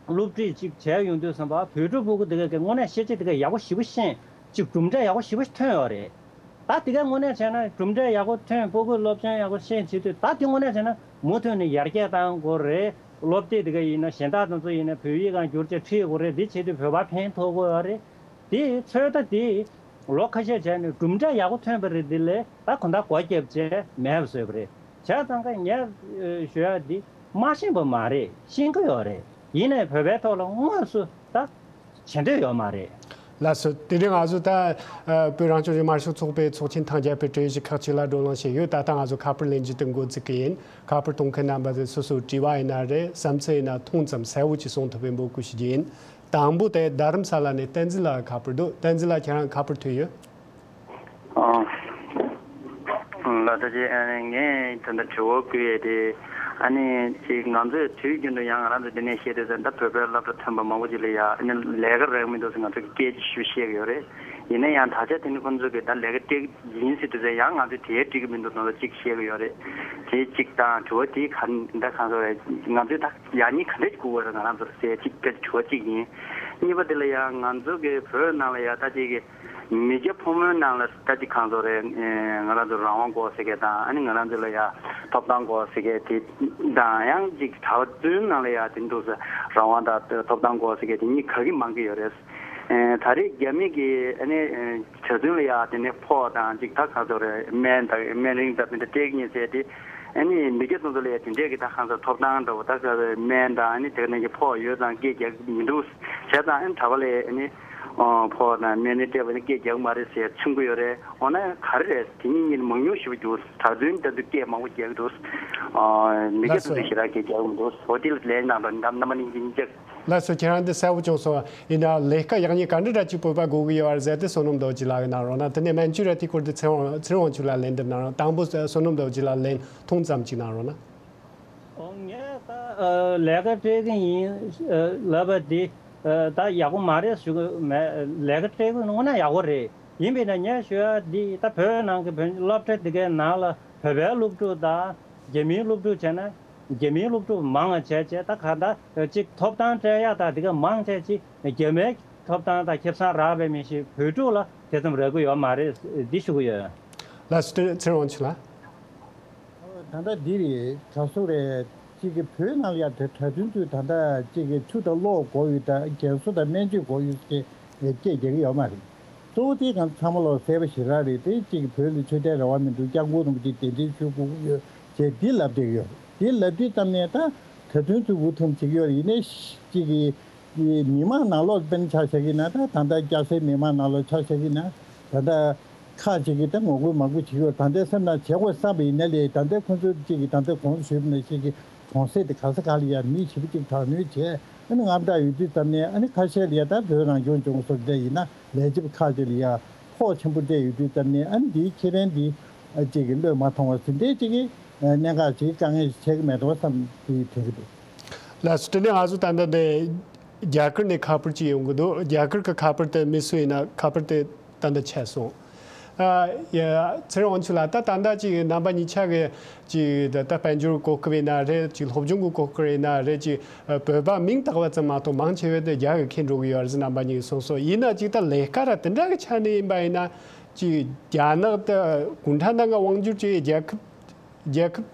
སློབ་ཁྲིད་ཅིག་བྱས་ཡོང་དུས་ཙམ་པ། བོད་ཕྲུག་སྤུ་གུ་དེ་ག་གི་དངོས་གནས་ཤེས་བྱ་དེ་ག་ཡག་པོ་ཞེ་པོ་ཤེས། ཅིག་གྲུབ་འབྲས་ཡག་པོ་ཞེ་པོ་ཐོན་ཡོད་རེད། ད་དེ་ག་དངོས་གནས་བྱས་ན་གྲུབ་འབྲས་ཡག་པོ་ཐོན། སྤུ་གུས་སློབ་ཚན་ཡག་པོ་ཤེས་བྱེད་དུས། ད་དེ་དངོས་གནས་བྱས་ན་མུ་མཐུད་ནས་ཡར་རྒྱས་གཏང་དགོས་རེད། སློབ་དེབ་དེ་ག་ཡིན་ན་གཞན་དག་དེ་ཚོ་ཡིན་ན་བོད་ཡིག་སྒང་བསྒྱུར་བྱས་ཁྲིད་དགོས་རེད། འདི་བྱེད་དུས་བོད་པ་ཕན་ཐོགས་ཀྱི་ཡོད་རེད། དེ་ཚོད་ལྟ་དེ་ལོ་ཁ་ཤས་བྱས་ནས་གྲུབ་འབྲས་ཡག་པོ་ཐོན་པ་རེད། དེ་ལས་ད་གོ་ད་སྒོ་བརྒྱབ་བྱས་མེད་པ་བཟོས་པ་རེད། བྱས་ཙང་ཀ་ངས་ཞུ་ཡ་འདི་མ་ཤེས་པ་མ་རེད། ཤེས་ཀྱི་ཡོད་རེད། ཡིན་ནའི་བོད་པའི་ཐོག་ལ་དངོས་སུ་ད་བྱེད་འདོད་ཡོད་མ་རེད། ལགས་སོ། དེ་རིང་ང་ཚོ་ད་ཨ་བོད་རང་སྐྱོང་ལྗོངས་དམར་ཤོག་ཚོགས་པའི་ཚོགས་ཆེན་ཐེངས་བརྒྱད་པའི་གྲོས་གཞི་ཁག་ཅིག་ལ་བགྲོ་གླེང་བྱས་ཡོད། ད་ལྟ་ང་ཚོ་ཁ་པར་ལེན་རྒྱུ་དེ་འགོ་འཛུགས་ཀྱི་ཡིན། ཁ་པར་གཏོང་མཁན་རྣམ་པ་ཚོས་སོ་སོའི་དྲི་བ་ཡིན་ན་རེད། བསམ་ཚུལ་ཡིན་ན་ཐུང་ཙམ་གསལ་བོ་ཅིག་གསུང་ཐུབ་པའི་འབོད་སྐུལ་ཞུ་རྒྱུ་ཡིན། དང་པོ་དེ་རྡ་རམ་ས་ལ་ནས་བསྟན་འཛིན་ལགས་ཁ་པར་འདུག། བསྟན་འཛིན་ལགས། ཁྱེད་རང་ཁ་པར་ཐོན་ཡོད། ཨ། ལགས་སོ། ཅེ། ཨ་ནི་ངས་ད་ལྟ་དྲི་བ་བཀོད་ཡས་དེ། ཨ་ནི་ཅིག་ང་ཚོས་དུས་རྒྱུན་དུ་ཡང་ང་རང་ཚོ་འདི་ནས་བཤད་དུས་ཙམ་ད་བོད་པའི་སློབ་གྲྭ་ཐོན་པ་མང་པོ་ཅིག་ལ་ཡ་ཨ་ནི་ལས་ཀ་རག་མི་འདུག་ཟེར་ང་ཚོ་གི་སྐད་ཆ་ཞུ་བཤད་ཀྱི་ཡོད་རེད། ཡིན་ན་ཡང་ད་ཆ་དེ་ནི་ཁོང་ཚོ་གི་ད་ལས་ཀ་སྤྲད་ཡིན་ཟེར་དུས་ཙམ་ཡང་ང་ཚོས་དེ་སྤྲད་ཀྱི་མི་འདུག་ནོ་ཅིག་བཤད་ཀྱི་ཡོད་རེད། དེ་གཅིག་དང་དྲི་བ་དེ་ག་ད་གང་ཟེར་རེད། ང་ཚོས་ད་ཡག་ཉེས་ག་འདྲས་ཅིག་དགོས་ཀྱི་རེད། ང་རང་ཚོར་ཟེར་གཅིག་དེ་དྲི་བ་གཅིག་ཡིན། གཉིས་པ་དེ་ལ་ཡང་ང་ཚོ་གི་བོད་ནང་ལ་ཡ་ད་ཅིག་གི་མི་སྐྱ་ཕོ་མོའི་ནང་ལ་ད་ཅིག་གང་ཟེར་རེད། ང་རང་ཚོ་རང་དབང་དགོས་ཟེར་མཁན་དང་ཨ་ནི་ང་རང་ཚོ་ལ་ཡ་ཐོབ་ཐང་དགོས་ཟེར་མཁན་དེ་དང་ཡང་ཅིག་གྲྭ་བཙུན་ནང་ལ་ཡ་དེ་འདུག་ཟེར་རང་དབང་དང་ཐོབ་ཐང་དགོས་ཟེར་མཁན་དེ་གཉིས་ག་གི་མང་གི་ཡོད་རེད། ད་རེས་རྒྱ་མི་གི་ཨ་ནི་གྲྭ་བཙུན་ལ་ཡ་དེ་ནས་ཕོགས་དང་ཅིག་ད་གང་ཟེར་རེད། སྨན་དང་སྨན་རིན་དང་མི་འདྲ་སྤྲད་ཀྱི་ཡིན་ཟེར་དེ། ཨ་ནི་མི་སྐྱ་ཚོ་ཚོ་ལ་ཡ་དེ་འདྲས་ཀྱི་ད་གང་ཟེར་ཐོབ་ཐང་འདྲ་བོ་ད་ག་སྨན་དང་ཨ་ནི་དེ་ནས་ཀྱི་ཕོགས་ཡོད་ཙང་སྐད་རྒྱག་གི་མི་འདུག་བྱས་ཙང་ཨ་ནི་གྲྭ་པ་ལ་ཨ་ནི་ཕོགས་དང་སྨན་རིན་སྤྲད་པ་ནི་སྐད་རྒྱག་གི་མ་རེད་ཟེར་མཚོན་གྱི་ཡོད་རེད། འོ་ན་ག་རེ་རེད། དེ་གཉིས་གཉིས་མང་ཉུང་ཞེ་པོ་འདུག་གྲྭ་བཙུན་དེ་ཚོ་སྐད་མང་པོ་རྒྱག་གི་འདུག་མི་སྐྱ་ཚོ་ཚོ་ཞེ་དྲག་སྐད་རྒྱག་གི་མི་འདུག་འོ་དེ་ལ་ལན་གནང་རོགས། རྣམ་པ་གཉིས་ཀྱིས་ཅིག་ལགས་སོ། ཁྱེད་རང་འདི་གསལ་པོ་བྱུང་སོང་། ཡིན་ན་ལས་ཀ་ཡག་ཉེས་ག་འདྲ་འདྲ་ཅིག་བོད་པ་དགོས་ཀྱི་ཡོད་རེད་ཟེར་ཏེ་བསོད་ནམས་རྡོ་རྗེ་ལགས་གནང་རོགས་གནང་། དེ་ནས་སྨན་བཅོས་ར་དེ་སྐོར་དུ་ཚེ་དབང་ཚེ་དབང་ཆོས་ལགས་ལན་འདེབས་གནང་རོགས། དང་པོ་བསོད་ནམས་རྡོ་རྗེ་ལགས་ལན་ཐུང་ཙམ་ཅིག་གནང་རོགས་གནང་། ཨོ་ངས་ད་ལས་ཀ་སྤྲད་ཀྱི་ཡིན་ལབ་པ་དེ་ད་ཡག་པོ་མ་རེད་ཞུ་གི་མེད། ལས་ཀ་སྤྲད་ཀྱི་འོ་ན་ཡག་པོ་རེད། ཡིན་པས་ན་ངས་ཞུ་ཡ་འདི་ད་བོད་ནང་གི་བོད་སློབ་གྲྭ་དེ་གའི་ནང་ལ་བོད་པའི་སློབ་ཕྲུག་དང་རྒྱ་མིའི་སློབ་ཕྲུག་བྱས་ན། རྒྱ་མིའི་སློབ་ཕྲུག་མང་བ་བྱས་བྱས་ད་ག་ད་ཅིག་ཐོབ་ཐང་སྤྲད་ཡག་ད་དེ་ག་མང་བྱས་ཅིག་རྒྱ་མིའི་ཐོབ་ཐང་ད་ཁེ་བཟང་རག་པའི་མི་ཞིག་བོད་ཕྲུག་ལ་དེ་ཙམ་རག་གི་ཡོད་མ་རེད། འདི་ཞུ་གི་ཡོད། ལགས་སོ། ཚེ་དབང་ཆོས་ལགས། ད་ལྟ་འདི་རེད། ག་སོ་རེད། ཅིག་གི་བོད་ནང་ལ་ཡ་གྲྭ་བཙུན་ཚོས་ད་ལྟ་ཅིག་གི་ཆུ་དང་གློག་དགོས་ཡོད། ད་རྒན་གསོ་དང་སྨན་བཅོས་དགོས་ཡོད་ཟེར་སྐད་རྒྱག་གི་ཡོད་མ་རེད། གཙོ་བོ་དེ་གང་ཚང་མ་ལོག་གསལ་པོ་ཞེ་དྲག་རེད་དེ། གཅིག་བོད་ལ་ཆོས་དད་རང་དབང་མི་འདུག་སྐྱབས་མགོན་རིན་པོ་ཆེ་གདན་འདྲེན་ཞུ་དགོས་ཀྱི་ཡོད་ཅེས་འདི་ལབ་བསྡད་ཀྱི་ཡོད་རེད། འདི་ལབ་དུས་ཙམ་ནས་ད་གྲྭ་བཙུན་ཚོས་འུ་ཐུམ་བྱེད་ཀྱི་ཡོད་རེད། ཡིན་ནའི་གཅིག་གི་མི་མང་ནང་ལོགས་དཔེར་ན་ཆ་བཞག་གི་ན་ད་ད་ལྟ་སྐྱ་སེར་མི་མང་ནང་ལོགས་ཆ་བཞག་གི་ན་ད་ལྟ་ཁག་ཅིག་གིས་ད་ངོ་རྒོལ་མང་པོ་བྱེད་ཀྱི་ཡོད། ད་ལྟའི་སེམས་ནང་བྱེད་དགོས་བསམ་པ་ཡིན་ན་ལས་ད་ལྟའི་ཁོང་ཚོ་གཅིག་གིས་ད་ལྟ་གོང་དུ་ཞུས་པ་ནང་བཞིན་གྱི་གྲོང་གསེབ་དེ་ག་ས་ག་ལ་ཡང་མི་ཞེ་པོ་ཅིག་དྲག་གནོན་བྱས། ཨ་ནི་དངངས་སྐྲག་ཡོད་དུས་ཙམ་ནས་ཨ་ནི་ཁ་ཤས་ལ་ཡ་ད་བོད་རང་སྐྱོང་ལྗོངས་སུ་བསྡད་ཡིན་ན་ལས་བྱེད་པ་ཁག་ཅིག་ལ་ཡ་ཕོགས་ཆེན་པོ་སྤྲད་ཡོད་དུས་ཙམ་ནས་ཨ་ནི་འདིའི་ཁེ་ཕན་འདི་ཅིག་གི་བློས་མ་ཐོངས་པ་ཟིན་བྲིས་ཅིག་གི་གནད་འགག་ཅིག་དཀའ་ངལ་ཞིག་ཆགས་ཀྱི་མེད་འགྲོ་བསམ་དེ་དྲན་གྱི་འདུག་ལགས་སོ། དེ་ནས་ང་ཚོ་ད་ལྟ་འདི་རྒྱ་གར་ནས་ཁ་པར་ཅིག་ཡོང་གི་འདུག་རྒྱ་གར་གྱི་ཁ་པར་དེ་མི་སུ་ཡིན་ན་ཁ་པར་དེ་ད་ལྟ་ཆད་སོང་། ཨ་ཡ། ཚེ་རིང་དབང་ཕྱུག་ལགས། ད་ད་ལྟ་ཅིག་རྣམ་པ་གཉིས་ཆ་གི་ཅིག་ད་ད་དཔལ་འབྱོར་གོ་སྐབས་ཡིན་ན་རེད། ཅིག་སློབ་སྦྱོང་གི་གོ་སྐབས་ཡིན་ན་རེད། ཅིག་བོད་པ་མིང་བཏགས་པ་ཙམ་མ་གཏོགས་མང་ཆེ་བས་དེ་རྒྱ་གི་ཁྱེར་འགྲོ་གི་ཡོད་རེད་ཟེར་རྣམ་པ་གཉིས་གསུངས་སོང་། ཡིན་ན་ཅིག་ད་ལས་ཀ་ར་དེ་འདྲ་གི་ཆ་ནས་ཡིན་པ་ཡིན་ན་ཅིག་རྒྱ་ནག་ད་གུང་ཁྲན་ཏང་གི་དབང་སྒྱུར་ཅིག་རྒྱལ་ཁབ་རྒྱལ་ཁབ།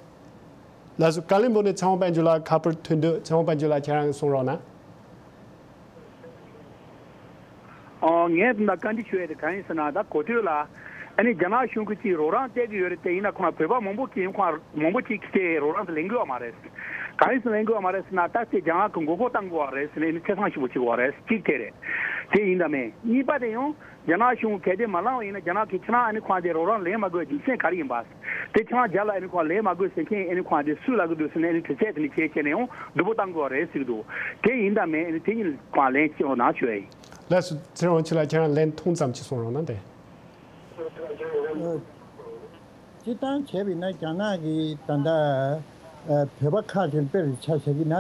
ལགས་སོ། བཀའ་བློན་པོ་ནས་ཚེ་དབང་དཔལ་འབྱོར་ལགས་ཁ་པར་ཐོན་འདུག་ཚེ་དབང་དཔལ་འབྱོར་ལགས་ཁྱེད་རང་གསུང་རོགས་གནང་། ཨོ། ངས་ད་བཀའ་འདྲི་ཞུ་ཡས་དེ་གང་ཡིན་ཟེར་ན། ད་གོ་ཐོས་ལ་ཨ་ནི་རྒྱ་ནག་གཞུང་གིས་ཅིག་རོགས་རམ་སྟེར་གྱི་ཡོད་རེད་དེ། ཡིན་ན་ཁོ་ན་བོད་པ་མང་པོ་གིས་ཁོ་ན་མང་པོ་ཅིག་གིས་དེ་རོགས་རམ་དེ་ལེན་གྱི་ཡོད་མ་རེད། གང་ཡིན་ཟེར་ལེན་གྱི་ཡོད་མ་རེད་ཟེར་ན། ད་དེ་རྒྱ་ནག་གིས་མགོ་སྐོར་བཏང་གི་ཡོད་རེད་ཟེར་ནས་ཨ་ནི་ཁེ་བཟང་ཞེ་པོ་བྱེད་ཀྱི་ཡོད་རེད། གཅིག་དེ་རེད། དེ་ཡིན་ད་མེད། གཉིས་པ་དེ་ཡང་རྒྱ་ནག་གཞུང་གིས་གལ་ཏེ་མ་བླངས་པ་ཡིན་ན། རྒྱ་ནག་གིས་ཁྱེད་རང་ཨ་ནི་ཁོ་ན་དེ་རོགས་རམ་ལེན་མ་དགོས་རྒྱུ་མཚན་ག་རེ་ཡིན་པ། དེ་ཁྱེད་རང་རྒྱ་ལ་ཨ་ནི་ཁོ་ན་ལེན་མ་དགོས་ཟེར་མཁན་ཨ་ནི་ཁོ་ན་དེ་སུས་ལབ་གི་འདུག་ཟེར་ནས་ཨ་ནི་དྲི་རྩད་དེ་འདྲ་བྱས་བྱས་ནས་ཡང་སྡུག་པོ་བཏང་དགོས་པ་རེད་ཟེར་གི་འདུག་དེ་ཡིན་དང་མེད་ཨ་ནི་དེ་གཉིས་ཁོ་ན་ལན་སྐྱོན་གནང་ཞུ་ཡ་ཡིན། ལགས་སོ། ཚེ་རིང་དབང་ཕྱུག་ལགས་ཁྱེད་རང་ལན་ཐུང་ཙམ་ཅིག་གསུང་རོགས་གནང་དེ། སྤྱིར་བཏང་བྱས་པ་ཡིན་ན་རྒྱ་ནག་གིས་ད་ལྟ་བོད་པ་ཁག་ཅིག་དཔེར་ཆ་བཞག་གི་ན།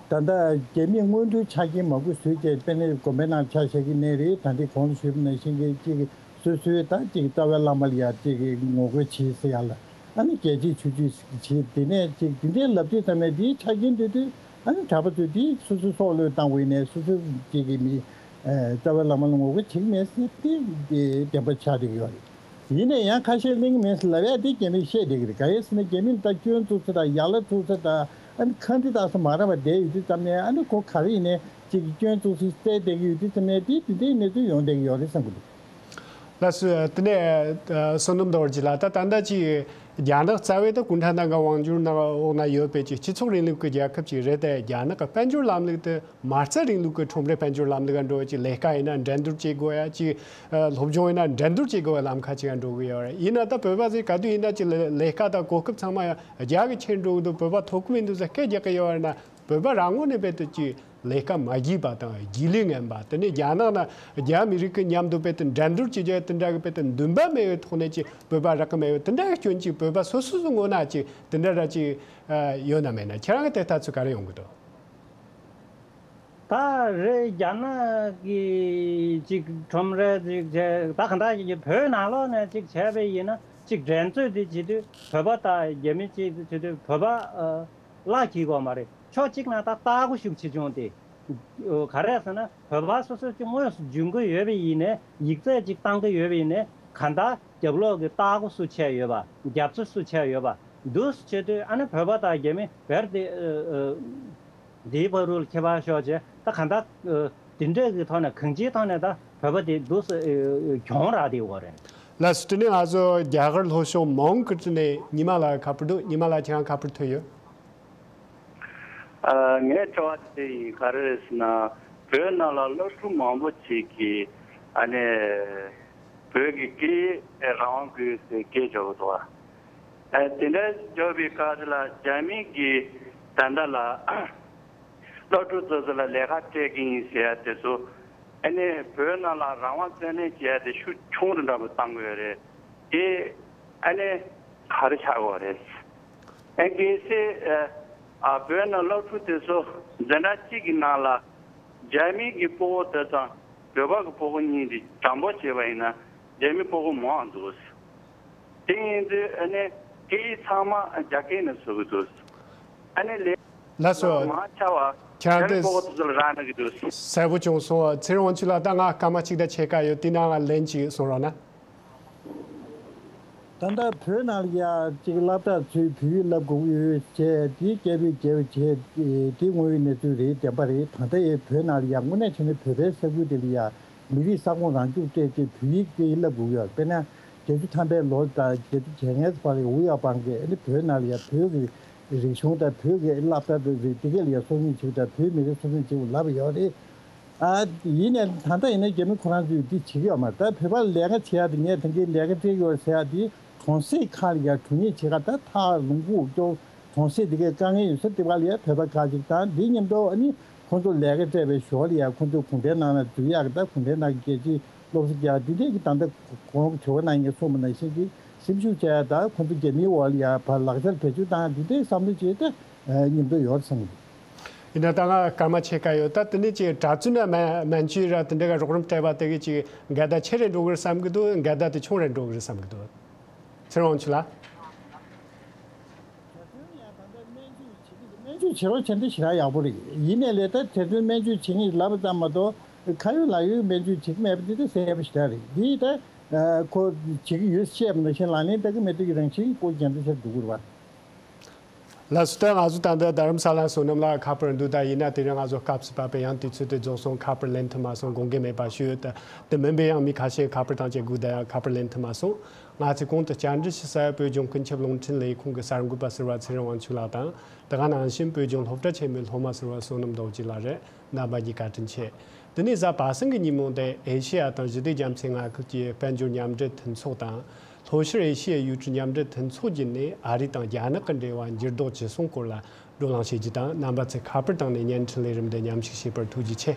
ད་ལྟ་རྒྱ་མིས་སྔོན་འགྲོའི་ཆ་རྐྱེན་མང་པོ་བཟོས་བྱས། དཔེར་ན་དགོན་པའི་ནང་ཆ་བཞག་གི་ནའི་རེད། ད་ལྟའི་གོང་དུ་ཞུས་པ་ནང་བཞིན་གྱི་ཅིག་སོ་སོའི་ད་ཅིག་རྩ་བའི་བླ་མ་ལ་ཡ་ཅིག་ངོ་རྒོལ་བྱེད་ཟེར་ཡ་ལ་ཨ་ནི་རྒྱལ་གཅེས་ཆོས་གཅེས་བྱེད། དེ་ནས་ཅིག་དེ་འདྲའི་ལབ་དུས་ཙམ་ནས་དེའི་ཆ་རྐྱེན་དེ་དུས་ཨ་ནི་གྲྭ་པ་ཚོས་དེ་སོ་སོའི་སྲོག་བློས་བཏང་བ་ཡིན་ནའི་སོ་སོའི་ཅིག་གི་མི་རྩ་བའི་བླ་མ་ལ་ངོ་རྒོལ་བྱེད་ཀྱི་མེད་ཟེར་དེ་བདེན་པ་ཆགས་བསྡད་ཀྱི་ཡོད་རེད། ཡིན་ན་ཡང་ཁ་ཤས་གླེང་གི་མེད་ཟེར་ལབ་ཡ་དེ་རྒྱ་མིས་བཤད་བསྡད་ཀྱི་རེད། ག་རེ་ཟེར་ན་རྒྱ་མི་ལ་ད་སྐྱོན་བཙུགས་ཚེ་དང་ཡག་ལ་བཙུགས་ཚེ་དང་ཨ་ནི་ཁ་འདྲི་རྟགས་སུ་མ་རག་པ་བསྡད་ཡོད་དུས་ཙམ་ནས་ཨ་ནི་ཁོ་ག་རེ་ཡིན་ནའི་ཅིག་གི་སྐྱོན་བཙུགས་ཚུལ་བཙལ་བསྡད་ཀྱི་ཡོད་དུས་ཙམ་ནས་དེ་དེ་འདྲའི་གནས་ཚུལ་ཡོང་བསྡད་ཀྱི་ཡོད་རེད་བསམ་གྱི་འདུག་ལགས་སོ། དེ་ནས་བསོད་ནམས་རྡོ་རྗེ་ལགས། ད་ད་ལྟ་ཅིག་རྒྱ་ནག་རྩ་བའི་ད་གུང་ཁྲན་ཏང་གི་དབང་སྒྱུར་ནང་འོག་ན་ཡོད་པའི་ཅིག་སྤྱི་ཚོགས་རིང་ལུགས་ཀྱི་རྒྱལ་ཁབ་ཅིག་རེད་དེ། རྒྱ་ནག་གི་དཔལ་འབྱོར་ལམ་ལུགས་དེ་མ་རྩ་རིང་ལུགས་ཀྱི་ཁྲོམ་རའི་དཔལ་འབྱོར་ལམ་ལུགས་ལ་འགྲོ་བའི་ཅིག་ལས་ཀ་ཡིན་ན་འགྲན་བསྡུར་བྱེད་དགོས་ཡ། ཅིག་སློབ་སྦྱོང་ཡིན་ན་འགྲན་བསྡུར་བྱེད་དགོས་པའི་ལམ་ཁ་ཅིག་ཡང་འགྲོ་གི་ཡོད་རེད། ཡིན་ན་ད་བོད་པ་ཚོས་ག་དུས་ཡིན་ན་ཅིག་ལས་ཀ་དང་གོ་སྐབས་ཚང་མ་ཡང་རྒྱ་གིས་ཁྱེར་འགྲོ་གི་འདུག་བོད་པ་ཐོབ་ཀྱི་མི་འདུག་ཟེར་སྐད་རྒྱག་གི་ཡོད་རེད་ན། བོད་པ་རང་ངོས་ནས་རྦད་དེ་ཅིག་ ལས་ཀ་མ་བགྱིས་པ་དང་རྒྱུས་ལས་ངན་པ། དེ་ནས་རྒྱ་ནག་ན་རྒྱ་མི་རིགས་ཀྱི་མཉམ་དུ་དཔེ་དེ་འགྲན་བསྡུར་བྱེད་རྒྱུ་དེ་འདྲ་གི་དཔེ་དེ་འདུན་པ་མེད་པའི་ཐོག་ནས་ཀྱི་བོད་པ་རག་གི་མེད་པའི་དེ་འདྲ་གི་སྐྱོན་གྱིས་བོད་པ་སོ་སོ་སོའི་ངོ་ན་ཅིག་དེ་འདྲ་ར་ཅིག་ཡོད་ན་མེད་ན། ཁྱེད་རང་གི་དེ་ལྟ་ཚུལ་ག་རེ་ཡོང་གི་འདུག་ད་རེས་རྒྱ་ནག་གི་ཅིག་ཁྲོམ་ར་ཅིག་བྱས། ད་གང་ལྟར་ཡིན་གྱི་བོད་ནང་ལོགས་ནས་ཅིག་བྱས་པ་ཡིན་ན། ཅིག་འགྲན་རྩོད་དེ་བྱེད་དུས་བོད་པ་དང་རྒྱ་མི་ཅིག་བྱེད་དུས་བོད་པ་ཨ་བརླག་གི་ཡོད་མ་རེད། ཕྱོགས་གཅིག་ན་ད་ལྟ་སྒོ་ཤུགས་ཆེ་ཆུང་དེ། ག་རེ་ཟེར་ན། བོད་པ་སོ་སོ་ཅིག་དངོས་སུ་འཇོན་གི་ཡོད་པ་ཡིན་ནའི། ཡིག་ཚད་ཅིག་བཏང་གི་ཡོད་པ་ཡིན་ནའི། གང་ལྟར་རྒྱབ་ལོགས་ཀྱི་ལྟ་སྒོ་སུ་བྱས་ཡོད་པ། རྒྱབ་རྩ་སུ་བྱས་ཡོད་པ་འདུག་བྱེད་དུས། ཨ་ནི་བོད་པ་དང་རྒྱ་མི་བེར་དེ་ཨ་ཨ་དེའི་བར་རུ་ཁྱད་པར་ཤོར་བྱས། ད་གང་ལྟར་ཨ་དེ་འདྲས་ཀྱི་ཐོག་ནས། གང་ཅིའི་ཐོག་ནས་ད་བོད་པ་དེ་འདུག་སེ་ཨ་གྱོང་རག་བསྡད་ཡོད་རེད། ལགས་སོ། དེ་ནས་ང་ཚོ་རྒྱ་གར་ལྷོ་ཕྱོགས་མོན་གྷི་ནས་ཉི་མ་ལགས་ཁ་པར་འདུག་ཉི་མ་ལགས་ཁྱེད་རང་ཁ་པར་ཐོན་ཡོད། ཨ། ངའི་དྲི་བ་དེ་ཡིན། ག་རེ་རེད་ཟེར་ན། བོད་ནང་ལ་སློབ་ཕྲུག་མང་པོ་ཅིག་གིས་ཨ་ནི་བོད་ཀྱི་སྐད་ཡིག་རང་དབང་དགོས་ཟེར་སྐད་རྒྱག་གི་འདུག་བ། ཨ། དེ་འདྲ་རྒྱག་པའི་སྐབས་དེ་ལ་རྒྱ་མི་གིས་ད་ལྟ་ལ་སློབ་ཕྲུག་ཚོ་ཚོ་ལ་ལས་ཀ་སྤྲད་ཀྱི་ཡིན་ཟེར་ཡ་དེ་ཚོ། ཨ་ནི་བོད་ནང་ལ་རང་དབང་རྩོད་ལེན་བྱེད་ཡ་དེ་ཤུགས་ཆུང་རུ་འདྲ་པོ་བཏང་དགོས་རེད། དེ་ཨ་ནི་ག་རེ་ཆགས་ཡོད་རེད། ཨ། གལ་སྲིད་ཨ་བོད་ནང་སློབ་ཕྲུག་དེ་ཚོ་འཛིན་གྲྭ་གཅིག་གི་ནང་ལ་རྒྱ་མི་གི་སྤོ་བོ་དེ་དང་བོད་པ་གི་སྤོ་བོ་གཉིས་དེ་གྲངས་འབོར་བྱས་པ་ཡིན་ན། རྒྱ་མི་སྤོ་བོ་མང་འདུག་དེ་ཡིན་དུས་ཨ་ནི་སྐད་ཡིག་ཚང་མ་རྒྱ་སྐད་ནས་བཟོ་གི་འདུག་ཨ་ནི་ལས་ལགས་སོ། མང་ཆེ་བ་ཁྱེད་རང་རྒྱ་མི་དེ་སྤོ་བོ་དེ་ཚོ་ལ་རག་གནང་གི་འདུག་གསལ་པོ་བྱུང་སོང་། ཚེ་རིང་དབང་ཕྱུག་ལགས། ད་ང་སྐར་མ་གཅིག་དང་ཕྱེད་ཀ་ཡོད། དེ་ནང་ང་ལན་གཅིག་གསུང་རོགས་གནང་། ད་ལྟ་བོད་ནང་ལ་ཡ་གཅིག་སློབ་གྲྭ་ཚོས་བོད་ཡིག་བསླབ་དགོས་ཀྱི་ཡོད་བྱས། དེ་སྐད་འབོད་རྒྱག་བྱས། དེ་དངོས་ཡོད་གནས་ཚུལ་རེད། བདེན་པ་རེད། ད་ལྟ་ཡ་བོད་ནང་ལ་ཡ་དངོས་གནས་བྱས་ན་བོད་པའི་ས་ཁུལ་དེ་ལ་ཡ་མི་རིགས་ས་ཁོངས་རང་སྐྱོང་སྤྲད་བྱས་བོད་ཡིག་སྐད་ཡིག་བསླབ་དགོས་ཀྱི་ཡོད། དཔེར་ན་བརྒྱད་ཅུ་ཐམ་པའི་ལོ་དང་བརྒྱད་ཅུ་གྱ་ལྔའི་བར་ལ་ཝུའུ་ཡའོ་པང་གིས་ཨ་ནི་བོད་ནང་ལ་ཡ་བོད་ཀྱི་རིག་གཞུང་དང་བོད་ཀྱི་སློབ་གྲྭ་དེ་དེ་ག་ལ་ཡ་སྲུང་སྐྱོབ་བྱེད་དང་། བོད་མི་རིགས་སྲུང་སྐྱོབ་བྱེད་པ་ལབ་ཡོད་རེད། ཨ། ཡིན་ནའི་ད་ལྟ་ཡིན་ན་རྒྱ་མི་ཁོ་རང་ཚོས་འདི་བྱེད་ཀྱི་ཡོད་མ་རེད། ད་བོད་པ་ལ་ལས་ཀ་བྱེད་ཡ་དེ། ངས་ད་གིན་ལས་ཀ་སྤྲད་ཀྱི་ཡོད་ཟེར་ཡ་དེ་གྲོང་གསེབ་ཁག་ལ་ཡ་གྲོང་ཡིག་བྱེད་ག་ད་ཐག་ལུང་ཁུག་ཀྱོག་གྲོང་གསེབ་དེ་གའི་དཀའ་ངལ་ཡོད་ས་དེ་བ་ལ་ཡ་བོད་པ་ཁག་ཅིག་དང་། དེ་མཉམ་དུ་ཨ་ནི་ཁོང་ཚོ་ལས་ཀ་སྤྲད་པའི་ཞོར་ལ་ཡ་ཁོང་ཚོ་གུང་ཁྲན་ནང་ལ་འཛུལ་ཡག་གི། ད་གུང་ཁྲན་ནང་གི་རྒྱལ་སྤྱིའི་སློབ་གསོ་རྒྱག་འདི་འདྲས་ཀྱི་ད་ལྟ་གོང་དྲི་བ་ནང་ངས་གསུངས་པ་ནང་བཞིན་གྱི་སེམས་ཤུགས་བྱ་ཡ་དང་། ཁོང་ཚོ་རྒྱ་མིའི་འོག་ལ་ཡ་ཕར་ལག་ཆར་བེད་སྤྱོད་བཏང་འདི་འདྲའི་བསམ་བློ་བྱས་ཏེ་མཉམ་དུ་ཡོད་བསམ་གི་འདུག་ཡིན་ན་ད་ང་སྐར་མ་ཕྱེད་ཀ་ཡོད། ད་དེ་ནས་ཅིག་གྲྭ་བཙུན་ན་མན་མན་ཇུ་ར་དེ་འདྲ་ག་རོགས་རམ་སྤྲད་པ་དེ་གི་ཅིག་འགལ་ཟླ་ཆེ་རུ་འགྲོ་གི་རེད་བསམ་གི་འདུག་འགལ་ཟླ་དེ་ཆུང་རུ་འགྲོ་གི་རེད་བསམ་གི་འདུག་ཚེ་རིང་དབང་ཕྱུག་ལགས། གྲྭ་བཙུན་ཡང་ད་ལྟ་སྨན་བཅོས་བྱེད་ཀྱི་འདུག་སྨན་བཅོས་བྱེད་རོགས་བྱས་ན་ཞེ་དྲག་ཡག་པོ་རེད། ཡིན་ནའི་ལས་ད་གྲྭ་བཙུན་སྨན་བཅོས་བྱེད་ཀྱི་ལབ་པ་ཙམ་མ་གཏོགས། ཁ་ཡོད་ལག་ཡོད་སྨན་བཅོས་བྱེད་ཀྱི་མེད་པ་འདི་ད་གསལ་པོ་ཞེ་དྲག་རེད། འདི་ད་ཁོ་བྱེད་ཀྱི་ཡོད་བཤད་པ་ནང་བཞིན་ལག་ལེན་བསྟར་གྱི་མེད་དུས་ཀྱི་རང་བཞིན་གྱིས་ཁོ་འགལ་ཟླ་ཆེ་རུ་འགྲོ་གི་རེད་པ། ལགས་སོ། ད་ང་ཚོ་ད་ལྟ་རྡ་རམ་ས་ལ་བསོད་ནམས་ལགས་ཁ་པར་འདུག་ད་ཡིན་ན་དེ་རིང་ང་ཚོ་སྐབས་སུ་བབས་པའི་ཡང་དུས་ཚོད་དེ་རྫོགས་སོང་། ཁ་པར་ལེན་ཐུབ་མ་སོང་། དགོངས་འགལ་མེད་པ་ཞུ། ད་དེ་མིན་པའི་ཡང་མི་ཁ་ཤས་ཁ་པར་བཏང་བྱས་སྒུག་བསྡད་ཡང་ཁ་པར་ལེན་ཐུབ་མ་སོང་། ང་ཚོས་གོང་དུ་བཅར་འདྲི་ཞུ་ས་བོད་ལྗོངས་ཀུན་ཁྱབ་རླུང་འཕྲིན་ལས་ཁུངས་ཀྱི་གསར་འགོད་པ་ཟུར་པ་ཚེ་རིང་དབང་ཕྱུག་ལགས་དང་། དེ་ག་ནང་བཞིན་བོད་ལྗོངས་སློབ་གྲྭ་ཆེན་མོའི་སློབ་མ་ཟུར་པ་བསོད་ནམས་རྡོ་རྗེ་ལགས་རེད། རྣམ་པ་གཉིས་བཀའ་དྲིན་ཆེ། འདི་ནས་གཟའ་པ་སངས་ཀྱི་ཉིན་མོ་འདིར་ཨེ་ཤེ་ཡ་དང་ཞི་བདེ་རྒྱ་མཚོའི་མངའ་ཁུལ་གྱི་དཔལ་འབྱོར་མཉམ་འབྲེལ་མཐུན་ཚོགས་དང་། ལྷོ་ཤར་ཨེ་ཤེ་ཡའི་ཡུལ་གྲུའི་མཉམ་འབྲེལ་མཐུན་ཚོགས་བརྒྱུད་ནས་ཨ་རི་དང་རྒྱ་ནག་གི་འབྲེལ་བ་འགྱུར་ལྡོག་ཇི་སོང་སྐོར་ལ་བགྲོ་གླེང་བྱེད་རྒྱུ་དང་། རྣམ་པ་ཚོས་ཁ་པར་བཏང་ནས་བརྙན་འཕྲིན་ལས་རིམ་འདི་མཉམ་ཞུགས་བྱས་པར་ཐུགས་རྗེ་ཆེ།